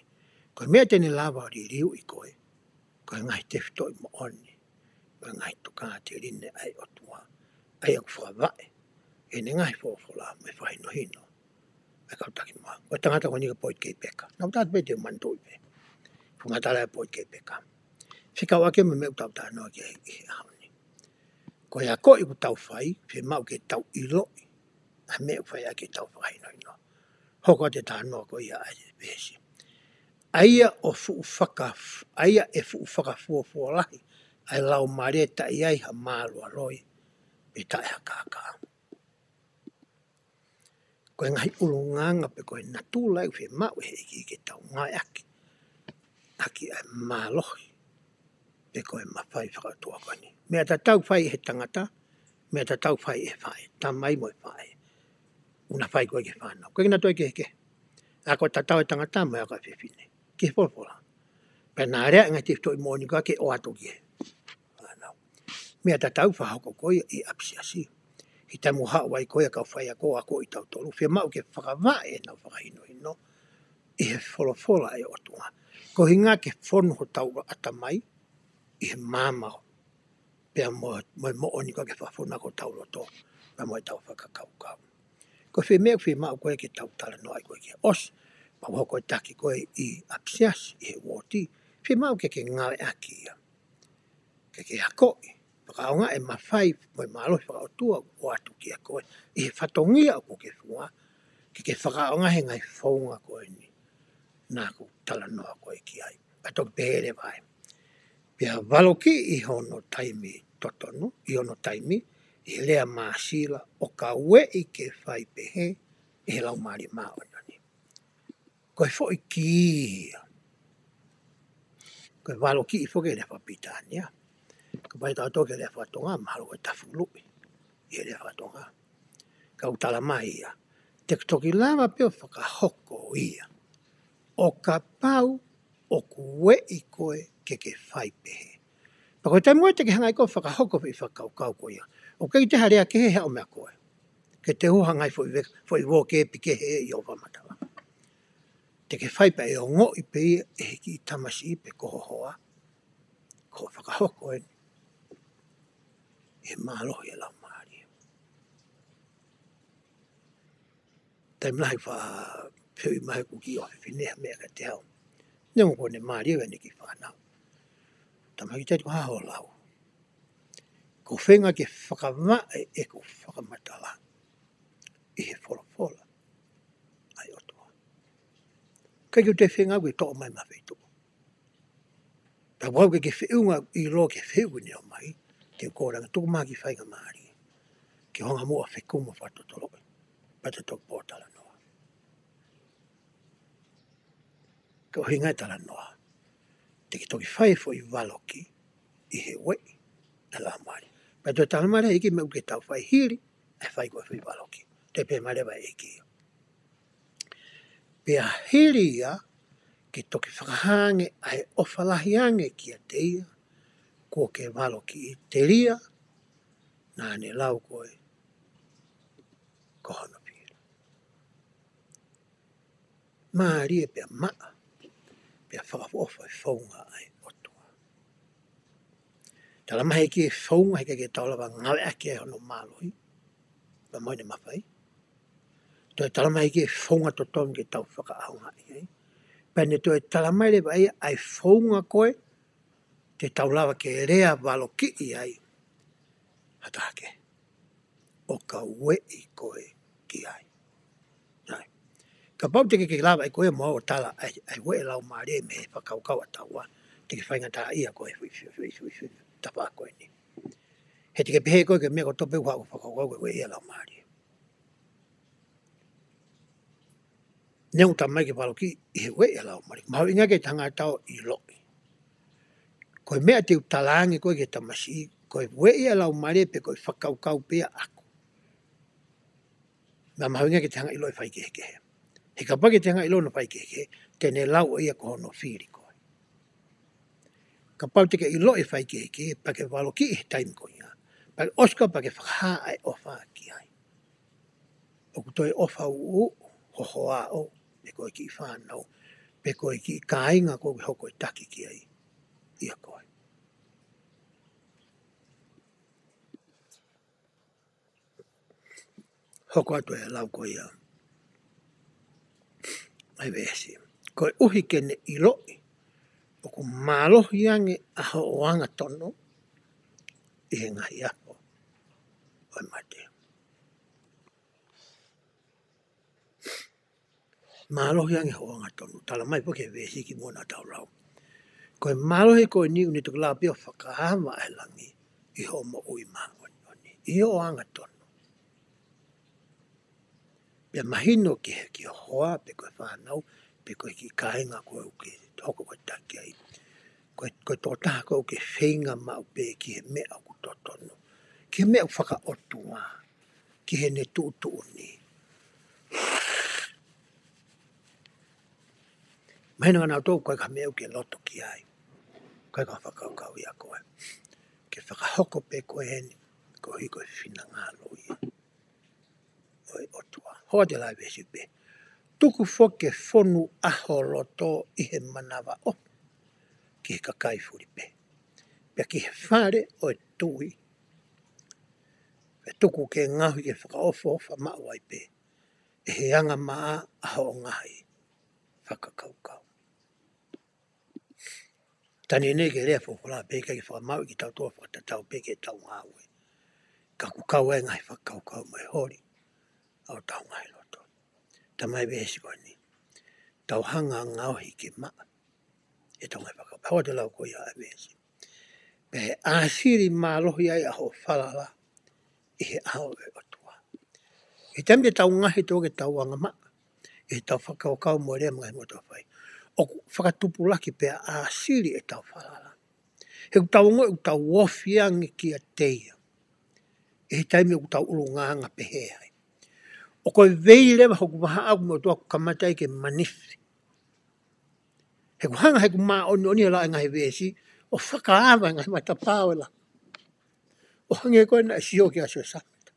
Ko e meʻa te ne lava ʻo liliuʻi koe, ko e ngaahi tefitoʻi moʻoni, ko e ngaahi tokāteline ʻa e ʻOtua. ʻA ia ʻoku fakavaʻe ʻene ngaahi folofola mo e fakahinohino ʻa e kau taki moa. Ko e tangata ko eni ko Boyd K. Packer. Naʻa ku tala pē te u manatuʻi pē. Fakamatala ʻa Boyd K. Packer. Fekauʻaki mo e meʻa ʻoku tau talanoa ki ai he ʻaho ni. Ko e akoʻi ʻoku tau fai, fiemaʻu ke tau ʻiloʻi ʻa e meʻa ʻoku fai ʻaki ʻetau fakahinohino. Hoko atu e talanoa ko ia ʻa e veesi. ʻA ia ʻoku fuʻu faka-, ʻa ia ʻe fuʻu fakafuofua lahi ʻa e laumālie taʻe ʻi ai ha mālualoi pe taʻe ha kākā. Ko e ngaahi ʻulungaanga pe ko e natula ʻoku fiemaʻu ʻe he ʻEiki ke tau ngāueʻaki ʻaki ʻa e mālohi pe ko e mafai fakaʻotua ko eni. Meʻa tatau fai ʻe he tangata, meʻa tatau fai ʻe he faʻē, tamai mo e faʻē. ʻOku na fai ko ē ki he fānau. Ko e natula kehekehe. Ako tatau e tangata mo e ako e fefine ki he folofola. Pea na lea e ngaahi tefitoʻi moʻoni ko ē ke ʻoatu ki he fānau. Meʻa tatau fakahoko ko ia ʻi ʻapisiasi. He taimi ʻoku haʻu ai ko ia kau faiako ʻo akoʻi kitautolu, fiemaʻu ke fakavaʻe ʻenau fakahinohino ʻi he folofola ʻa e ʻOtua. Ko e ʻuhinga ke fonu hotau ʻatamai ʻi he maama pea mo, mo e moʻoni ko ē ke fakafonu ʻaki hotau loto, pea mo ʻetau fakakaukau. Ko e fē meʻa ʻoku fiemaʻu ko ē ke tau talanoa ai ko ē ki he ʻosi, pea u hoko e taki ko ē ʻi ʻapisiasi, ʻi he uooti, fiemaʻu ke ke ngāueʻaki ia. Ke ke akoʻi, fakaʻaongaʻi e mafai mo e mālohi fakaʻotua ʻoku ʻoatu kiate koe ʻi he fatongia ʻoku ke fua, ke ke fakaʻaongaʻi he ngaahi founga ko eni naʻa ku talanoa ko ē ki ai. Pea toki pehē leva ai. Pea valokiʻi ʻi hono taimi totonu, ʻi hono taimi, ʻi he lea māsila, ʻo ka ueʻi ke fai pehē ʻe he Laumālie Māʻoniʻoni. Ko e foʻi kī ia. Ko e valokiʻi foki e lea fakapilitānia. Kapau ʻe tau toki lea fakatonga, mahalo ko e tafuluʻi ʻi he lea fakatonga. Ka ʻoku tala mai ia, te ke toki lava pē ʻo fakahoko ia ʻo kapau ʻoku ueʻi koe ke ke fai pehē. Pea ko e taimi ko ē te ke hanga ai koe ʻo fakahoko e foʻi fakakaukau ko ia, ʻoku ʻikai te ke lea kehe he ʻao meʻa ko ē. Ke te hū hangē ha foʻi ve-, foʻi vō kepi kehe ʻi hoʻo fakamatala. Te ke fai pē ʻe ongoʻi pē ia ʻe he kiʻi tamasiʻi pe ko ho hoa, ko e fakahoko eni ʻi he mālohi ʻa e Laumālie. Taimi lahi faʻa fehuʻi mai ʻe he kiʻi ʻofefine ha meʻa kiate au. Neongo kuo ne mālie ʻene kiʻi fānau. Tamaiki, ʻe ʻikai te u hā ho lau. Ko e feinga ke fakavaʻe ʻeku fakamatala ʻi he folofola ʻa e ʻOtua. ʻIkai ke u toe feinga ke toʻo mai mei ha feituʻu. Pea kapau ʻoku ke feʻunga ʻi loto ke feʻunga ne ʻomai, te u kole ange tuku mai ha kiʻi faingamālie ke u hanga muʻa ʻo fekumi mo fakatotoloʻi, pea te u toki pōtalanoa. Ko e ʻuhinga e talanoa, te ke toki fai e foʻi valokiʻi ʻi he ueʻi ʻa e Laumālie. Pea toe tala mai leva e ʻEiki e meʻa ʻoku ke tau fai hili ʻa e fai ko ē e foʻi valokiʻi. Toe pehē mai leva e ʻEiki ia. Pea hili ia, ke toki fakahā ange ʻa e ʻofa lahi ange kiate ia kuo ke valokiʻi, telia naʻa ne lau koe ko hono fili. Mālie pea maʻa, pea fakaʻofoʻofa e founga ʻa e ʻOtua. Tala mai e ʻEiki e founga he ʻikai ke tau lava ngāueʻaki ai hono mālohi, pea mo ʻene mafai. Toe tala mai e ʻEiki e founga totonu ke tau fakaʻaongaʻi ai. Pea ne toe tala mai leva ia ʻa e founga ko ē te tau lava ke lea valokiʻi ai ha taha kehe, ʻo ka ueʻi koe ki ai. ʻAi. Kapau te ke, ke lava ʻe koe mo au ʻo tala ʻa e, ʻa e ueʻi ʻa e Laumālie mei he fakakaukau ʻataua, te ke faingataʻaʻia koe he foʻi, foʻi, foʻi, foʻi, foʻi tafaʻaki ko eni. He te ke pehē koe ko e meʻa kotoa pē ʻoku ou fakakaukau ko e ueʻi ʻa e Laumālie. Neongo ʻoku tala mai ke valokiʻi ʻi he ueʻi ʻa e Laumālie, mahuʻinga ke tangata ʻo ʻiloʻi. Ko e meʻa te u talaange ko ē ki he tamasiʻi, ko e ueʻi ʻa e Laumālie pē ko e fakakaukau pē ia ʻaʻaku. Naʻa mahuʻinga ke te hanga ʻo ʻiloʻi e faikehekehe. He kapau ʻe ʻikai te ke hanga ʻo ʻilo hono faikehekehe, te ne lau ʻe ia ko hono fili koe. Kapau te ke ʻiloʻi e faikehekehe, pea ke valokiʻi he taimi ko ia. Pea ke ʻosi ka pea ke fakahā ʻa e ʻofa ki ai. ʻOku toe ʻofa ʻuʻu ho hoa ʻo, pe ko e kiʻi fānau, pe ko e kiʻi kāinga ʻoku ke hoko ʻo taki ki ai ʻia koe. Hoko atu e lau ko ia ʻa e veesi. Koeʻuhi ke ne ʻiloʻi ʻoku mālohi ange ʻa hoʻo angatonu ʻi he ngaahi ʻaho ʻo e mate. Mālohi ange hoʻo angatonu. Talamai foki ʻe he veesi kimuʻa naʻa tau lau, ko e mālohi ko eni ʻoku ne toki lava pē ʻo fakaava ʻa e langi ʻi hoʻo moʻui māʻoniʻoni, ʻi hoʻo angatonu. Pea mahino ki he kiʻi hoa, pe ko e fānau, pe ko e kiʻi kāinga ʻoku ke hoko ʻo taki ai. Ko e, ko e tokotaha ʻoku ke feinga maʻu pē ki he meʻa ʻoku totonu, ki he meʻa ʻoku fakaʻotua, ki heʻene tuʻutuʻuni. Mahino naʻa tau ʻoku ʻikai ko ha meʻa ʻoku ke loto ki ai. ʻIkai ko ha fakakaukau ia ko ē. Ke fakahoko pē ko eni, koeʻuhi ko e finangalo ia ʻo e ʻOtua. Hoko atu e lau ʻa e veesi pē. Tuku foki ke fonu ʻa ho loto ʻi he manavaʻofa ki he kakai fulipē, pea ki he fale ʻo e tui. Pea tuku ke ngaohi ke fakaʻofoʻofa maʻu ai pē ʻe he angamaʻa ʻa hoʻo ngaahi fakakaukau. Tani nei ke lea folofola pē ke fakamaau kitautolu fakatatau pē ki heʻetau ngāue. Ka ʻoku kau ai e ngaahi fakakaukau mo e holi ʻa hotau ngaahi loto. Talamai ʻe he veesi ko eni, tau hanga ʻo ngaohi ke maʻa ʻetau ngaahi fakakaukau. Hoko atu e lau ko ia ʻa e veesi. Pea ʻe ʻāsili mālohi ai ʻa hoʻo falala ʻi he ʻao ʻo e ʻOtua. ʻI he taimi te tau ngaohi ʻetau, ke tau angamaʻa ʻi heʻetau fakakaukau mo e lea mo e ngaahi meʻa ʻoku tau fai, ʻoku fakatupulaki pea ʻāsili ʻetau falala. He ʻoku tau ongoʻi ʻoku tau ofi ange kiate ia ʻi he taimi ʻoku tau ʻulungaanga pehē ai. ʻOku ou vei leva hoku vahaʻa mo e ʻOtua ʻoku kamata ai ke manifi. He ʻoku hanga ʻe heʻeku māʻoniʻoni ʻo lau e ngaahi veesi ʻo fakaava e ngaahi matapā ʻo e langi, ʻo hangē ko ē naʻe sio ki ai ʻa Siosefa Sāmita.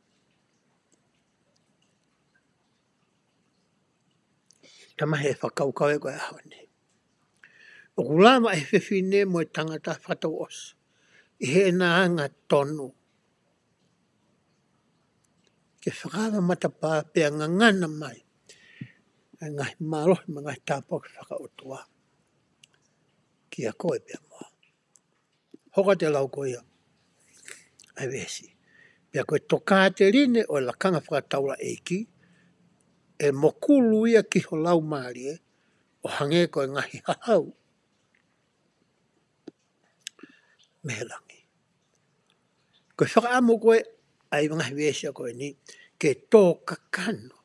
Talamai ʻe he fakakaukau ē ko e ʻaho ni, ʻoku lava ʻe he fefine mo e tangata fakatouʻosi ʻi heʻena angatonu ke fakaava matapā pea ngangana mai ʻa e ngaahi mālohi mo e ngaahi tāpuaki fakaʻotua kiate koe pea mo au. Hoko atu e lau ko ia ʻa e veesi. Pea ko e tokāteline ʻo e lakanga fakataulaʻeiki ʻe mokulu ia ki ho laumālie ʻo hangē ko e ngaahi hahau mei he langi. Ko e fakaʻamu ko ē ʻa e ngaahi veesi ko eni ke tō kakano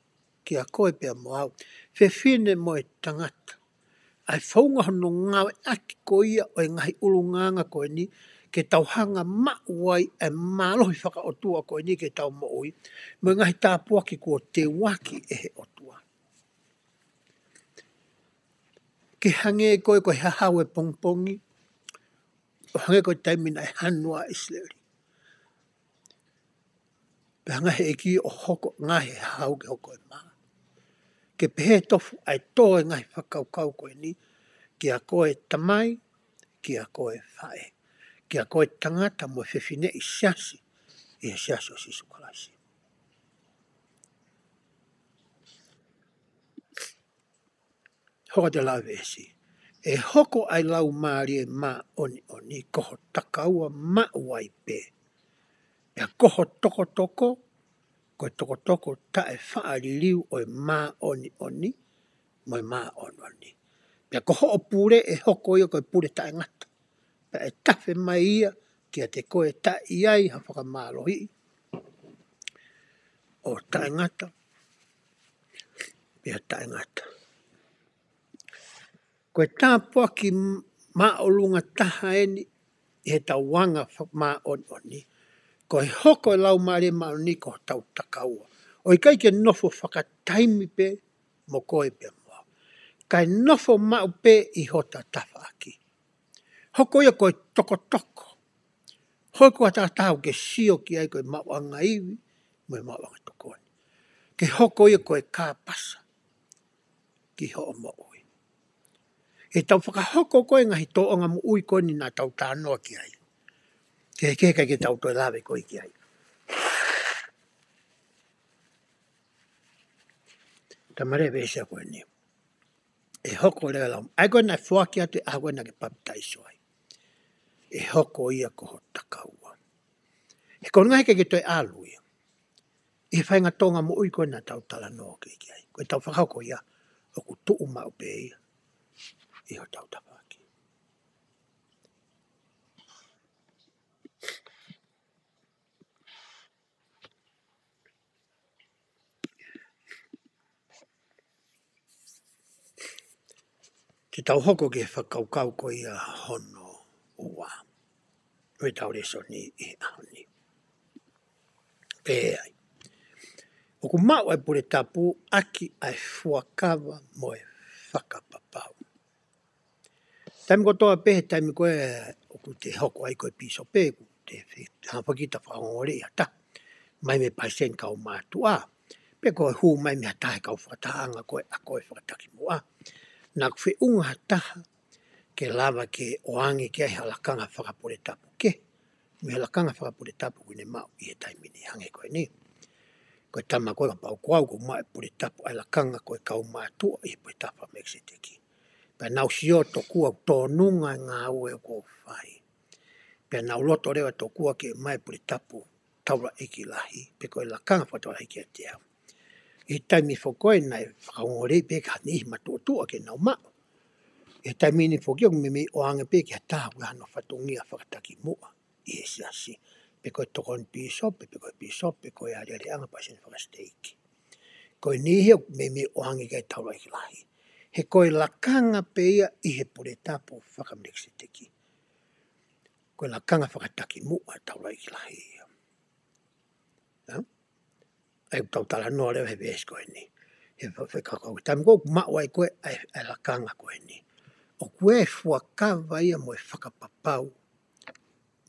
kiate koe pea mo au, fefine mo e tangata, ʻa e founga hono ngāueʻaki ko ia ʻo e ngaahi ʻulungaanga ko eni ke tau hanga ʻo maʻu ai e mālohi fakaʻotua ko eni ke tau moʻui, mo e ngaahi tāpuaki kuo teuaki ʻe he ʻOtua. Ke hangē ko ē ko e hahau ʻo e pongipongi, ʻo hangē ko e taimi naʻe hanu ai ʻa ʻIsileli. Pea hanga ʻe he ʻEiki ʻo hoko, ngaohi e hahau ke hoko e mā. Ke pehē tofu ʻa e tō e ngaahi fakakaukau ko eni kiate koe tamai, kiate koe faʻē, kiate koe tangata mo e fefine ʻi he siasi, ʻi he Siasi ʻo Sīsū Kalaisi. Hoko atu e lau ʻa e veesi. ʻE hoko ʻa e Laumālie Māʻoniʻoni ko ho takaua maʻu ai pē, pea ko ho tokotoko ko e tokotoko taʻefaʻaliliu ʻo e māʻoniʻoni mo e māʻoniʻoni. Pea ko hoʻo pule ʻe hoko ia ko e pule taʻengata, pea ʻe tafe mai ia kiate koe taʻe ʻi ai ha fakamālohiʻi ʻo taʻengata pea taʻengata. Ko e tāpuaki māʻolunga taha eni ʻi heʻetau anga fa-, māʻoniʻoni, ko e hoko e Laumālie Māʻoniʻoni ko hotau takaua. ʻO ʻikai ke nofo fakataimi pē mo koe pea mo au. Kae nofo maʻu pē ʻi hota tafaʻaki. Hoko ia ko e tokotoko. Hoko ʻa e taha ʻoku ke sio ki ai ko e maʻuʻanga ivi, mo e maʻuʻanga tokoni. Ke hoko ia ko e kāpasa ki hoʻo moʻui. ʻEtau fakahoko ko e ngaahi tōʻonga moʻui ko eni naʻa tau talanoa ki ai. Ke, ke, ke, ke tau toe lave ko ē ki ai. Tamaria veesi ko eni. ʻE hoko leva lau. ʻA ia ko ē naʻe foaki atu ʻa e ko ē naʻa ke papitaiso ai. ʻE hoko ia ko ho takaua. He ko e ngaahi ke ke toe ʻalu ia. ʻI he faʻahinga tōʻonga moʻui ko ē naʻa tau talanoa ki ai. Ko ʻetau fakahoko ia, ʻoku tuʻu maʻu pē ia ʻi hotau tafaʻaki. Ke tau hoko ki he fakakaukau ko ia hono ua ʻo ʻetau lēsoni ʻi he ʻaho ni. Pehē ai. ʻOku maʻu ʻa e pule tapu ʻaki ʻa e fuakava mo e fakapapau. Taimi kotoa pē, he taimi ko ē ʻoku te hoko ai ko e pīsope, ʻoku te fe-, hanga foki ʻo fakaongoongoleʻi ha taha mai mei he palesiteni kaumātuʻa. Pe ko e hū mai mei ha taha he kau fakatahaʻanga ko ē ʻa ko ē fakatakimuʻa. Naʻa ʻoku feʻunga ha taha ke lava ke ʻoange ki ai ha lakanga fakapule tapu kehe mei he lakanga fakapule tapu ʻoku ne maʻu ʻi he taimi ni hangē ko eni. Ko e tama ko ē kapau ko au ʻoku ou maʻu e pule tapu ʻa e lakanga ko ē kaumātuʻa ʻi he pule tapu ʻa Melekiseteki. Pea nau sio tokua ʻoku tōnunga e ngāue ʻoku ou fai. Pea nau loto leva tokua ke maʻu e pule tapu taulaʻeiki lahi, pe ko e lakanga fakataulaʻeiki kiate au. ʻI he taimi foki ko ē naʻe fakaongoongoleʻi pē ki ha niʻihi matuʻotuʻa ke nau maʻu. ʻI he taimi ni foki ʻoku meimei ʻoange pē ki ha taha ʻoku ʻi ai hano fatongia fakatakimuʻa ʻi he siasi. Pe ko e tokoni pīsope, pe ko e pīsope, pe ko e alealeʻanga palesiteni fakasiteiki. Ko e niʻihi ia ʻoku meimei ʻoange ki ai taulaʻeiki lahi. He ko e lakanga pē ia ʻi he pule tapu faka-Melekiseteki. Ko e lakanga fakatakimuʻa taulaʻeiki lahi ia. Ē? ʻA ia ʻoku tau talanoa leva he veesi ko eni. He fa-, fakakaukau. Taimi ko ē ʻoku maʻu ai ko ē ʻa e, ʻa e lakanga ko eni. ʻOku ʻi ai e fuakava ia mo e fakapapau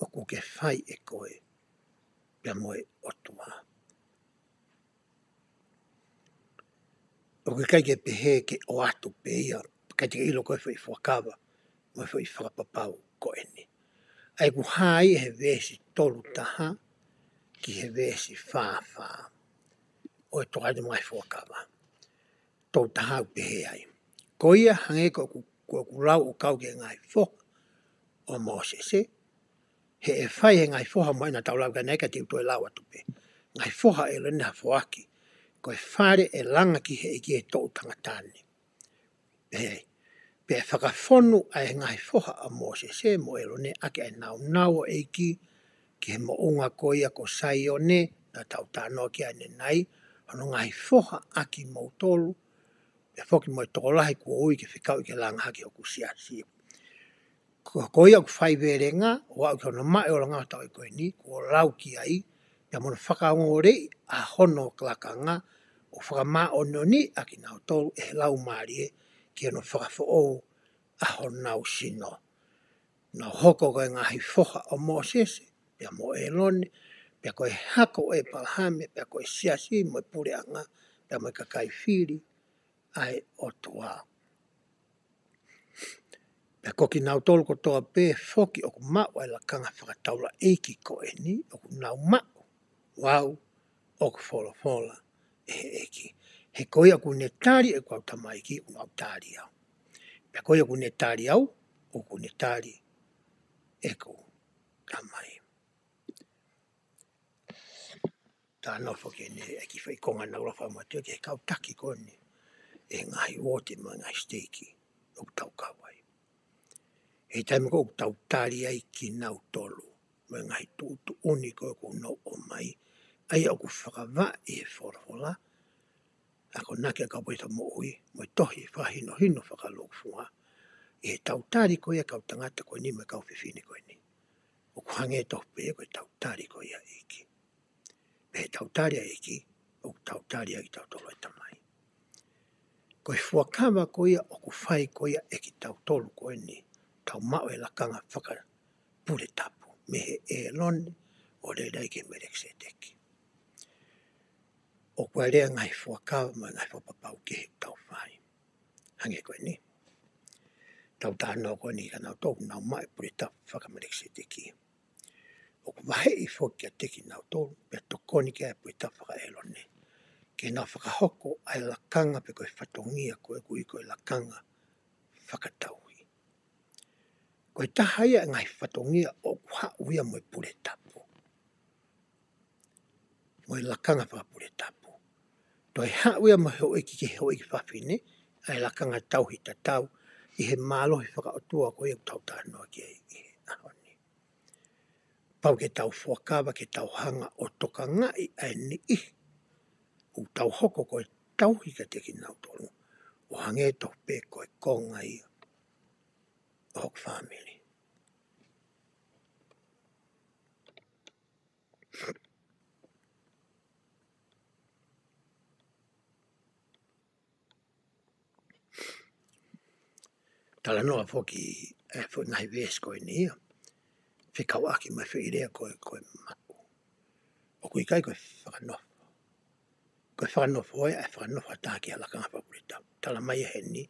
ʻoku ke fai ʻe koe pea mo e ʻOtua. ʻOku ʻikai ke pehē ke ʻoatu pē ia, ʻikai te ke ʻilo ko e foʻi fuakava mo e foʻi fakapapau ko eni. ʻA ia ʻoku hā ia he veesi tolu taha ki he veesi fā fā ʻo e Tokāteline mo e Ngaahi Fuakava. Tolu taha ʻoku pehē ai. Ko ia hangē ko ʻeku, ko ʻeku lau ʻo kau ki he ngaahi foha ʻo Mōsese, he ʻe fai ʻe he ngaahi foha mo ʻena tau lau ka nei ka te u toe lau atu pē. Ngaahi foha ʻa ʻĒlone ha foaki, ko e fale ʻe langa ki he ʻEiki ʻe he toʻu tangata ni. Pehē ai. Pea ʻe fakafonu ʻa e ngaahi foha ʻa Mōsese mo ʻĒlone ʻaki ʻa e naunau ʻo e ʻEiki ki he moʻunga ko ia ko Saione, naʻa tau talanoa ki ai ʻanenai, hono ngaahi foha ʻa kimoutolu, pea foki mo e tokolahi kuo ui ke fekauʻi ke langa hake hoku siasi. Ko, ko ia ʻoku faivelenga, ʻo aʻu ki hono maʻu e ola ngāue ʻo e taʻu ko eni, kuo lau ki ai, pea mo hono fakaongoongoleʻi ʻa hono lakanga, ʻo fakamāʻoniʻoniʻi ʻa kinautolu ʻe he Laumālie, ki hono fakafoʻou ʻa honau sino. Naʻa nau hoko ko e ngaahi foha ʻo Mōsese, pea mo ʻĒlone, pea ko e hako ʻo ʻĒpalahame, pea ko e siasi mo e puleʻanga, pea mo e kakai fili ʻa e ʻOtua. Pea ko kinautolu kotoa pē foki ʻoku maʻu ʻa e lakanga fakataulaʻeiki ko eni, ʻoku nau maʻu, ʻo au ʻoku folofola ʻe he ʻEiki. He ko ia ʻoku ne tali ʻeku kau tamaiki, ʻoku nau tali au. Pea ko ia ʻoku ne tali au, ʻoku ne tali ʻeku Tamai. Talanoa foki ʻanenai ki he foʻi konga naʻa ku lave ʻaki ʻa e kau taki ko eni ʻi he ngaahi uooti mo e ngaahi siteiki ʻoku tau kau ai. He taimi ko ē ʻoku tau tali ai kinautolu mo e ngaahi tuʻutuʻuni ko ē ʻoku nau ʻomai, ʻa ia ʻoku fakavaʻe he folofola, akonaki ʻa e kau palōfita moʻui, mo e tohi fakahinohino fakalūkufua, ʻi heʻetau tali ko ia e kau tangata ko eni mo e kau fefine ko eni. hangē tofu pē ko ʻetau tali ko ia ʻEiki. Pea ʻi heʻetau tali ʻa e ʻEiki, ʻoku tau tali ʻa kitautolu ʻa e Tamai. Ko e fuakava ko ia ʻoku fai ko ia ʻe kitautolu ko eni, tau maʻu e lakanga fakapuletapu mei he ʻĒlone ʻo lele ai ki he Melekiseteki. ʻOku ʻi ai e ngaahi fuakava mo e ngaahi fakapapau kehe ʻoku tau fai. Hangē ko eni. Tau talanoa ko eni ka nau tau nau maʻu e puletapu faka-Melekiseteki. ʻOku vaheʻi foki kiate kinautolu, pea tokoni ki ai e puletapu faka-ʻĒlone. Ke nau fakahoko ʻa e lakanga pe ko e fatongia ko ē ʻoku ui ko e lakanga fakatauhi. Ko e taha ia e ngaahi fatongia ʻoku haʻu ia mo e puletapu. Mo e lakanga fakapuletapu. Toe haʻu ia mo e houʻeiki ki he houʻeiki fafine, ʻa e lakanga tauhi tatau, ʻi he mālohi fakaʻotua ko ia ʻoku tau talanoa ki ai ʻi he ʻaho ni. Pau ke tau fuakava, ke tau hanga ʻo tokangaʻi ʻa e niʻihi ʻoku tau hoko ko e tauhi kiate kinautolu. ʻO hangē tofu pē ko e konga ia ʻo hoku fāmili. Talanoa foki, ʻe, foʻi ngaahi veesi ko eni ia. Fekauʻaki mo e foʻi lea ko e, ko e maʻu. ʻOku ʻikai ko e fakanofo. Ko e fakanofo ē, ʻa e fakanofo ʻa e taha ki he lakanga fakapuletapu. Tala mai ʻe heni,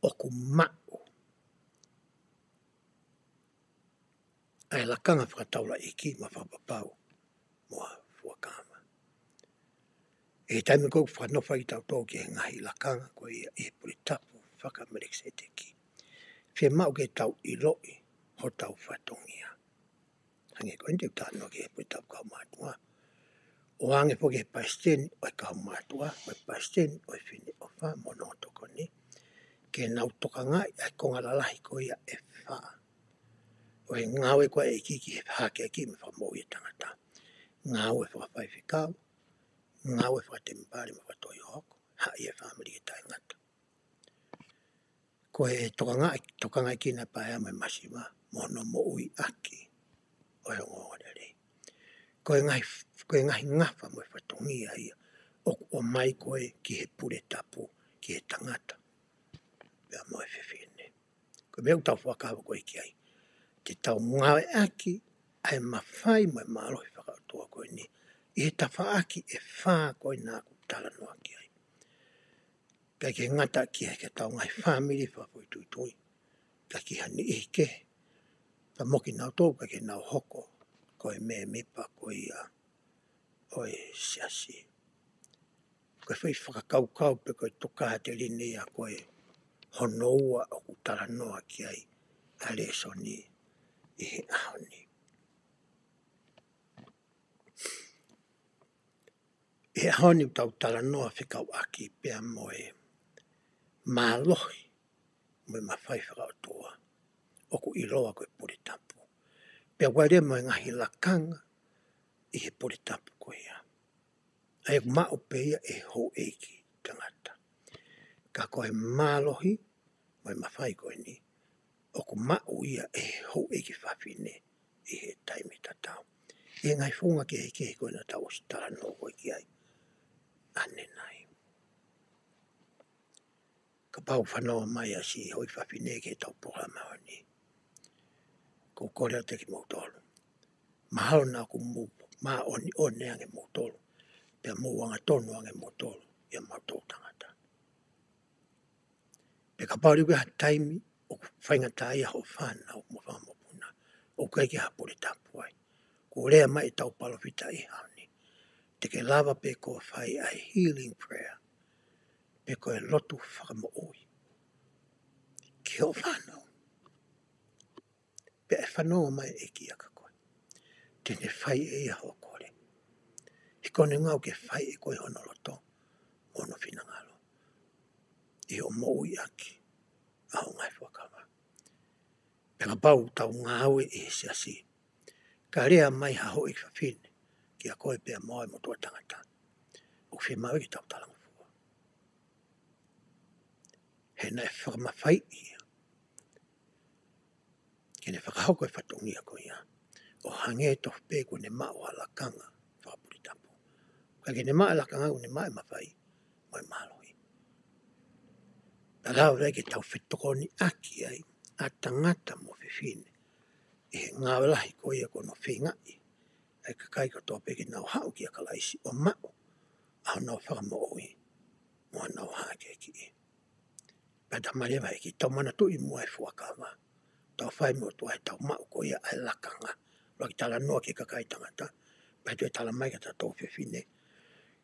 ʻoku maʻu ʻa e lakanga fakataulaʻeiki mo fakapapau mo ha fuakava. ʻI he taimi ko ē ʻoku fakanofo ai kitautolu ki he ngaahi lakanga ko ia ʻi he puletapu faka-Melekiseteki, fiemaʻu ke tau ʻiloʻi hotau fatongia. Hangē ko eni te u talanoa ki he puletapu kaumātuʻa. ʻOange foki ʻe he palesiteni ʻo e kaumātuʻa, mo e palesiteni ʻo e Fineʻofa mo hono ongo tokoni, ke nau tokangaʻi ʻa e konga lalahi ko ia ʻe fā ʻo e ngāue ko ē ʻa e ʻEiki ki he hakeakiʻi mo e fakamoʻui ʻa e tangata. Ngāue fakafaifekau, ngāue fakatemipale mo fakatoʻi hohoko, haʻi e fāmili ke taʻengata. Ko e tokangaʻi, tokangaʻi kinaua pea mo e masiva, mo hono moʻuiʻaki ʻo e ongoongolelei. Ko e ngaahi, ko e ngaahi ngafa mo e fatongia ia ʻoku ʻomai ko ē ki he puletapu, ki he tangata pea mo e fefine. Ko e meʻa ʻoku tau fuakava ko ē ki ai. Te tau ngāueʻaki ʻa e mafai mo e mālohi fakaʻotua ko eni ʻi he tafaʻaki ʻe fā ko ena ʻoku talanoa ki ai. ʻIkai ke ngata ki he, ki heʻetau ngaahi fāmili fakafoʻituitui, ka ki ha niʻihi kehe, pea mo kinautolu ʻoku ʻikai ke nau hoko ko e mēmipa ko ia ʻo e siasi. Ko e foʻi fakakaukau pe ko e tokāteline ia ko ē hono ua ʻoku talanoa ki ai ʻa e lēsoni ʻi he ʻaho ni. ʻI he ʻaho ni ʻoku tau talanoa fekauʻaki pea mo e mālohi mo e mafai fakaʻotua ʻoku ʻiloa ko e puletapu. Pea ʻoku ʻi ai mo e ngaahi lakanga ʻi he puletapu ko ia. ʻA ia ʻoku maʻu pē ia ʻe he houʻeiki tangata. Ka ko e mālohi mo e mafai ko eni, ʻoku maʻu ia ʻe he houʻeiki fafine ʻi he taimi tatau. ʻI he ngaahi founga kehekehe ko ena ʻoku tau ʻosi talanoa ko ē ki ai ʻanenai. Kapau ʻoku fanongo mai ʻa siʻi houʻeiki fafine ki heʻetau polokalama ni, ʻoku ou kole atu kiate kimoutolu. Mahalo naʻa ʻoku mou māʻoniʻoni ange moutolu, pea mou angatonu ange moutolu ʻi hoʻomou tangata. Pea kapau leva ʻoku ʻi ai ha taimi ʻoku faingataʻaʻia hoʻo fānau mo e fanga mokopuna, ʻoku ʻikai ke ʻi ai ha puletapu ai, kuo lea mai ʻetau palōfita ʻi he ʻaho ni, te ke lava pē koe ʻo fai ʻa e healing prayer, pe ko e lotu fakamoʻui ki hoʻo fānau. Pea ʻe fanongo mai e ʻEiki kia koe. Te ne fai ʻe ia hoʻo kole. He ko hono ʻuhinga ʻoku fai ʻe koe hono loto mo hono finangalo ʻi hoʻo moʻuiʻaki ʻa hoʻo ngaahi fuakava. Pea kapau ʻoku tau ngāue ʻi he siasi, ka lea mai ha houʻeiki fafine kia koe pea mo au mo e motuʻa tangata, ʻoku fiemaʻu ke tau talangofua. He naʻe fakamafaiʻi ia ke ne fakahoko e fatongia ko ia. ʻo hangē tofu pē kuo ne maʻu ha lakanga fakapulitapu. Ka ke ne maʻu e lakanga, kuo ne maʻu e mafai mo e mālohi. Pea lava ai ke tau fetokoniʻaki ai ʻa tangata mo fefine ʻi he ngāue lahi ko ia ko hono feingaʻi ʻa e kakai kotoa pē ke nau haʻu kia Kalaisi ʻo maʻu ʻa honau fakamoʻui mo honau hākeakiʻi. Pea tau mālie mai ke tau manatuʻi muʻa e fuakava. Tau fai mo tuai tau maʻu ko ia ʻa e lakanga. Laki talanoa ki he kakai tangata. Pea toe tala mai kia tautolu fefine,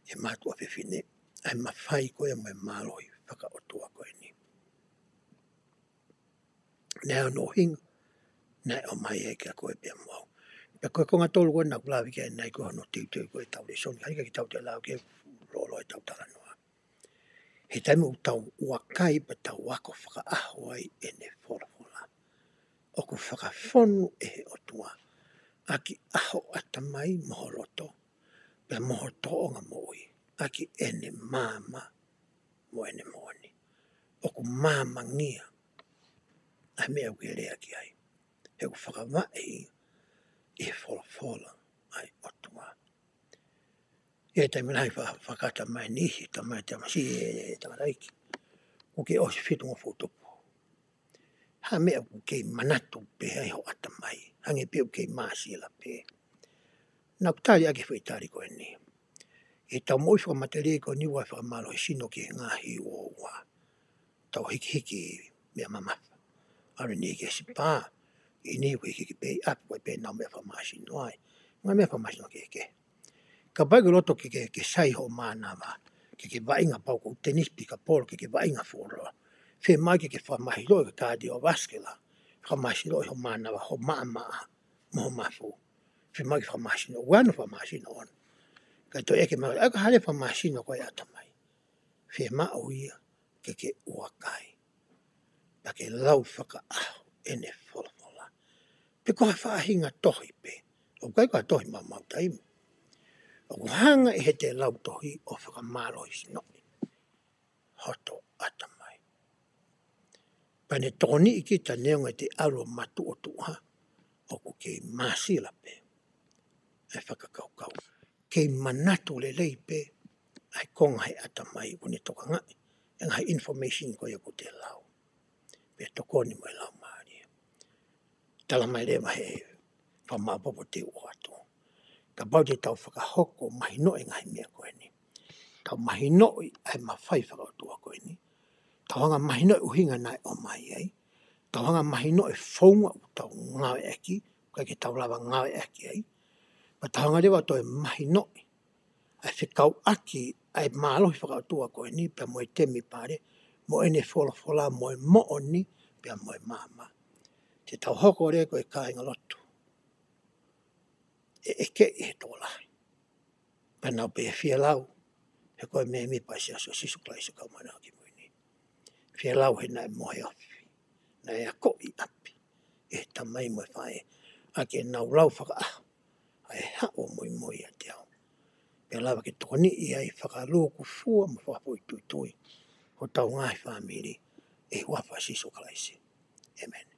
he mātuʻa fefine, ʻa e mafai ko ia mo e mālohi fakaʻotua ko eni. Naʻe ʻi ai hono ʻuhinga naʻe ʻomai ai kia koe pea mo au. Pea ko e konga tolu ko ē naʻa ku lave ki ai ʻanenai ko hono teuteu ko ē ʻetau lēsoni. Ka ʻikai ke tau toe lau ke lolo ʻetau talanoa. He taimi ʻoku tau ʻuakai pea tau ako fakaʻaho ai ʻene folofola, ʻoku fakafonu ʻe he ʻOtua ʻaki ʻa ho ʻatamai mo ho loto, pea mo ho tōʻonga moʻui, ʻaki ʻene maama mo ʻene moʻoni. ʻOku maamangia ʻa e meʻa ʻoku ke lea ki ai. He ʻoku fakavaʻe ia ʻi he folofola ʻa e ʻOtua. ʻI he taimi lahi fa-, fakata mai niʻihi, tamai tamasi e tangataʻeiki. ʻOku ke ʻosi fitungofulu tupu. Ha meʻa ʻoku kei manatu pē ai ho ʻatamai. Hangē pē ʻoku kei māsila pē. Naʻa ku tali ʻaki e foʻi tali ko eni. ʻI heʻetau moʻui fakamatelie ko eni ʻoku fakamālohisino ki he ngaahi uoua. Tau hikihiki meʻa mamafa. ʻAlu ni ki he sipā, ʻi ni ʻoku hikihiki pē ʻi ʻapi, ʻoku ʻi ai pē ʻenau meʻa fakamālohisino ai. Ngaahi meʻa fakamālohisino kehekehe. Kapau ʻoku ke loto ke, ke, ke sai hoʻo mānava, ke, ke vaʻinga pau ko e tenisi, pikapolo, ke, ke vaʻinga fuoloa. Fiemaʻu ke, ke fakamālohisinoʻi e cardiovascular, fakamālohisinoʻi ho mānava, ho maʻamaʻa, mo ho mafu. Fiemaʻu ke fakamālohisino, ʻoku ʻi ai hono fakamālohisino ʻoʻona. Ka toe ʻeke mai, ʻa e hā e fakamālohisino ko ē ʻatamai. Fiemaʻu ia ke ke ʻuakai. Pea ke lau fakaʻaho ʻene folofola. Pe ko ha faʻahinga tohi pē. ʻOku ʻikai ko ha tohi maumau taimi. ʻOku hanga ʻe heʻete lau tohi ʻo fakamālohisinoʻi hoto ʻatamai. Pea ne tokoniʻi kita neongo ʻete ʻalu ʻo matuʻotuʻa, ʻoku kei māsila pē ʻa e fakakaukau. Kei manatu lelei pē ʻa e konga he ʻatamai ʻoku ne tokangaʻi e ngaahi information ko ia ʻoku te lau. Pea tokoni mo e Laumālie. Tala mai leva he fakamaʻopoʻopo te u ʻoatu. Kapau te tau fakahoko mahinoʻi e ngaahi meʻa ko eni. Tau mahinoʻi ʻa e mafai fakaʻotua ko eni. Tau hanga mahinoʻi e ʻuhinga naʻe ʻomai ai. Tau hanga mahinoʻi e founga ʻoku tau ngāueʻaki, ʻikai ke tau lava ngāueʻaki ai. Pea tau hanga leva toe mahinoʻi ʻa e fekauʻaki ʻa e mālohi fakaʻotua ko eni pea mo e temipale, mo ʻene folofola, mo e moʻoni, pea mo e maama. Te tau hoko leva ko e kāingalotu ʻe ʻekeʻi he tokolahi. Pea nau pehē fielau, he ko e mēmipa ʻa e Siasi ʻo Sīsū Kalaisi ʻo e Kau Māʻoniʻoni ʻi he Ngaahi ʻAho Kimui ni. Fielau he naʻe mohe ofi, naʻe akoʻi ʻi ʻapi ʻe he tamai mo e faʻē, ʻaki ʻenau lau fakaʻaho ʻa e Haʻu ʻo Muimui ʻIate Au. Pea lava ke tokoniʻi ai fakalūkufua mo fakafoʻituitui hotau ngaahi fāmili, ʻi he huafa ʻo Sīsū Kalaisi. ʻĒmeni.